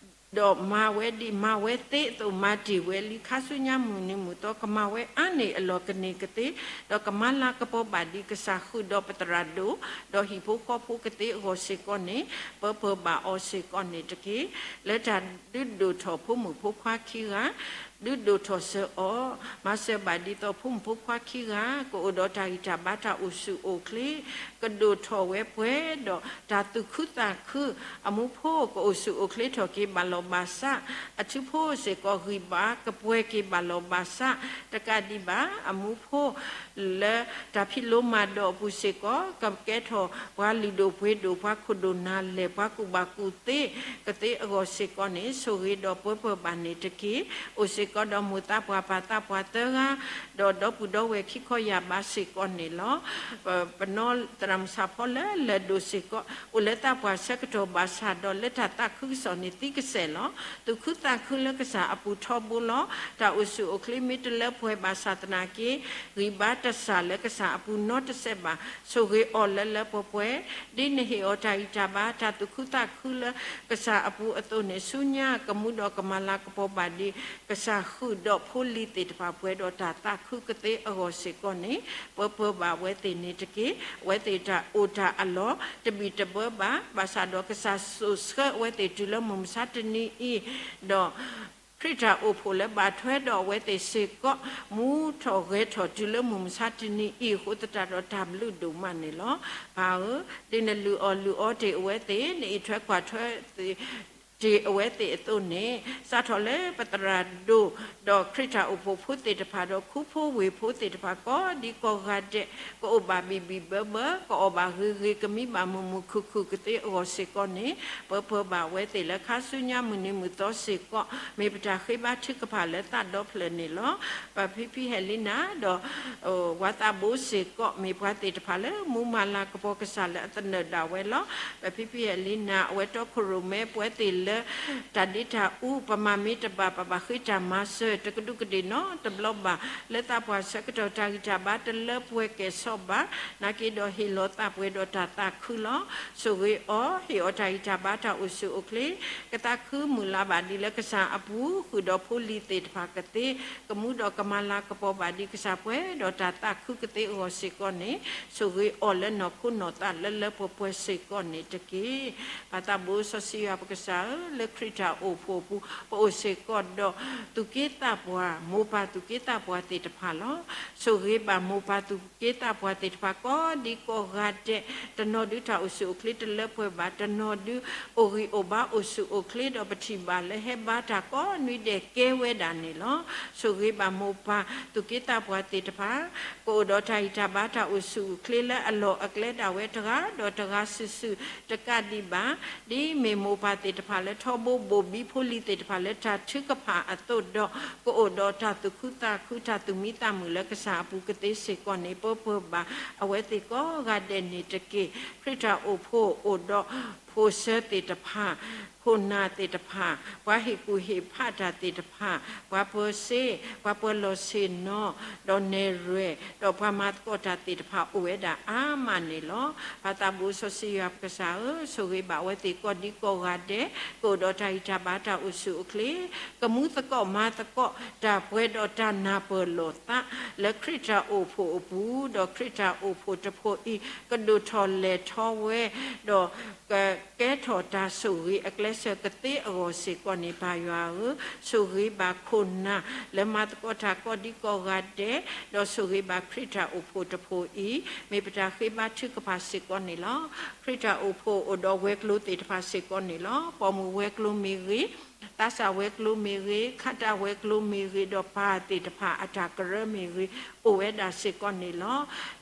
ဒီးမၤဝဲဒ်မၤဝဲသ့အသိး မၤတ့ၢ်ဝဲလံ. ခါဆူညါမုၢ်နံၤမုၢ်သီ ကမၤဝဲအါန့ၢ်အလီၢ်ကန့ၢ်ကသ့, ဒီးကမၤလၤကပီၤဘၣ်ဒ်ကစၢ်ဃုာ်ဒီးပသရၣ်ဒိၣ်, ဒီးဟံၣ်ဖိဃီဖိကသ့အဂီၢ်စ့ၢ်ကီးန့ၣ်, ပၢပၢၢ်ဘၣ်အီၤစ့ၢ်ကီးန့ၣ်တက့ၢ်. လၢတၢ်ဒုးဒိၣ်ထီၣ်ဖိမုၣ်ဖိခွါခံဂၤ, ဒုးဒိၣ်ထီၣ်စၢၤအီၤ, မၤစၢၤဘၣ်ဒ်သိးဖိမုၣ်ဖိခွါခံဂၤ ကအိၣ်ဒီးတၢ်ဂံၢ်တၢ်ဘါတၢ်အိၣ်ဆူၣ်အိၣ်ချ့, ကဒိၣ်ထီၣ်ဝဲပှဲၤဒီး တၢ်သူၣ်ခုသးခု, အမူဖိကအိၣ်ဆူၣ်အိၣ်ချ့ထီၣ်က့ၤဘၣ်လီၢ်ဘၣ်စး, အထူဖိစ့ၢ်ကီးဂံၢ်ဘါကပှဲၤက့ၤဘၣ်လီၢ်ဘၣ်စး, တကးဒံးဘၣ် အမူဖိ လၢတၢ်ဖံးလိမၤဒိးအပူၤစ့ၢ်ကီး ကကဲထီၣ်ပှၤလုၢ်ဒိၣ်ပှ့ၤဒိၣ် ပှၤခိၣ်ဒိၣ်နၢ်လဲၢ် ပှၤကူၣ်ဘၣ်ကူၣ်သ့ကသ့အဂီၢ်စ့ၢ်ကီးန့ၣ် ဆိၣ်ဂ့ၤဒီးပၢပၢဘၣ်န့ၣ်တက့ၢ်. အိၣ်စ့ၢ်ကီးဒီးမိၢ်သးပှၢ်ပၢ်သးပှၢ်သၢဂၤ, ဒီးဒီပုၢ်ဒီဝဲၢ်ခံခီယာ်ဘးစ့ၢ်ကီးန့ၣ်လီၤ. ပနီၢ်သရၣ်မုၣ်ဆၣ်ဖီလၢလၢၢ်ဒိၣ်စ့ၢ်ကီး အိၣ်လၢသးပှၢ်ဆၢကတီၢ်ဘၣ်ဆၣ်ဒီး လၢတၢ်သးခုကစီၣ်န့ၣ်သံကစဲာ်လီၤ. သူၣ်ခုသးခုလၢကစၢ်အပူၤထီဘိလီၤ. တၢ်အိၣ်ဆူၣ်အိၣ်ချ့မ့ၢ်တလၢပှဲၤဘၣ်ဆၣ်သနာ်က့ ဂံၢ်ဘါတစၢ်လၢကစၢ်အပူၤနီတစဲးဘၣ်. ဆိၣ်ဂ့ၤအီၤလၢလၢပှဲၤပှဲၤ, ဒ်နဟ့ၣ်အီၤတၢ်ဂံၢ်တၢ်ဘါ တၢ်သူၣ်ခုသးခုလၢကစၢ်အပူၤအသိးန့ၣ် ဆူညါကမူဒီးကမၤလၤကပီၤဘၣ်ဒံး ကစၢ်ဃုာ်ဒီးဖိလံၤသ့ၣ်တဖၣ်ပှဲၤဒီးတၢ်သးခုကသ့အဂီၢ်စ့ၢ်ကီးန့ၣ် ပၢပၢဘၣ်အဝဲသ့ၣ်န့ၣ်တက့ၢ်. အဝဲသ့ၣ်တၢ်အိၣ်တၢ်အလီၢ် တဘံၣ်တဘၢဘၣ်, ဘၣ်ဆၣ်ဒီးကစၢ်စိာ်ဆှၢအဝဲသ့ၣ်တုၤလၢမုၢ်မဆါတနံၤအံၤ, ဒီး ခရံာ်တၢ်အိၣ်ဖှိၣ်လၢဘၣ်ထွဲဒီးအဝဲသ့ၣ်စ့ၢ်ကီး မူထီၣ်ဂဲၤထီၣ်တုၤလၢမုၢ်မဆါတနံၤအံၤအဃိသတးဒီး တၢ်ဘျုးဒိၣ်မးန့ၣ်လီၤ. ပၢ်ဧၢ, ဒ်နလုၢ်အီၣ်လုၢ်အီတ့ၢ်အဝဲသ့ၣ်, နအံးထွဲကွၢ်ထွဲ တ့ၢ်အဝဲသ့ၣ်အသိးန့ၣ်, စးထီၣ်လၢပသရၣ်ဒိၣ်, ဒီးခရံာ်တၢ်အိၣ်ဖှိၣ်ဖိသ့ၣ်တဖၣ်ဒီး ခူဖိဝ့ၢ်ဖိသ့ၣ်တဖၣ် ကိးဒံကိးဂၤဒဲး ကအိၣ်ဘၣ်ဘံၣ်ဘံၣ်ဘၢဘၢ, ကအိၣ်ဘၣ်ဂ့ၤဂ့ၤ, ကမံဘၣ်မုာ်မုာ်ခုၣ်ခုၣ်ကသ့အဂီၢ်စ့ၢ်ကီးန့ၣ်, ပၢပၢဘၣ်အဝဲသ့ၣ်လၢခါဆူညါမုၢ်နံၤမုၢ်သီစ့ၢ်ကီး မ့ၢ်ပတၢ်ဃ့ဘါထုကဖၣ်လၢသးဒီဖျၢၣ်န့ၣ်လီၤ. ပဖံဖံဟဲလံနၤဒီး ဝၤသးဘိစ့ၢ်ကီး မ့ၢ်ပှၤသ့ၣ်တဖၣ်လၢမူမၤလၤကပီၤကစၢ်လၢအသနၢၣ်ဒၣ်ဝဲလီၤ. ပဖံဖံဟဲလံနၤ အဝဲတီခိၣ်ရိၣ်မဲပဝဲသ့ၣ်လၢ တၢ်ဒ့တၢ်အူ ပမၤမ့ၢ်တဘၣ် ပဘၣ်ဃ့တၢ်မၤစၢၤ တကဒူးကဒ့ၣ်နီတဘျီဘၣ်. လၢသးပှၢ်ဆၢကတီၢ်တၢ်ဂံၢ်တၢ်ဘါတလၢပှဲၤကဲၣ်ဆိးဘၣ်, နာ်က့ဒီးဟ့ၣ်လီၤသးပှဲၤဒီးတၢ်သးခုလီၤ. ဆိၣ်ဂ့ၤအီၤ, ဟ့ၣ်အီၤတၢ်ဂံၢ်တၢ်ဘါတၢ်အိၣ်ဆူၣ်အိၣ်ချ့, ကသးခုမုၢ်လၢ်ဘၣ်ဒ်လၢကစၢ်အပူၤ ဃုာ်ဒီးဖိလံၤသ့ၣ်တဖၣ်ကသ့, ကမူဒီးကမၤလၤကပီၤဘၣ်ဒ်ကစၢ်ပှဲၤဒီးတၢ်သးခုကသ့အဂီၢ်စ့ၢ်ကီးန့ၣ်, ဆိၣ်ဂ့ၤအီၤလၢနီၢ်ခိနီၢ်သးလၢလၢပှဲၤပှဲၤစ့ၢ်ကီးန့ၣ်တက့ၢ်. ပၢ်သးဘိစီဆှံယွၤပကစၢ်ဧၢ, လၢခရံာ်တၢ်အိၣ်ဖှိၣ်အပူၤ ပအိၣ်စ့ၢ်ကီးဒီး သူၣ်က့သးပှၢ်, မိၢ်ပၢ်သူၣ်က့သးပှၢ်သ့ၣ်တဖၣ်လီၤ. ဆိၣ်ဂ့ၤဘၣ်မိၢ်ပၢ်သူၣ်က့သးပှၢ်သ့ၣ်တဖၣ် ကိးဒံကိးဂၤဒဲး, တနီၤဒုးတၢ်အိၣ်ဆူၣ်အိၣ်ချ့တလၢပှဲၤဘၣ်, တနီၤဒုးအိၣ်ဂံၢ်အိၣ်ဘါအိၣ်ဆူၣ်အိၣ်ချ့ဒီး ပထံၣ်ဘၣ်လၢဟဲဘါတၢ်ကိးနွံဒဲးကဲဝဲဒၣ်န့ၣ်လီၤ. ဆိၣ်ဂ့ၤဘၣ်မိၢ်ပၢ်သူၣ်က့သးပှၢ်သ့ၣ်တဖၣ် ကအိၣ်ဒီးတၢ်ဂံၢ်တၢ်ဘါတၢ်အိၣ်ဆူၣ်အိၣ်ချ့လၢအလီၢ်အကျဲဒၣ်ဝဲတဂၤဒီးတဂၤစုာ်စုာ်, တကးဒံးဘၣ် ဒ်မ့ၢ်မိၢ်ပၢ်သ့ၣ်တဖၣ်လၢထီဘိဘိၣ်ဘံဖိလံၤသ့ၣ်တဖၣ်လၢတၢ်ထုကဖၣ်အသိးဒီး ကအိၣ်ဒီးတၢ်သူၣ်ခုသးခု တၢ်သူၣ်မံသးမုာ်လၢကစၢ်အပူၤကသ့စ့ၢ်ကီးန့ၣ် ပၢပၢဘၣ်အဝဲသ့ၣ်ကိးဂၤဒဲးန့ၣ်တက့ၢ်. ခရံာ်တၢ်အိၣ်ဖှိၣ်အိၣ်ဒီး ဖိၣ်စၢၤသ့ၣ်တဖၣ်, ခိၣ်နၢ်သ့ၣ်တဖၣ်, ပှၤဟ့ၣ်ကူၣ်ဟ့ၣ်ဖးတၢ်သ့ၣ်တဖၣ်, ပှၤပၢၤစ့, ပှၤပၢၤလီၢ်ဆ့ၣ်နီၤ, ဒီးနဲၣ်ရွဲၣ်, ဒီးပှၤမၤသကိးတၢ်သ့ၣ်တဖၣ်အိၣ်ဝဲဒၣ်အါမးန့ၣ်လီၤ. ပၢ်သးဘိစီဆှံယွၤပကစၢ်ဧၢ, ဆိၣ်ဂ့ၤဘၣ်အဝဲသ့ၣ်ကိးဒံကိးဂၤဒဲး, ကအိၣ်ဒီးတၢ်ဂံၢ်တၢ်ဘါတၢ်အိၣ်ဆူၣ်အိၣ်ချ့, ကမူသကိးမၤသကိးတၢ်ပှဲၤဒီးတၢ်နၢ်ပၢၢ်လိာ်သး လၢခရံာ်တၢ်အိၣ်ဖှိၣ်အပူၤ, ဒီးခရံာ်တၢ်အိၣ်ဖှိၣ်တဖှိၣ်အံၤ ကဒိၣ်ထီၣ်လဲၢ်ထီဝဲ, ဒီး ကကဲထီၣ်တၢ်ဆိၣ်ဂ့ၤအကျဲးစၢးကသ့အဂီၢ်စ့ၢ်ကီးန့ၣ် ပၢ်ယွၤဧၢ, ဆိၣ်ဂ့ၤဘၣ်ခိၣ်နၢ်လၢမၤသကိးတၢ်ကိးဒံကိးဂၤဒဲး, ဒီးဆိၣ်ဂ့ၤဘၣ်ခရံာ်တၢ်အိၣ်ဖှိၣ်တဖှိၣ်အံၤ, မ့ၢ်ပတၢ်ဃ့ဘါထုကဖၣ်စ့ၢ်ကီးန့ၣ်လီၤ. ခရံာ်တၢ်အိၣ်ဖှိၣ်အိၣ်ဒီးဝဲၤကျိၤသ့ၣ်တဖၣ်စ့ၢ်ကီးန့ၣ်လီၤ. ပိာ်မုၣ်ဝဲၤကျိၤမ့ၢ်ဂ့ၤ, သးစၢ်ဝဲၤကျိၤမ့ၢ်ဂ့ၤ, ခးတၢ်ဝဲၤကျိၤမ့ၢ်ဂ့ၤ, ဒီးပၢ်သ့ၣ်တဖၣ်အတၢ်ကရၢမ့ၢ်ဂ့ၤ, အိၣ်ဝဲဒၣ်စ့ၢ်ကီးန့ၣ်လီၤ.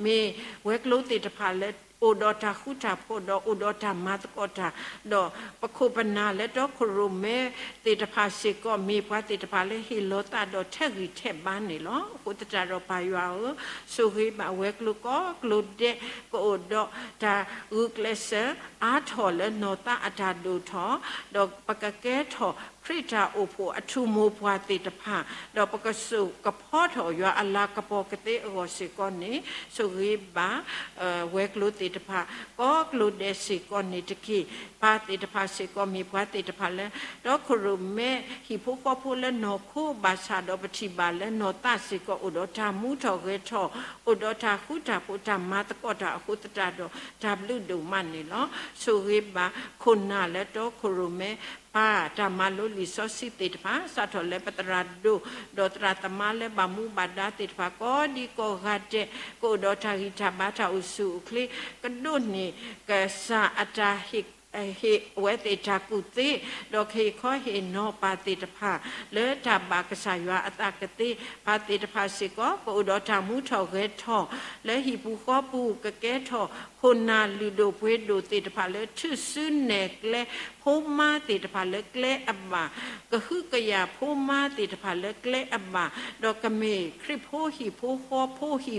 မ့ၢ်ဝဲၤကျိၤသ့ၣ်တဖၣ်လၢ အိၣ်ဒီးတၢ်ဃူတၢ်ဖိးဒီး အိၣ်ဒီးတၢ်မၤသကိးတၢ်, ဒီးပခိၣ်ပနၢ်လၢတီခိၣ်ရိၣ်မဲသ့ၣ်တဖၣ်စ့ၢ်ကီး မ့ၢ်ပှၤသ့ၣ်တဖၣ်လၢဟ့ၣ်လီၤသးဒီးထဲးဂံၢ်ထဲးဘါန့ၣ်လီၤ. အဃိသတးဒီးပၢ်ယွၤဧၢ, ဆိၣ်ဂ့ၤဘၣ်ဝဲၤကျိၤကိးကျိၤဒဲး ကအိၣ်ဒီးတၢ်ဂုာ်ကျဲးစၢးအါထီၣ်လၢနီၢ်သးအတၢ်ဒိၣ်ထီၣ်, ဒီးပကကဲထီၣ်ခရံာ်တၢ်အိၣ်ဖှိၣ်အထူၣ်မိၢ်ပှၢ်သ့ၣ်တဖၣ်, ဒီးပကစိာ်ကဖီထီၣ်ယွၤအလၤကပီၤကသ့အဂီၢ်စ့ၢ်ကီးန့ၣ်, ဆိၣ်ဂ့ၤဘၣ် ဝဲၤကျိၤသ့ၣ်တဖၣ် ကိးကျိၤဒဲးစ့ၢ်ကီးန့ၣ်တက့ၢ်. ပၢ်သ့ၣ်တဖၣ်စ့ၢ်ကီး မ့ၢ်ပှၤသ့ၣ်တဖၣ်လၢ တီခိၣ်ရိၣ်မဲဟံၣ်ဖိဃီဖိလၢနီၢ်ခိဘၣ်ဆၣ်ဒီး ပထံၣ်ဘၣ်လၢနီၢ်သးစ့ၢ်ကီး အိၣ်ဒီးတၢ်မူထီၣ်ဂဲၤထီၣ်, အိၣ်ဒီးတၢ်ဃူတၢ်ဖိး တၢ်မၤသကိးတၢ်အဃိသတးဒီး တၢ်ဘျုးဒိၣ်မးန့ၣ်လီၤ. ဆိၣ်ဂ့ၤဘၣ်ခိၣ်နၢ်လၢတီခိၣ်ရိၣ်မဲ ပၢ်တၢ်မၤလိလံာ်စီဆှံသ့ၣ်တဖၣ် စးထီၣ်လၢပသရၣ်ဒိၣ် ဒီးသရၣ်သမါလၢဘၣ်မူဘၣ်ဒါသ့ၣ်တဖၣ် ကိးဒံကိးဂၤဒဲး ကအိၣ်ဒီးတၢ်ဂံၢ်တၢ်ဘါတၢ်အိၣ်ဆူၣ်အိၣ်ချ့ ကဒိးန့ၢ်ကစၢ်အတၢ်ဟ့ၣ် ဟ့ၣ်အဝဲသ့ၣ်တၢ်ကူၣ်သ့ ဒီးကဟ့ၣ်ခီဟ့ၣ်နီၤပၢ်သ့ၣ်တဖၣ် လၢတၢ်ဘၣ်ကစၢ်ယွၤအသးကသ့ ပၢ်သ့ၣ်တဖၣ်စ့ၢ်ကီး ကအိၣ်ဒီးတၢ်မူထီၣ်ဂဲၤထီၣ် လၢဟံၣ်ပူၤဃီပူၤ ကကဲထီၣ်ခိၣ်နၢ်လုၢ်ဒိၣ်ပှ့ၤဒိၣ်သ့ၣ်တဖၣ်လၢ ထူၣ်စုနဲၣ်ကျဲ ဖိမါသ့ၣ်တဖၣ်လၢကျဲအဘၣ်, ကဟုကယာ်ဖိမါသ့ၣ်တဖၣ်လၢကျဲအဘၣ်, ဒီးကမ့ၢ်ခရံာ်ဖိဟံၣ်ဖိဃီဖိဟံၣ်မုာ်ဃီ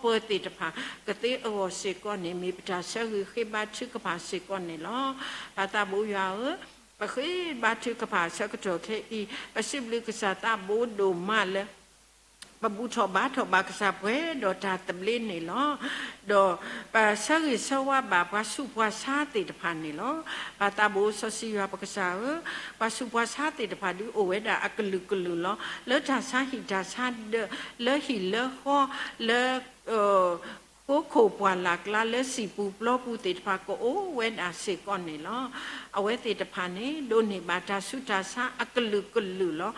ပၢၤသ့ၣ်တဖၣ် ကသ့အဂီၢ်စ့ၢ်ကီးန့ၣ် မ့ၢ်ပတၢ်ဆၢဂ့ၤဃ့ဘါထုကဖၣ်စ့ၢ်ကီးန့ၣ်လီၤ. ပၢ်သးဘိယွၤဧၢ, ပဃ့ဘါထုကဖၣ်ဆၢကတီၢ်ခဲအံၤ ပစံးဘျုးကစၢ်သးဘိဒိၣ်မးလၢ ပဘူၣ်ထီၣ်ဘါထီၣ်ဘၣ်ကစၢ်ပှဲၤဒီးတၢ်သဘျ့န့ၣ်လီၤ. ဒီးပဆၢဂ့ၤဆၢဝါဘၣ်ပှၤဆူးပှၤဆါသ့ၣ်တဖၣ်န့ၣ်လီၤ. ပၢ်သးဘိစီဆှံယွၤပကစၢ်ဧၢ, ပှၤဆူးပှၤဆါသ့ၣ်တဖၣ်ဒုးအိၣ်ဝဲဒၣ်အကလုာ်ကလုာ်လီၤ. လၢတၢ်ဆါဟံၣ်တၢ်ဆါဒၢး, လၢဟံၣ်လၢဃီ, လၢ ဃိခိၣ်ပှၢ်လၢ်ကျါ လၢစံာ်ပူၤပျီပူၤသ့ၣ်တဖၣ် ကအိၣ်ဝဲဒၣ်စ့ၢ်ကီးန့ၣ်လီၤ. အဝဲသ့ၣ်တဖၣ်န့ၣ် ဒိးန့ၢ်ဘၣ်တၢ်ဆူးတၢ်ဆါအကလုာ်ကလုာ်လီၤ.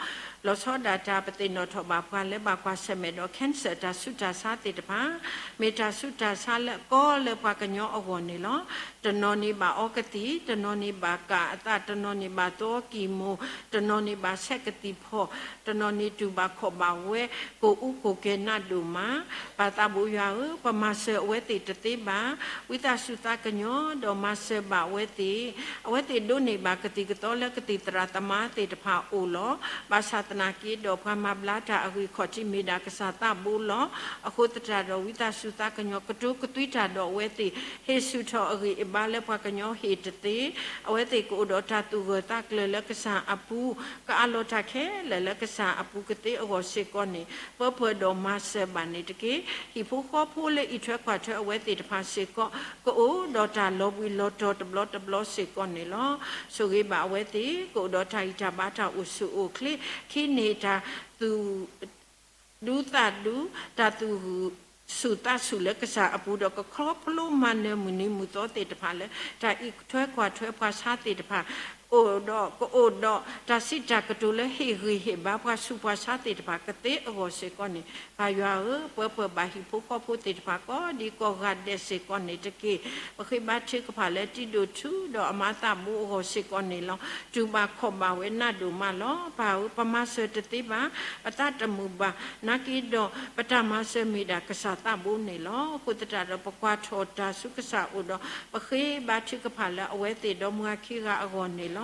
လီၤဆီဒၣ်တၢ်ပသ့ၣ်နီၣ်ထီၣ်ဘၣ်ပှၤလၢဘၣ်ကွၢ်ဆၢၣ်မဲာ်ဒီး cancer တၢ်ဆူးတၢ်ဆါသ့ၣ်တဖၣ်, မ့ၢ်တၢ်ဆူးတၢ်ဆါလၢအကီလၢပှၤကညီအဂီၢ်န့ၣ်လီၤ. တနီၤန့ၣ်ဘၣ်အီကသံၣ်, တနီၤန့ၣ်ဘၣ်ကၢ်အသး, တနီၤန့ၣ်ဘၣ်သီကံၢ်မိၢ်, တနီၤန့ၣ်ဘၣ်ဆဲးကသံၣ်ဖီၣ်, တနီၤန့ၣ်တူၢ်ဘၣ်ခီၣ်ဘၣ်ဝဲ, ကိၣ်အူကိၣ်ကဲၤနးဒိၣ်မး. ပၢ်သးဘိယွၤဧၢ, ပမၤစၢၤအဝဲသ့ၣ်တသ့ဘၣ်. ဝံသးစူၤသးကညီၤဒီးမၤစၢၤဘၣ်အဝဲသ့ၣ်. အဝဲသ့ၣ်ဒိးန့ၢ်ဘၣ်ကသံၣ်ကသီလၢကသံၣ်သရၣ်သမါသ့ၣ်တဖၣ်အအိၣ်လီၤ. ဘၣ်ဆၣ်သနာ်က့ဒီးပှၤမၤဘျါတၢ်အဂ့ၢ်ခီၣ်ထံးမ့ၢ်ဒၣ်ကစၢ်သးဘိလီၤ. အဃိသတးဒီးဝံသးစူၤသးကညီၤကတိၤကသွံတၢ်ဒီးအဝဲသ့ၣ်, ဟ့ၣ်ဆူၣ်ထီၣ်အဂံၢ်အဘါလၢပှၤကညီဟ့ၣ်တသ့ အဝဲသ့ၣ်ကအိၣ်ဒီးတၢ်သူၣ်ဂၢၢ်သးကျၢၤလၢကစၢ်အပူၤ, ကအးလီၤတၢ်ခဲလၢာ်လၢကစၢ်အပူၤကသ့အဂီၢ်စ့ၢ်ကီးန့ၣ် ပၢပှဲၤဒီးမၤစၢၤဘၣ်န့ၣ်တက့ၢ်. ဟံၣ်ဖိဃီဖိလၢအံးထွဲကွၢ်ထွဲအဝဲသ့ၣ်တဖၣ်စ့ၢ်ကီး ကအိၣ်ဒီးတၢ်လီၤဘှံးလီၤတီၤတဘျီတဘျီစ့ၢ်ကီးန့ၣ်လီၤ. ဆိၣ်ဂ့ၤဘၣ်အဝဲသ့ၣ် ကအိၣ်ဒီးတၢ်ဂံၢ်တၢ်ဘါတၢ်အိၣ်ဆူၣ်အိၣ်ချ့, ခံန့ၢ်တၢ်သူၣ် ဒူသးဒူ, တၢ်သူၣ်ဆူၣ်သးဆူၣ်လၢကစၢ်အပူၤဒီး ကခီဖျိမၤနၢၤမုၢ်နံၤမုၢ်သီသ့ၣ်တဖၣ်လၢ တၢ်အံးထွဲကွၢ်ထွဲပှၤဆါသ့ၣ်တဖၣ် အိၣ်ဒီး ကအိၣ်ဒီးတၢ်စံးတၢ်ကတိၤလၢဟ့ၣ်ဂံၢ်ဟ့ၣ်ဘါပှၤဆူးပှၤဆါသ့ၣ်တဖၣ်ကသ့အဂီၢ်စ့ၢ်ကီးန့ၣ် ပၢ်ယွၤဧၢ, ပၢပှဲၤဘၣ်ဟံၣ်ဖိဃီဖိသ့ၣ်တဖၣ် ကိးဒံကိးဂၤဒဲးစ့ၢ်ကီးန့ၣ်တက့ၢ်. ပဃ့ဘါထုကဖၣ်လၢတံဒိၣ်ထူဒီးအမါသးဘိအဂီၢ်စ့ၢ်ကီးန့ၣ်လီၤ. တူၢ်ဘၣ်ခီၣ်ဘၣ်ဝဲနးဒိၣ်မးလီၤ. ပၢ်ဧၢ, ပမၤစၢၤတသ့ဘၣ်, ပသးတမုာ်ဘၣ်, နာ်က့ဒီး ပတၢ်မၤစၢၤမ့ၢ်ဒၣ်ကစၢ်သးဘိန့ၣ်လီၤ. အဃိသတးဒီး ပကွၢ်ထီၣ်တၢ်ဆူကစၢ်အအိၣ်ဒီး ပဃ့ဘါထုကဖၣ်လၢအဝဲသ့ၣ်ဒီမါခံဂၤအဂီၢ်န့ၣ်လီၤ.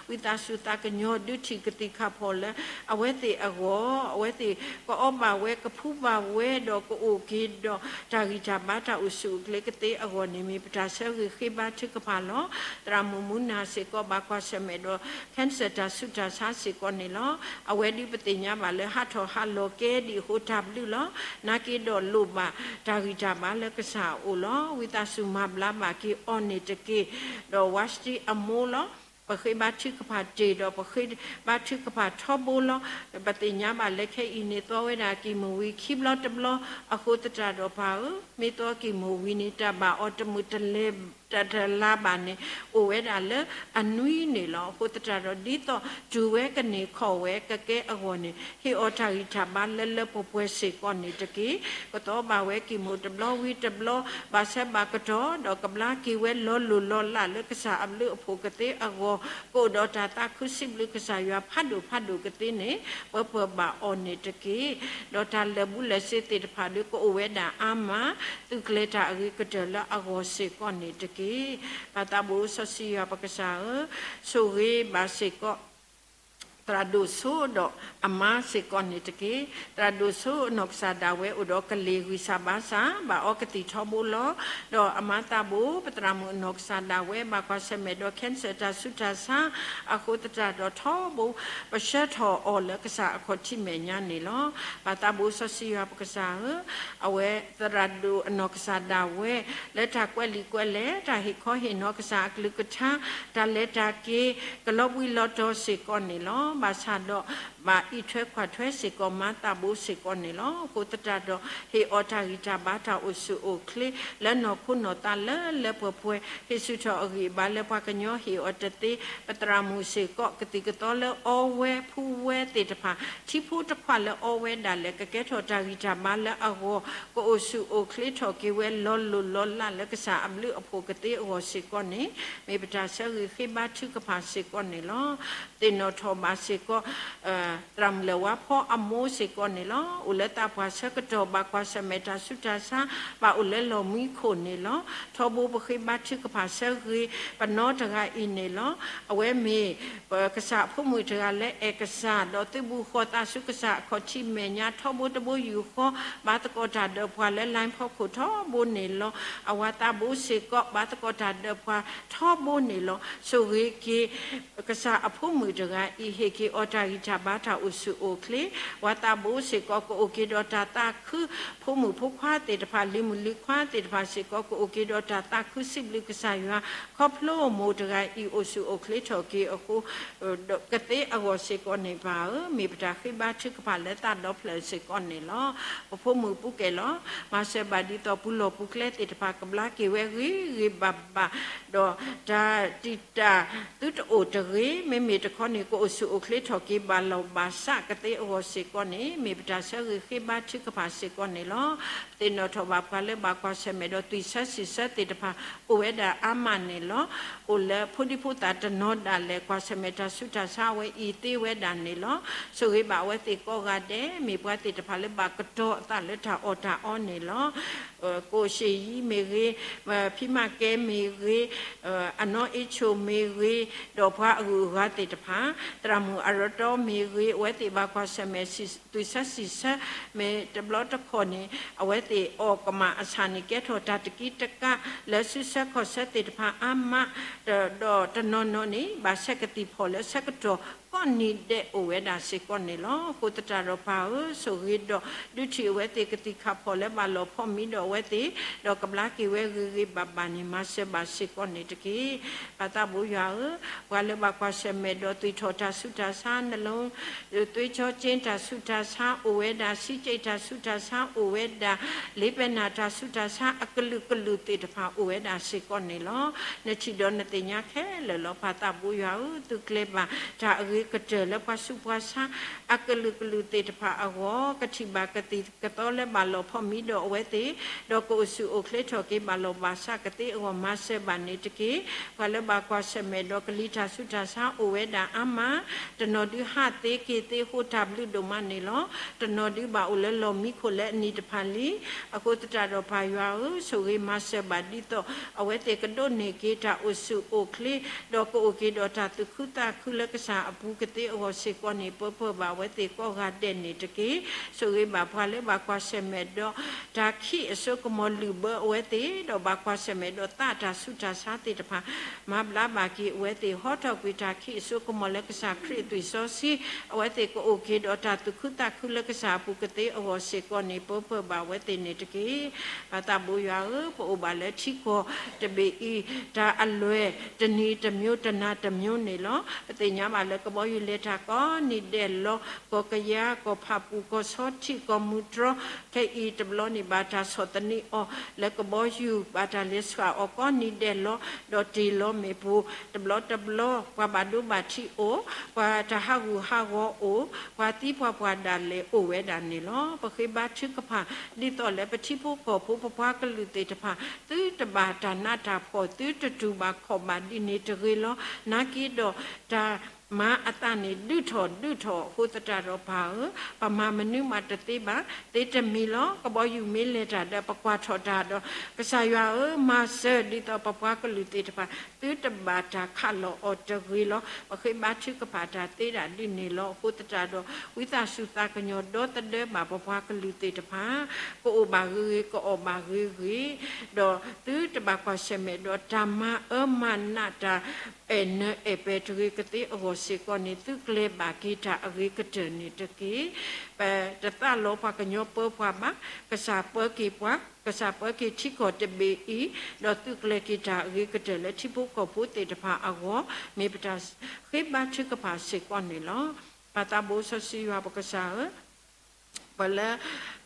ဝံသးစူၤသးကညီၤဒုးထံၣ်ကသံၣ်ခၣ်ဖီၣ်လၢအဝဲသ့ၣ်အဂီၢ်, အဝဲသ့ၣ်ကအီၣ်ဘၣ်ဝဲ ကဖှူဘၣ်ဝဲဒီး ကအိၣ်က့ၤဒီးတၢ်ဂံၢ်တၢ်ဘါတၢ်အိၣ်ဆူၣ်အိၣ်ချ့ကသ့အဂီၢ်န့ၣ် မ့ၢ်ပတၢ်ဆၢဂ့ၤဃ့ဘါထုကဖၣ်လီၤ. သရၣ်မုၣ်မူနၤစ့ၢ်ကီး ဘၣ်ကွၢ်ဆၢၣ်မဲာ်ဒီး cancer တၢ်ဆူးတၢ်ဆါစ့ၢ်ကီးန့ၣ်လီၤ. အဝဲဒုးပသ့ၣ်ညါဘၣ်လၢဟးထီၣ်ဟးလီၤကဲဒံးအဃိတၢ်ဘျုးလီၤ. နာ်က့ဒီးလိၣ်ဘၣ်တၢ်ဂံၢ်တၢ်ဘါလၢကစၢ်အအိၣ်လီၤ. ဝံသးစူၤမၤဘျါဘၣ်က့ၤအီၤန့ၣ်တက့ၢ်. ဒီး Washti အမိၢ်လီၤ. ပဃ့ဘါထုကဖၣ်တ့ၢ်ဒီး ပဃ့ဘါထုကဖၣ်ထီဘိလီၤ. ပသ့ၣ်ညါဘၣ်လၢခဲအံၤန့ၣ် သီဝဲဒၣ်ကံၢ်မုၢ်ဝံၤခံဘျီတဘျီ, အဃိသတးဒီးပၢ်ဧၢ, မ့ၢ်သီကံၢ်မုၢ်ဝံၤန့ၣ် တၢ်ဘၣ်အီၤတမုာ်တလဲ တၢ်တလါဘၣ်န့ၣ် အိၣ်ဝဲဒၣ်လၢအနွံန့ၣ်လီၤ. အဃိသတးဒီး ဒ်သိးတုၤဝဲကန့ၢ်ခီၣ်ဝဲကကဲအဂီၢ်န့ၣ် ဟ့ၣ်အီၤတၢ်ဂံၢ်တၢ်ဘါလၢလၢပှဲၤပှဲၤစ့ၢ်ကီးန့ၣ်တက့ၢ်. ကသီဘၣ်ဝဲကံၢ်မုၢ်တဘျီဝံၤတဘျီ, ဘၣ်ဆၢဘၣ်ကတီၢ်, ဒီးကဘျါက့ၤဝဲလီၤလိၢ်လီၤလးလၢကစၢ်အဘျုးအဖှိၣ်ကသ့အဂီၢ်, ကအိၣ်ဒီးတၢ်သးခုစံးဘျုးကစၢ်ယွၤဖးဒိၣ်ဖးဒိၣ်ကသ့န့ၣ် ပၢပှဲၤဘၣ်အီၤန့ၣ်တက့ၢ်. ဒီးတၢ်လၢာ်ဘူၣ်လၢာ်စ့သ့ၣ်တဖၣ်ဒီး ကအိၣ်ဝဲဒၣ်အါမး, သုးကျဲၤတၢ်အဂ့ၤကတၢၢ်လၢအဂီၢ်စ့ၢ်ကီးန့ၣ်တက့ၢ်. ပၢ်သးဘိစီဆှံယွၤပကစၢ်ဧၢ, ဆိၣ်ဂ့ၤဘၣ်စ့ၢ်ကီး သရၣ်ဒိၣ်စိဒီးအမါစ့ၢ်ကီးန့ၣ်တက့ၢ်. သရၣ်ဒိၣ်စိအနီၢ်ကစၢ်ဒၣ်ဝဲအိၣ်ဒီးကလ့ၢ်ဂံၢ်စၢ်ဘါစၢ်, ဘၣ်အီကသံၣ်ထီဘိလီၤ. ဒီးအမါသးဘိ ပသရၣ်မုၣ်အနီၢ်ကစၢ်ဒၣ်ဝဲ ဘၣ်ကွၢ်ဆၢၣ်မဲာ်ဒီး cancer တၢ်ဆူးတၢ်ဆါ အဃိသတးဒီးထီဘိ ပဆှၢထီၣ်အီၤလၢကစၢ်အခီၣ်ထံးမဲာ်ညါန့ၣ်လီၤ. ပၢ်သးဘိစီဆှံယွၤပကစၢ်ဧၢ, အဝဲသရၣ်ဒိၣ်အနီၢ်ကစၢ်ဒၣ်ဝဲ လၢတၢ်ကွဲးလံာ်ကွဲးလဲၢ်, တၢ်ဟ့ၣ်ခီဟ့ၣ်နီၤကစၢ်အကလုၢ်ကထါ, တၢ်လဲၤတၢ်က့ၤ ကလီၤဘှံးလီၤတီၤစ့ၢ်ကီးန့ၣ်လီၤ. ဘၣ်ဆၣ်ဒီး ဘၣ်အံးထွဲကွၢ်ထွဲစ့ၢ်ကီး မၤသးဘိစ့ၢ်ကီးန့ၣ်လီၤ. အဃိသတးဒီး ဟ့ၣ်အီၤတၢ်ဂံၢ်တၢ်ဘါ တၢ်အိၣ်ဆူၣ်အိၣ်ချ့ လၢနီၢ်ခိနီၢ်သးလၢလၢပှဲၤပှဲၤ, ဟ့ၣ်ဆူၣ်ထီၣ်အဂံၢ်အဘါလၢပှၤကညီဟ့ၣ်အီၤတသ့, ပသရၣ်မုၣ်စ့ၢ်ကီး ကသံၣ်ကသီလၢအီဝဲဖှူဝဲသ့ၣ်တဖၣ်, ထံဖိတခွးလၢအီဝဲဒၣ်လဲာ် ကကဲထီၣ်တၢ်ဂံၢ်တၢ်ဘါလၢအဂီၢ်, ကအိၣ်ဆူၣ်အိၣ်ချ့ထီၣ်က့ၤဝဲ လီၤလိၢ်လီၤလးလၢကစၢ်အဘျုးအဖှိၣ်ကသ့အဂီၢ်စ့ၢ်ကီးန့ၣ် မ့ၢ်ပတၢ်ဆၢဂ့ၤဃ့ဘါထုကဖၣ်စ့ၢ်ကီးန့ၣ်လီၤ. သ့ၣ်နီၣ်ထီၣ်ဘၣ်စ့ၢ်ကီး သရၣ်မုၣ်လၢၢ်ဝါဖီအမိၢ်စ့ၢ်ကီးန့ၣ်လီၤ. အိၣ်လၢသးပှၢ်ဆၢကတီၢ် ဘၣ်ကွၢ်ဆၢၣ်မဲာ်တၢ်ဆူးတၢ်ဆါ, ဘၣ်အိၣ်လၢလီၢ်မံခိၣ်န့ၣ်လီၤ. ထီဘိပဃ့ဘါထုကဖၣ်ဆၢဂ့ၤ ပနီတဂၤအံၤန့ၣ်လီၤ. အဝဲမ့ၢ် ပကစၢ်အဖိမုၣ်တဂၤလၢအဲၣ်ကစၢ် ဒီးသုးဘူးဃီၤသးဆူကစၢ်အခီၣ်ထံးမဲာ်ညါ ထီဘိတဘိယူၢ်ဃီ ဘါသကိးတၢ်ဒီးပှၤလၢ လိုင်း ဖီခိၣ်ထီဘိန့ၣ်လီၤ. အဝၤသးဘိစ့ၢ်ကီး ဘါသကိးတၢ်ဒီးပှၤထီဘိန့ၣ်လီၤ. ဆိၣ်ဂ့ၤက့ၤ ကစၢ်အဖိမုၣ်တဂၤအံၤ ဟ့ၣ်က့ၤအီၤတၢ်ဂံၢ်တၢ်ဘါ တၢ်အိၣ်ဆူၣ်အိၣ်ချ့, ဝၤသးဘိစ့ၢ်ကီး ကအိၣ်က့ၤဒီးတၢ်သးခု, ဖိမုၣ်ဖိခွါသ့ၣ်တဖၣ် လံၤမုၣ်လံၤခွါသ့ၣ်တဖၣ်စ့ၢ်ကီး ကအိၣ်က့ၤဒီးတၢ်သးခု စံးဘျုးကစၢ်ယွၤ ခီဖျိမိၢ်တဂၤအံၤ အိၣ်ဆူၣ်အိၣ်ချ့ထီၣ်က့ၤအဃိ ကသ့အဂီၢ်စ့ၢ်ကီးန့ၣ်ဘၣ်ဧၢ, မ့ၢ်ပတၢ်ဃ့ဘါထုကဖၣ်လၢသးဒီဖျၢၣ်စ့ၢ်ကီးန့ၣ်လီၤ. ပဖိမုၣ်ပူၤကဲၣ်လီၤ. မၤစၢၤဘၣ်ဒ်သိးပူၤလီၢ်ပူၤကျဲသ့ၣ်တဖၣ် ကဘျါက့ၤဝဲဂ့ၤဂ့ၤဘၣ်ဘၣ်, ဒီးတၢ်တံာ်တာ်သုတအိၣ်တဂ့ၤ, မ့မ့ၢ်တခီန့ၣ် ကအိၣ်ဆူၣ်အိၣ်ချ့ထီၣ်က့ၤဘၣ်လီၢ်ဘၣ်စးကသ့အဂီၢ်စ့ၢ်ကီးန့ၣ် မ့ၢ်ပတၢ်ဆၢဂ့ၤဃ့ဘါထုကဖၣ်စ့ၢ်ကီးန့ၣ်လီၤ. သ့ၣ်နီၣ်ထီၣ်ဘၣ်ပှၤလၢဘၣ်ကွၢ်ဆၢၣ်မဲာ်ဒီးသွံၣ်ဆၢစံၣ်ဆၢသ့ၣ်တဖၣ် အိၣ်ဝဲဒၣ်အါမးန့ၣ်လီၤ. အိၣ်လၢဖိဒံဖိသၣ်တနီၤဒၣ်လဲာ် ကွၢ်ဆၢၣ်မဲာ်တၢ်ဆူးတၢ်ဆါအဝဲအံၤသ့ဝဲဒၣ်န့ၣ်လီၤ. ဆိၣ်ဂ့ၤဘၣ်အဝဲသ့ၣ်ကိးဂၤဒဲး မ့ၢ်ပှၤသ့ၣ်တဖၣ်လၢဘၣ်ကတီၤအသးလၢတၢ်အီၣ်တၢ်အီန့ၣ်လီၤ. ကိၣ်ရှ့ၣ်ယံမ့ၢ်ဂ့ၤ, ဖံမၤကဲမ့ၢ်ဂ့ၤ, အနီၢ်အ့ၣ်ဆိၣ်မ့ၢ်ဂ့ၤ, ဒီးပှၤအဂုၤအဂၤသ့ၣ်တဖၣ်, သရၣ်မုၣ်အရီတီမ့ၢ်ဂ့ၤ, အဝဲသ့ၣ်ဘၣ်ကွၢ်ဆၢၣ်မဲာ် သွံၣ်ဆၢစံၣ်ဆၢ မ့ၢ်တဘျီတခီၣ်န့ၣ် အဝဲသ့ၣ်အီၣ်ကမၣ်အဆၣ်န့ၣ် ကဲထီၣ်တၢ်တကံတကး လၢစုဆၢခီၣ်ဆၢသ့ၣ်တဖၣ်အါမး, ဒီးတနီၤနီၤန့ၣ် ဘၣ်ဆဲးကသံၣ်ဖီၣ်လၢဆၢကတီၢ်ကိးနံၤဒဲးအိၣ်ဝဲဒၣ်စ့ၢ်ကီးန့ၣ်လီၤ. အဃိသတးဒီးပၢ်ဧၢ ဆိၣ်ဂ့ၤဒီး ဒုးထံၣ်အဝဲသ့ၣ်ကသံၣ်ခၣ်ဖီၣ်လၢဘၣ်လီၢ်ဖီမံဒီးအဝဲသ့ၣ်, ဒီးကဘျါက့ၤဝဲဂ့ၤဂ့ၤဘၣ်ဘၣ်န့ၣ် မၤစၢၤဘၣ်စ့ၢ်ကီးန့ၣ်တက့ၢ်. ပၢ်သးဘိယွၤဧၢ, ပှၤလၢဘၣ်ကွၢ်ဆၢၣ်မဲာ်ဒီးသွံၣ်ထီၣ်တၢ်ဆူးတၢ်ဆါ နလီ သွ့ၣ်ကၠီကၠ့တၢ်ဆူးတၢ်ဆါအိၣ်ဝဲဒၣ်, စံကၠံတၢ်ဆူးတၢ်ဆါအိၣ်ဝဲဒၣ်, လ့ပဲနၢ်တၢ်ဆူးတၢ်ဆါအကလုာ်ကလုာ်သ့ၣ်တဖၣ်အိၣ်ဝဲဒၣ်စ့ၢ်ကီးန့ၣ်လီၤ. နထံၣ်ဒီးနသ့ၣ်ညါခဲလၢာ်လီၤ. ပၢ်သးဘိယွၤဧၢ, သုကျဲၤဘၣ်တၢ်အဂ့ၤကတၢၢ်လၢပှၤဆူးပှၤဆါ အကလုာ်ကလုာ်သ့ၣ်တဖၣ်အဂီၢ်, ကထံၣ်ဘၣ်ကသံၣ်ကသီလၢဘၣ်လီၢ်ဖီမံဒီးအဝဲသ့ၣ်, ဒီးကအိၣ်ဆူၣ်အိၣ်ချ့ထီၣ်က့ၤဘၣ်လီၢ်ဘၣ်စးကသ့အဂီၢ် မၤစၢၤဘၣ်န့ၣ်တက့ၢ်. ပှၤလၢဘၣ်ကွၢ်ဆၢၣ်မဲာ်ဒီးကလံၤတၢ်ဆူးတၢ်ဆါအိၣ်ဝဲဒၣ်အါမး, တနီၤဒုးဟးသ့က့ၤသ့အဃိတၢ်ဘျုးဒိၣ်မးန့ၣ်လီၤ. တနီၤဒုးဘၣ်အိၣ်လၢလီၢ်မံခိၣ်လၢအနံၣ်တဖၣ်လံ. အဃိသတးဒီးပၢ်ယွၤဧၢ, ဆိၣ်ဂ့ၤမၤစၢၤဘၣ်ဒ်သိး အဝဲသ့ၣ်ကဒိးန့ၢ်က့ၤတၢ်အိၣ်ဆူၣ်အိၣ်ချ့, ဒီးကအိၣ်က့ၤဒီးတၢ်သူၣ်ခုသးခုလၢကစၢ်အပူၤကသ့အဂီၢ်စ့ၢ်ကီးန့ၣ် ပၢၤပၢၤဘၣ်အဝဲသ့ၣ်ကိးဂၤဒဲးန့ၣ်တက့ၢ်. ဆိၣ်ဂ့ၤဘၣ်ပှၤလၢဘၣ်ကွၢ်ဆၢၣ်မဲာ်ဒီး တၢ်ခံးအစိကမီၤလုၢ်ဘၢအဝဲသ့ၣ်, ဒီးဘၣ်ကွၢ်ဆၢၣ်မဲာ်ဒီးသးတၢ်ဆူးတၢ်ဆါသ့ၣ်တဖၣ် မၤဘျါဘၣ်က့ၤအဝဲသ့ၣ်, ဟီထီၣ်ကွံာ်တၢ်ခံးအစိကမီၤလၢကစၢ်ခရံာ်အသွံၣ်စီဆှံ, အဝဲသ့ၣ်ကအိၣ်က့ၤဒီးတၢ်သူၣ်ခုသးခုလၢကစၢ်အပူၤကသ့အဂီၢ်စ့ၢ်ကီးန့ၣ် ပၢၤပၢၤဘၣ်အဝဲသ့ၣ်န့ၣ်တက့ၢ်. ပၢ်သးဘိယွၤဧၢ, ပအိၣ်ဘၣ်လၢထံကီၢ်တဘ့ၣ်အံၤ, တၢ်အလွဲၢ်တနံၤတမျိုးတနၤတမျိုးန့ၣ်လီၤ. ပသ့ၣ်ညါဘၣ်လၢကဘီယူၤလဲၤတၢ်ကိးနံၤဒဲးလီၤ. ကီၢ်ကယၤ, ကီၢ်ဖၣ်ပူၣ်, ကီၢ်ဆီထံး, ကီၢ်မုၢ်တြီ, ခဲအံၤတဘျီန့ၣ်ဘၣ်တၢ်ဆီၣ်သနံးအီၤ လၢကဘီယူၤဘၣ်တၢ်လဲၤဆှၣ်အီၤကိးနံၤဒဲးလီၤ. ဒီးတ့ၢ်လီၤမ့ၣ်ပိၢ်တဘျီတဘျီ, ပှၤဘၣ်ဒိဘၣ်ထံးအိၣ်, ပှၤတၢ်ဟးဂူာ်ဟးဂီၤအိၣ်, ပှၤသံပှၢ်ပှၢ်ဒၣ်လဲာ်အိၣ်ဝဲဒၣ်န့ၣ်လီၤ. ပဃ့ဘါထုကဖၣ် ဒ်သိးလၢပထံဖိကီၢ်ဖိပပှၤကလုာ်သ့ၣ်တဖၣ် သုတဘၣ်တၢ်နးတၢ်ဖှီၣ်, သုတတူၢ်ဘၣ်ခီၣ်ဘၣ်ဒ်န့ၣ်တဂ့ၤလီၤ. နာ်က့ဒီးတၢ်မၤအသးန့ၣ် ဒုးထီၣ်ဒုးထီၣ်အဃိသတးဒီးပၢ်ဧၢ, ပမၤမနုၤမးတသ့ဘၣ်, သ့တမံၤလီၤ. ကဘီယူၤမ့ၢ်လဲၤတၢ်ဒီး ပကွၢ်ထီၣ်တၢ်ဒီး ကစၢ်ယွၤဧၢ, မၤစၢၤဒ်သိးပပှၤကလုာ်သ့ၣ်တဖၣ် သုတဘၣ်တၢ်ခးလီၤအီၤတဂ့ၤလီၤ. ပဃ့ဘါထုကဖၣ်တၢ်သ့ဒၣ်ဒ်န့ၣ်လီၤ. အဃိသတးဒီး ဝံသးစူၤသးကညီၤဒီသဒၢဘၣ်ပပှၤကလုာ်သ့ၣ်တဖၣ်, ကအိၣ်ဘၣ်ဂ့ၤဂ့ၤ, ကအီၣ်ဘၣ်ဂ့ၤဂ့ၤ, ဒီးသုတဘၣ်ကွၢ်ဆၢၣ်မဲာ်ဒီးတၢ်မၤအၢမၤနးတၢ် အဲၣ်နၢၤအဲၣ်ပၢၤတဂ့ၤကသ့အဂီၢ်စ့ၢ်ကီးန့ၣ် သုကျဲၤဘၣ်က့ၤတၢ်အဂ့ၤကတၢၢ်န့ၣ်တက့ၢ်. ပတသးလီပှၤကညီပၢပှၤဘၣ်, ကစၢ်ပၢက့ၤပှၤ, ကစၢ်ပၢက့ၤထံကီၢ်တဘ့ၣ်အံၤ, ဒီးသုကျဲၤက့ၤတၢ်အဂ့ၤကတၢၢ်လၢထံဖိကီၢ်ဖိသ့ၣ်တဖၣ်အဂီၢ်, မ့ၢ်ပတၢ်ဃ့ဘါထုကဖၣ်စ့ၢ်ကီးန့ၣ်လီၤ. ပၢ်သးဘိစီဆှံယွၤပကစၢ်ဧၢ, ပလၢ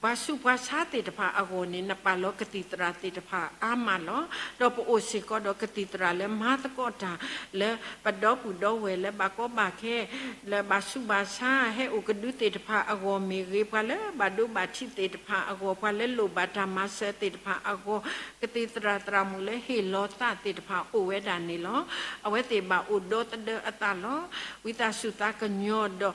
ပှၤဆူးပှၤဆါသ့ၣ်တဖၣ်အဂီၢ်န့ၣ် နပာ်လီၤကသံၣ်သရၣ်သ့ၣ်တဖၣ်အါမးလီၤ. ဒီးပအိၣ်စ့ၢ်ကီးဒီးကသံၣ်သရၣ်လၢမၤသကိးတၢ် လၢပဒီပုၢ်ဒီဝဲၢ်လၢဘၣ်ကီဘၣ်ခဲ လၢဘၣ်ဆူးဘၣ်ဆါ ဟဲအိၣ်ကဒုသ့ၣ်တဖၣ်အဂီၢ်မ့ၢ်ဂ့ၤ, ပှၤလၢဘၣ်ဒိဘၣ်ထံးသ့ၣ်တဖၣ်အဂီၢ်, ပှၤလၢလိၣ်ဘၣ်တၢ်မၤစၢၤသ့ၣ်တဖၣ်အဂီၢ်, ကသံၣ်သရၣ်သရၣ်မုၣ်လၢဟ့ၣ်လီၤသးသ့ၣ်တဖၣ်အိၣ်ဝဲဒၣ်န့ၣ်လီၤ. အဝဲသ့ၣ်ဘၣ်အိၣ်ဒီသဒၢအသးလီၤ. ဝံသးစူၤသးကညီၤဒီး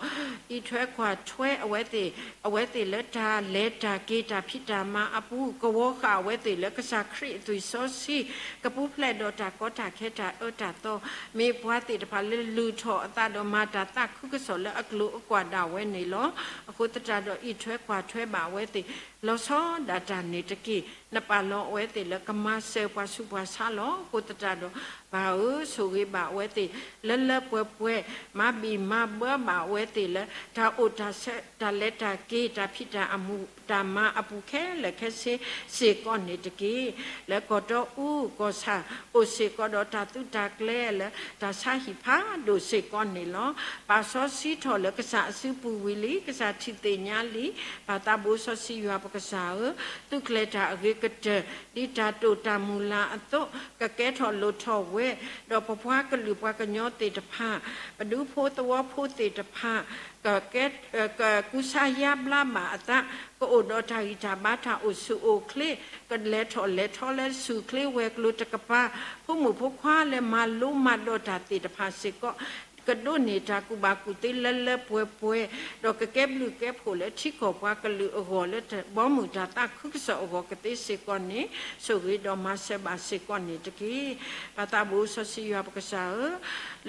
အံးထွဲကွၢ်ထွဲအဝဲသ့ၣ်, အဝဲသ့ၣ်လၢတၢ်လဲၤတၢ်က့ၤတၢ်ဖံးတၢ်မၤအပူၤ, ကဝီၤဃာ်အဝဲသ့ၣ်လၢကစၢ်ခရံာ်အသွံၣ်စီဆှံ, ကပူၤဖျဲးဒီးတၢ်ကီတၢ်ခဲတၢ်အၢတၢ်သီ, မ့ၢ်ပှၤသ့ၣ်တဖၣ်လၢလုၢ်ထီၣ်အသးဒီးမၤတၢ်သးခုကစီၣ်လၢအကျိၤအကွာ်ဒၣ်ဝဲန့ၣ်လီၤ. အဃိသတးဒီးအံးထွဲကွၢ်ထွဲဘၣ်အဝဲသ့ၣ်, လီၤဆီဒၣ်တၢ်န့ၣ်တက့ၢ်. နပာ်လီၤအဝဲသ့ၣ်လၢကမၤစၢၤပှၤဆူးပှၤဆါလီၤ. အဃိသတးဒီး ပၢ်ဧၢ, ဆိၣ်ဂ့ၤဘၣ်အဝဲသ့ၣ် လၢလၢပှဲၤပှဲၤ, မၤဘံၣ်မၤဘၢဘၣ်အဝဲသ့ၣ်လၢ တၢ်အိၣ်တၢ်ဆဲး တၢ်လဲၤတၢ်က့ၤ တၢ်ဖံးတၢ်မၤအပူၤခဲလၢာ်ခဲဆ့စ့ၢ်ကီးန့ၣ်တက့ၢ်. လၢကီၢ်တီအူကီၢ်ဆၣ် အိၣ်စ့ၢ်ကီးဒီးတၢ်သုးတၢ်ကျဲၤလၢ တၢ်ဆါဟံၣ်ဖးဒိၣ်စ့ၢ်ကီးန့ၣ်လီၤ. ပာ်စီဆှံထီၣ်လၢကစၢ်အစုပူၤဝံၤလံ, ကစၢ်ထံၣ်သ့ၣ်ညါလံ. ပၢ်သးဘိစီဆှံယွၤပကစၢ်ဧၢ, သုးကျဲၤတၢ်အဂ့ၤကတၢၢ် ဒ်တၢ်တိာ်တၢ်မုၢ်လၢ်အသိး ကကဲထီၣ်လိၣ်ထီၣ်ဝဲ, ဒီးပပှၤကလုာ်ပှၤကညီသ့ၣ်တဖၣ်, ပဒူဖိသဝီဖိသ့ၣ်တဖၣ် က ကကူစါယါဘျါဘၣ်အသး, ကအိၣ်ဒီးတၢ်ဂံၢ်တၢ်ဘါ တၢ်အိၣ်ဆူၣ်အိၣ်ချ့, ကလဲၤထီၣ်လဲၤထီလၢဆူၣ်ချ့ဝဲၤကျိၤတကပၤ, ဖိမုၣ်ဖိခွါလၢမၤလိမၤဒိးတၢ်သ့ၣ်တဖၣ်စ့ၢ်ကီး ကဒိးန့ၢ်တၢ်ကူၣ်ဘၣ်ကူၣ်သ့လၢလၢပှဲၤပှဲၤ, ဒီးကကဲဘျုးကဲဖှိၣ်လၢထံကီၢ်ပှၤကလုာ်အဂီၢ် လၢတၢ်ဘီမုၢ်တၢ်သးခုကစီၣ်အဂီၢ်ကသ့စ့ၢ်ကီးန့ၣ်, ဆိၣ်ဂ့ၤဒီးမၤစၢၤဘၣ်စ့ၢ်ကီးန့ၣ်တက့ၢ်. ပၢ်သးဘိစီဆှံယွၤပကစၢ်ဧၢ,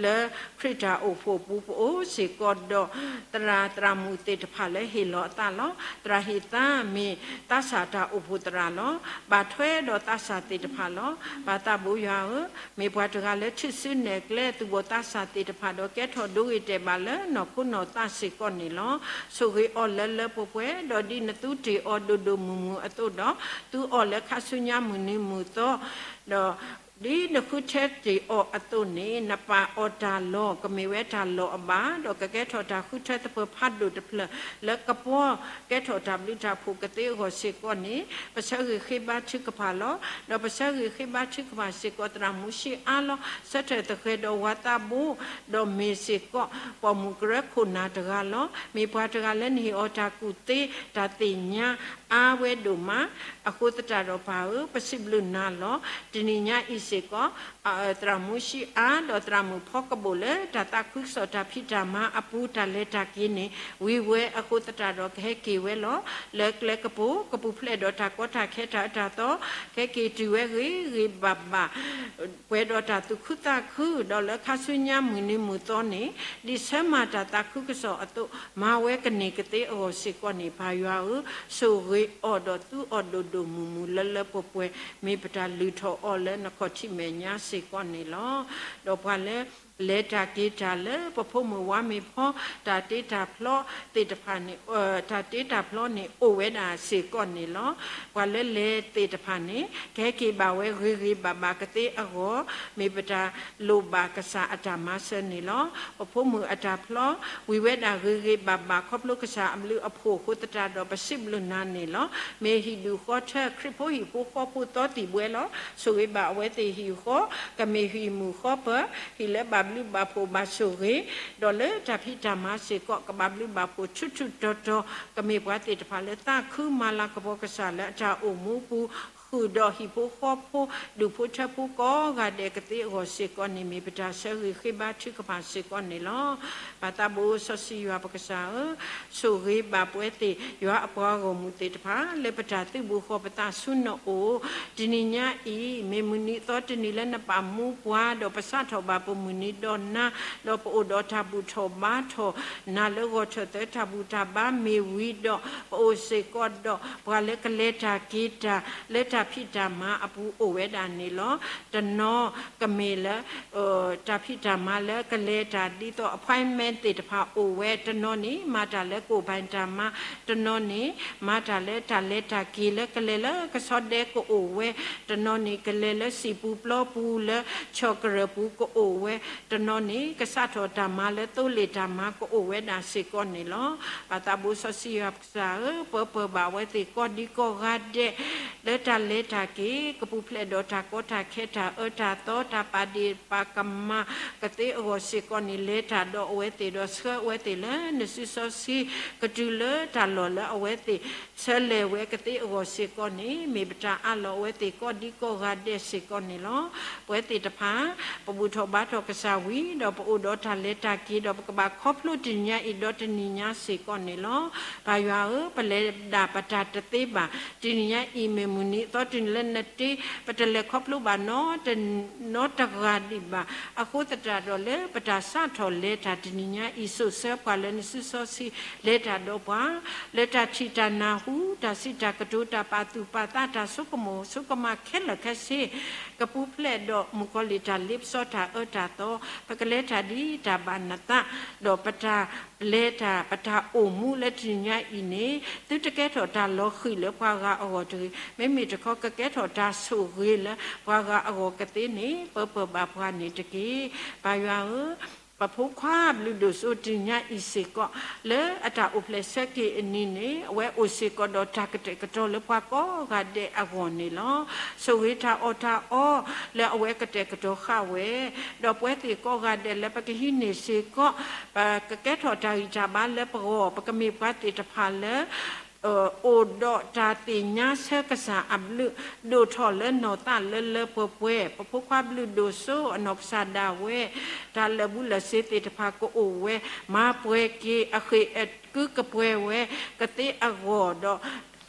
လၢခရံာ်တၢ်အိၣ်ဖှိၣ်ပူၤ ပအိၣ်စ့ၢ်ကီးဒီး သရၣ်သရၣ်မုၣ်သ့ၣ်တဖၣ်လၢဟ့ၣ်လီၤအသးလီၤ. သရၣ်ဟ့ၣ်သါမ့ၢ်သးစၢ်တၢ်အိၣ်ဖှိၣ်သရၣ်လီၤ. ဘၣ်ထွဲဒီးသးစၢ်သ့ၣ်တဖၣ်လီၤ. ပၢ်သးဘိယွၤဧၢ, မ့ၢ်ပှၤတဂၤလၢထူၣ်စုနဲၣ်ကျဲ သူၣ်ဘီၣ်သးစၢ်သ့ၣ်တဖၣ်ဒီး ကဲထီၣ်ဒိဂ့ၤတဲာ်ဘၣ်လၢနီၢ်ခိနီၢ်သးစ့ၢ်ကီးန့ၣ်လီၤ. ဆိၣ်ဂ့ၤအီၤလၢလၢပှဲၤပှဲၤ, ဒီးဒ်နသူတ့ၢ်အီၤဒိၣ်ဒိၣ်မုၢ်မုၢ်အသိးဒီး, သူအီၤလၢခါဆူညါမုၢ်နံၤမုၢ်သီ, ဒီး ဒ်နဃုထၢတ့ၢ်အီၤအသိးန့ၣ်, နပာ်အီၤတၢ်လီၢ် ကမ့ၢ်ဝဲတၢ်လီၢ်အဘၣ်, ဒီးကကဲထီၣ်တၢ်ဃုထၢသပၢၤဖးဒိၣ်တဖျၢၣ် လၢကပီၤကဲထီၣ်တၢ်ဘျုးတၢ်ဖှိၣ်ကသ့အဂီၢ်စ့ၢ်ကီးန့ၣ်, ပဆၢဂ့ၤဃ့ဘါထုကဖၣ်လီၤ. ဒီးပဆၢဂ့ၤဃ့ဘါထုကဖၣ်စ့ၢ်ကီး သရၣ်မူၡ့အါလီၤ. ဆၢထၢၣ်သဃဲၤဒီးဝၤသးဘိ, ဒီးမ့ၢ်စ့ၢ်ကီး ပိာ်မုၣ်ကရၢခိၣ်နၢ်တဂၤလီၤ. မ့ၢ်ပှၤတဂၤလၢနဟ့ၣ်အီၤတၢ်ကူၣ်သ့ တၢ်သ့ၣ်ညါအါဝဲဒိၣ်မး. အဃိသတးဒီးပၢ်ဧၢ, ပစံးဘျုးနၤလီၤ. တနံၤညါအံၤစ့ၢ်ကီး သရၣ်မူၡ့အါ ဒီးသရၣ်မုၣ်ဖီကဘိၣ်လၢ တၢ်သးခုကစီၣ်တၢ်ဖံးတၢ်မၤအပူၤ တၢ်လဲၤတၢ်က့ၤန့ၣ် ဝံၤဝဲအဃိသတးဒီး ကဟဲက့ၤဝဲလီၤ. လၢကျဲကပူၤ ကပူၤဖျဲးဒီးတၢ်ကီတၢ်ခဲတၢ်အၢတၢ်သီ, ကဟဲက့ၤတုၤဝဲဂ့ၤဂ့ၤဘၣ်ဘၣ် ပှဲၤဒီးတၢ်သူၣ်ခုသးခု, ဒီးလၢခါဆူညါမုၢ်နံၤမုၢ်သီန့ၣ် ဒ်ဆၢမၤတၢ်သးခုကစီၣ်အသိး မၤဝဲကန့ၢ်ကသ့အဂီၢ်စ့ၢ်ကီးန့ၣ် ပၢ်ယွၤဧၢ, ဆိၣ်ဂ့ၤအီၤဒီးသူအီၤဒိၣ်ဒိၣ်မုၢ်မုၢ်လၢလၢပှဲၤပှဲၤ, မ့ၢ်ပတၢ်လုၢ်ထီၣ်အီၤလၢနခီၣ်ထံးမဲာ်ညါစ့ၢ်ကီးန့ၣ်လီၤ. ဒီးပှၤလၢ လဲၤတၢ်က့ၤတၢ်လၢပဖိမုၣ်ဝါမ့ၢ်ဖီ တၢ်တ့တၢ်ဖျီသ့ၣ်တဖၣ်န့ၣ်, တၢ်တ့တၢ်ဖျီန့ၣ် အိၣ်ဝဲဒၣ်စ့ၢ်ကီးန့ၣ်လီၤ. ပှၤလၢလဲၤသ့ၣ်တဖၣ်န့ၣ် ကဟဲက့ၤဘၣ်ဝဲဂ့ၤဂ့ၤဘၣ်ဘၣ်ကသ့အဂီၢ်, မ့ၢ်ပတၢ်လိၣ်ဘၣ်ကစၢ်အတၢ်မၤစၢၤန့ၣ်လီၤ. ပဖိမုၣ်အတၢ်ဖျီ ဝံၤဝဲဒၣ်ဂ့ၤဂ့ၤဘၣ်ဘၣ် ခီဖျိကစၢ်အဘျုးအဖှိၣ်အဃိသတးဒီး ပစံးဘျုးနၤန့ၣ်လီၤ. မ့ၢ်ဟံၣ်ဒူၣ်ဃီထၢ ခရံာ်ဖိဟံၣ်ဖိဃီဖိသီသံၣ်ဘှဲလီၤ. ဆိၣ်ဂ့ၤဘၣ်အဝဲသ့ၣ်ဟံၣ်ဃီ, ကမ့ၢ်ဟံၣ်မုာ်ဃီပၢၤ, ဟံၣ်လၢဘၣ်ဘျုးဘၣ်ဖှိၣ်ဘၣ်ဆိၣ်ဂ့ၤ, ဒီးလၢတၢ်ဖံးတၢ်မၤစ့ၢ်ကီး ကဘၣ်ဘျုးဘၣ်ဖှိၣ်ထူးထူးတီၤတီၤ, ကမ့ၢ်ပှၤသ့ၣ်တဖၣ်လၢသးခုမၤလၤကပီၤကစၢ်လၢအတၢ်အိၣ်မူပူၤ ဃုာ်ဒီးဟံၣ်ဖိဃီဖိ ဒူၣ်ဖိထၢဖိကိးဂၤဒဲးကသ့အဂီၢ်စ့ၢ်ကီးန့ၣ် မ့ၢ်ပတၢ်ဆၢဂ့ၤဃ့ဘါထုကဖၣ်စ့ၢ်ကီးန့ၣ်လီၤ. ပၢ်သးဘိစီဆှံယွၤပကစၢ်ဧၢ, ဆိၣ်ဂ့ၤဘၣ်ပဝဲသ့ၣ် ယွၤအပှၤဂီၢ်မုၢ်သ့ၣ်တဖၣ် လၢပတၢ်သုးဘူးဃီၤပသးဆူနအိၣ်, တနံၤညါအံၤ မ့ၢ်မုၢ်နံၤအသီတနံၤလၢနပာ်မူပှၤ ဒီးပစးထီၣ်ဘၣ်ပမုၢ်နံၤဒီးနၤ, ဒီးပအိၣ်ဒီးတၢ်ဘူၣ်ထီၣ်ဘါထီၣ်နၤလၢဂီၤထၢၣ်သၢတၢ်ဘူၣ်တၢ်ဘါမ့ၢ်ဝံၤဒီး ပအိၣ်စ့ၢ်ကီးဒီးပှၤလၢကလဲၤတၢ်က့ၤတၢ် လၢ တၢ်ဖံးတၢ်မၤအပူၤအိၣ်ဝဲဒၣ်န့ၣ်လီၤ. တနီၤကမ့ၢ်လၢ တၢ်ဖံးတၢ်မၤလၢကလဲၤတၢ်ဒ်သိး appointment သ့ၣ်တဖၣ်အိၣ်ဝဲ, တနီၤန့ၣ် မၤတၢ်လၢကိၣ်ဘၣ်တၢ်မၤ, တနီၤန့ၣ် မၤတၢ်လၢတၢ်လဲၤတၢ်က့ၤလၢကလဲၤလၢကဆီဒဲကအိၣ်ဝဲ, တနီၤန့ၣ် ကလဲၤလၢစံာ်ပူၤပျီပူၤလၢ ဆီၣ်ကရၢၢ်ပူၤကအိၣ်ဝဲ, တနီၤန့ၣ် ကစးထီၣ်တၢ်မၤလၢသိလ့ၣ်တၢ်မၤကအိၣ်ဝဲဒၣ်စ့ၢ်ကီးန့ၣ်လီၤ. ပၢ်သးဘိစီဆှံယွၤပကစၢ်ဧၢ, ပၢပၢၢ်ဘၣ်အဝဲသ့ၣ်ကိးဒံကိးဂၤဒဲး လၢတၢ်လဲၤတၢ်က့ၤ ကပူၤဖျဲးဒီးတၢ်ကီတၢ်ခဲ တၢ်အၢတၢ်သီ တၢ်ပာ်ဒ့ၣ်ပာ်ကမၣ်ကသ့အဂီၢ်စ့ၢ်ကီးန့ၣ် လဲၤတၢ်ဒီးအဝဲသ့ၣ်ဒီး ဆှၢအဝဲသ့ၣ်လၢနစုစီဆှံ ကတုၤလၢတၢ်လီၢ်လၢအဝဲသ့ၣ် ဆၢလဲၤဝဲကသ့အဂီၢ်စ့ၢ်ကီးန့ၣ် မ့ၢ်ပတၢ်အးလီၤအဝဲသ့ၣ်ကိးဒံကိးဂၤဒဲးစ့ၢ်ကီးန့ၣ်လီၤ. ပဝဲသ့ၣ်တဖၣ် ပဘူၣ်ထီၣ်ဘါထီၣ်ကစၢ်ဝံၤ ဒီးပအိၣ်ဒီးတၢ်လဲၤတၢ်က့ၤ ဒီးပကဘၣ်ခီဖျိတနံၤညါအံၤဒီးတနံၤညါစ့ၢ်ကီးန့ၣ်လီၤ. ပၢ်ယွၤဧၢ, ပလဲၤဒၣ်ပတၢ်တသ့ဘၣ် တနံၤညါအံၤမ့ၢ်မုၢ်နံၤအသီတနံၤလၢနတ့ ပတလဲၤခီဖျိဘၣ်နီတ နီတဂၤဒံးဘၣ်. အဃိသတးဒီးလၢပတၢ်စးထီၣ်လဲၤတၢ်တနံၤညါအံၤ စိာ်ဆှၢပှၤလၢနစုစီဆှံ လဲၤတၢ်ဒီးပှၤ လၢတၢ်ထံၣ်တၢ်နၢ်ဟူ တၢ်စံးတၢ်ကတိၤ တၢ်ပာ်သူၣ်ပာ်သး တၢ်ဆိကမိၣ်ဆိကမးခဲလၢာ်ခဲဆ့ ကပူၤဖျဲးဒီးမုၣ်ကီၤလံၢ်တၢ်လ့ပစီ တၢ်အၢတၢ်သီ ပကလဲၤတၢ်ဒ်တၢ်ဘၣ်နသး ဒီးပတၢ်လဲၤတၢ် ပတၢ်အိၣ်မူလၢတနံၤညါအံၤန့ၣ် သုတကဲထီၣ်တၢ်လီၤဃံၤလၢပှၤဂၤအဂီၢ်တဂ့ၤ. မ့မ့ၢ်တခီ ကကဲထီၣ်တၢ်ဆိၣ်ဂ့ၤလၢပှၤဂၤအဂီၢ်ကသ့န့ၣ် ပၢပၢၢ်ဘၣ်ပှၤန့ၣ်တက့ၢ်. ပၢ်ယွၤဧၢ, ပဖိခွါဘျုးဒိၣ်စိတနံၤညါအံၤစ့ၢ်ကီး လၢအတၢ်အိၣ်ဖျဲၣ်ဆၢက့ၤအနံၤန့ၣ် အဝဲအိၣ်စ့ၢ်ကီးဒီးတၢ်ကတဲာ်ကတီၤလၢပှၤကိးဂၤဒဲးအဂီၢ်န့ၣ်လီၤ. ဆိၣ်ဂ့ၤတၢ်အီၣ်တၢ်အီလၢအဝဲကတဲာ်ကတီၤဃာ်ဝဲ, ဒီးပဝဲသ့ၣ်ကိးဂၤဒဲးလၢပကဟံးန့ၢ်စ့ၢ်ကီး ပကကဲထီၣ်တၢ်ဂံၢ်တၢ်ဘါလၢပဂီၢ် ပကမ့ၢ်ပှၤသ့ၣ်တဖၣ်လၢ အိၣ်ဒီးတၢ်သ့ၣ်ညါဆၢကစၢ်အဘျုး ဒိၣ်ထီၣ်လၢနီၢ်သးလၢလၢပှဲၤပှဲၤ, ပဖိခွါဘျုးဒိၣ်စိအနီၢ်ကစၢ်ဒၣ်ဝဲ တၢ်လၢာ်ဘူၣ်လၢာ်စ့သ့ၣ်တဖၣ်ကအိၣ်ဝဲ မၤပှဲၤက့ၤအဃ့ၢ်အကုကပှဲၤဝဲကသ့အဂီၢ်ဒီး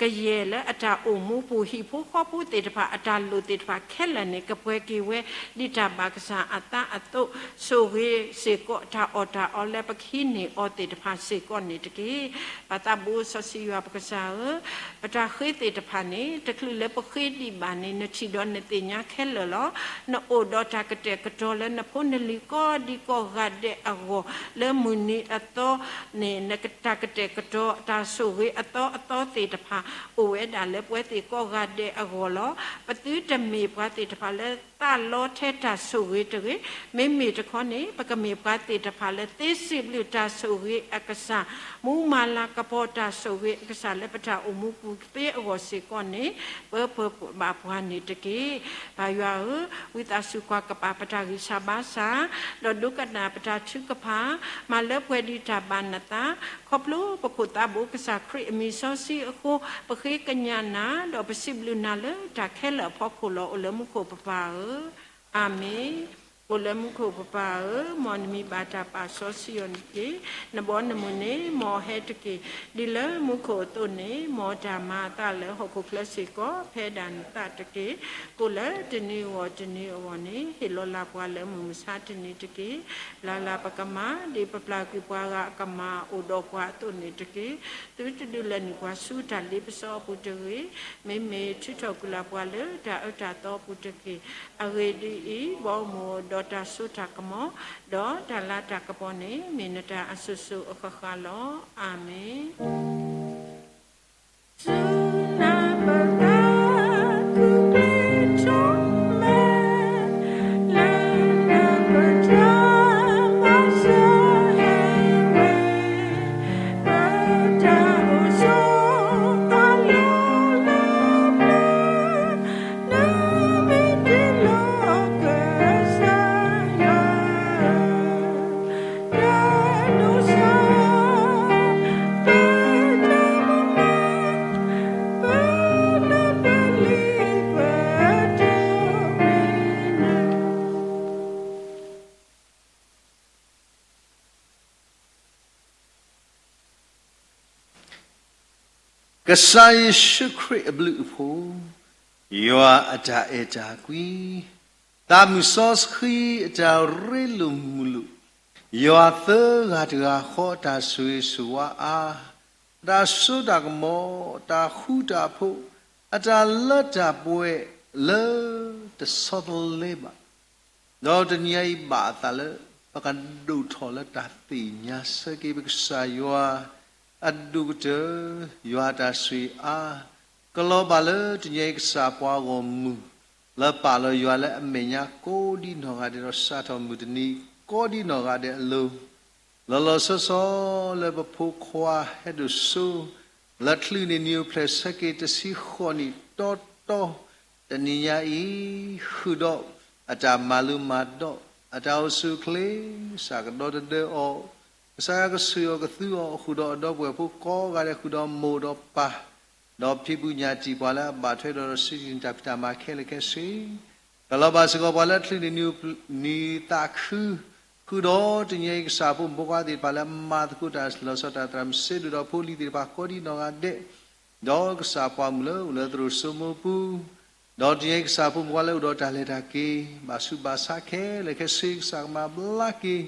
ကယဲၢ်လၢအတၢ်အိၣ်မူပူၤ ဟံၣ်ဖိဃီဖိသ့ၣ်တဖၣ် အတၢ်လိၣ်သ့ၣ်တဖၣ်ခဲလၢာ်န့ၣ် ကပှဲၤက့ၤဝဲ ဒ်တၢ်ဘၣ်ကစၢ်အသးအသိး, ဆိၣ်ဂ့ၤစ့ၢ်ကီးတၢ်အီၣ်တၢ်အီလၢပကဟံးန့ၢ်အီၤသ့ၣ်တဖၣ်စ့ၢ်ကီးန့ၣ်တက့ၢ်. ပၢ်သးဘိစီဆှံယွၤပကစၢ်ဧၢ, ပတၢ်ဃ့သ့ၣ်တဖၣ်န့ၣ် တချုးလၢပဃ့ဒံးဘၣ်န့ၣ် နထံၣ်ဒီးနသ့ၣ်ညါခဲလၢာ်လီၤ. နအိၣ်ဒီးတၢ်ကတဲာ်ကတီၤလၢနဖိနလံၤကိးဒံကိးဂၤဒဲးအဂီၢ် လၢမုၢ်နံၤအသီန့ၣ် နတၢ်ကတဲာ်ကတီၤ တၢ်ဆိၣ်ဂ့ၤအသီအသီသ့ၣ်တဖၣ် အိၣ်ဝဲဒၣ်လၢပဝဲသ့ၣ်ကိးဂၤဒဲးအဂီၢ်လီၤ. ပသုတမ့ၢ်ပှၤသ့ၣ်တဖၣ်လၢသးလီထဲတၢ်ဆိၣ်ဂ့ၤတဂ့ၤ. မ့မ့ၢ်တခီန့ၣ် ပကမ့ၢ်ပှၤသ့ၣ်တဖၣ်လၢသ့စံးဘျုးတၢ်ဆိၣ်ဂ့ၤအကစၢ်, မူမၤလၤကပီၤတၢ်ဆိၣ်ဂ့ၤအကစၢ်လၢပတၢ်အိၣ်မူပူၤသ့အဂီၢ်စ့ၢ်ကီးန့ၣ် ပၢပၢၢ်ဘၣ်ပှၤန့ၣ်တက့ၢ်. ပၢ်ယွၤဧၢ, ဝံသးစူၤကွၢ်ကပာ်ပတၢ်ဂံၢ်စၢ်ဘါစၢ်, ဒီးဒိကနၣ်ပတၢ်ထုကဖၣ်, မၤလၢပှဲၤဒံးတၢ်ဘၣ်နသး, ခီဖျိပခိၣ်သးဘိကစၢ်ခရံာ်အမံၤစီဆှံအဃိ, ပဃ့ကညးနၤ, ဒီးပစံးဘျုးနၤလၢတၢ်ခဲလၢာ်အဖီခိၣ်လီၤ. အိၣ်လၢမူခိၣ်ပပၢ်ဧၢ, အၤမ့ၣ်. အိၣ်လၢမူခိၣ်ပပၢ်ဧၢ, မ်နမံၤဘၣ်တၢ်ပာ်စီဆှံအီၤန့ၣ်တက့ၢ်. နဘီနမုၢ်န့ၣ် မ်အဟဲတက့ၢ်. ဒ်လၢမူခိၣ်အသိးန့ၣ်, မ်တၢ်မၤအသးလၢဟီၣ်ခိၣ်ချၢစ့ၢ်ကီး ဖဲဒၣ်နသးတက့ၢ်. ကိးလၢတနံၤအဂီၢ်တနံၤအဂီၢ်န့ၣ်, ဟ့ၣ်လီၤလၢ်ပှၤလၢမုၢ်မဆါတနံၤတက့ၢ်. ပျၢ်လၢ်ပကမၤ, ဒ်ပပျၢ်ကွံာ်ပှၤဂၤအကမၤအိၣ်ဒီးပှၤအသိးန့ၣ်တက့ၢ်. သုတဒုးလဲၤနုာ်ပှၤဆူတၢ်လ့ပစီအပူၤတဂ့ၤ. မ့မ့ၢ်ထုးထီၣ်ကွံာ်လၢ်ပှၤလၢတၢ်အၢတၢ်သီအပူၤတက့ၢ်. အဂ့ၢ်ဒ်အံၤ, ဘီမုၢ်အိၣ်ဒီးတၢ်စိတၢ်ကမီၤ, ဒီးတၢ်လၤတၢ်ကပီၤန့ၣ် မ့ၢ်နတၢ်အစိၤစိၤအဃၣ်ဃၣ်လီၤ. အၤမ့ၣ်. Khrista Yêsu Khrist အဘျုးအဖှိၣ်, ယွၤအတၢ်အဲၣ်တၢ်ကွံ, သးမုၢ်စီဆှံအတၢ်ရ့လိာ်မုာ်လိာ်, ယွၤသၢဂၤတဂၤဃီအတၢ်ဆိၣ်ဂ့ၤဆိၣ်ဝါအါ, တၢ်စိတၢ်ကမီၤ, တၢ်ဃူတၢ်ဖိး, အတၢ်လၢတၢ်ပှဲၤလၢတဆီတလဲဘၣ်. ဒီးတနံၤအံၤဘၣ်အသးလၢ ပကဒိၣ်ထီၣ်လၢတၢ်သ့ၣ်ညါဆၢက့ၤပကစၢ်ယွၤအဒိၣ်ကတၢၢ်, ယွၤအတၢ်ဆိၣ်ဂ့ၤအါ, ကလီၤဘၣ်လၢတနံၤအံၤကစၢ်ပှၤဂီၢ်မုၢ် လၢပာ်လီၤယွၤလၢအမဲာ်ညါကိးဒ်နီၢ်ဂၤဒဲးဒီးစးထီၣ်မုၢ်တနံၤကိးဒ်နီၢ်ဂၤဒဲးအလိၤ လီၤလီၤဆီဆီလၢပဖိခွါဟဲဒိၣ်စိ လၢချုးန့ၢ်နံၣ်အိၣ်ဖျဲၣ်ဆၢက့ၤတဆံဃိးနံၣ်တီတီ တနံၤညါအံၤ ဃုာ်ဒီးအတၢ်မၤလိမၤဒိး အတၢ်အိၣ်ဆူၣ်အိၣ်ချ့ ကစၢ်ကဒီသဒၢအီၤ, ကစၢ်ယွၤကဆိၣ်ဂ့ၤအီၤကသူအီၤ ဃုာ်ဒီးအဒီပုၢ်ဝဲၢ်ဖိကိးဂၤဒဲး ဃုာ်ဒီးမိၢ်ဒီးပၢ် ဒီးဖံးဘူးညၣ်တံၢ်ပှၤလၢအဘၣ်ထွဲဒီး ဒီးစံးတံၢ်တၢ်ဖံးတၢ်မၤခဲလၢာ်ခဲဆ့ ကလီၤဘၣ်စ့ၢ်ကီးပှၤလၢအချုးန့ၢ်နံၣ်သးခု ဃုာ်ဒီးတနံၤအံၤကစၢ်ဖိမုၣ်ဖိခွါသ့ၣ်တဖၣ်လၢအမၤသကိးတၢ်လီၤဆီတၢ်သရၣ်မုၣ်စ့ဒိၣ်ဒီးဖိလံၤသ့ၣ်တဖၣ်ကိးဒ်နီၢ်ဂၤဒဲး, ဒီးကစၢ်ပှၤမုၣ်လၢအိၣ်လၢသရိာ်စိမိၢ်ပူၤ ဒီးတနံၤအံၤကစၢ်ဖိမုၣ်ဖိခွါလၢအိၣ်ဒီးတၢ်လဲၤတၢ်က့ၤ ဘၣ်ဆူးဘၣ်ဆါခဲလၢာ်ခဲဆ့ ကစၢ်ကမၤဘျါက့ၤ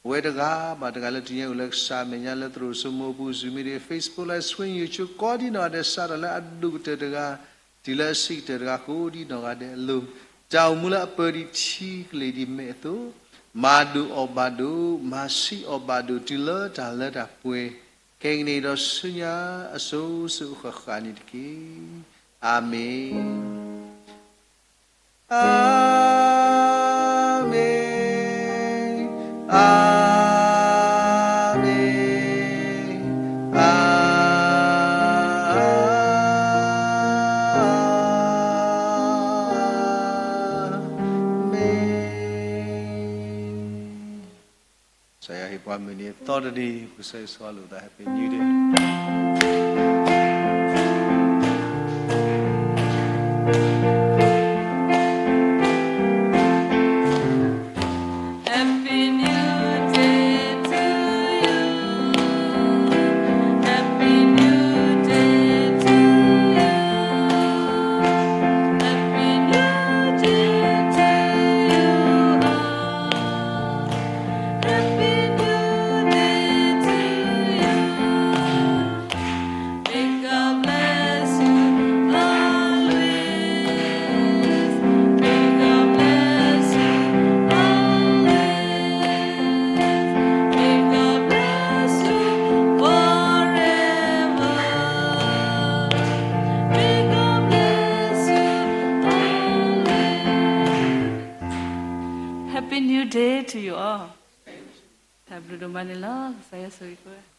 အဝဲတဂၤဘၣ်တဂၤလၢတနံၤအံၤအိၣ်လၢကစၢ်အမဲာ်ညါလၢသရိာ်စိမိၢ်ပူၤ Zoom မ့ၢ်ဂ့ၤ Facebook Live Stream YouTube ကိးဒ်နီၢ်ဂၤဒဲး စးထီၣ်လၢအဒိၣ်ကတၢၢ်တဂၤ တုၤလၢအဆံးကတၢၢ်တဂၤကိးဒ်နီၢ်ဂၤဒဲးအလိၤ, တၢ်အိၣ်မူလၢအပၢၤဒံးထံကလ့ၢ်ဒံးမဲာ်အသိး, မၤဒိၣ်အီၣ်ဘၣ်ဒိၣ် မၤဆံးအီၣ်ဘၣ်ဒိၣ် တုၤလၢတၢ်လၢတၢ်ပှဲၤ, ခဲကနံၣ်အံၤဒီးဆူညါအစိၤစိၤအဃၣ်ဃၣ်န့ၣ်တက့ၢ်. အၤမ့ၣ်. အၤမ့ၣ်, အၤမ့ၣ်, အၤမ့ၣ်. ကစၢ်ယွၤဟ့ၣ်ပှၤမုၢ်နံၤအသီတနံၤ ပကဆၢဂ့ၤဆၢဝါလိာ်သး Happy New Day. Happy New Day to you. Happy New Day to you. Happy New Day to you all. Happy New Day to you. May God bless you always. May God bless you always. May God bless you forever. May God bless you always. Happy New Day to you all. တၢ်ဘျုးဒိၣ်မးန့ၣ်လီၤ. ကစၢ်ယွၤဆိၣ်ဂ့ၤကိးဂၤ.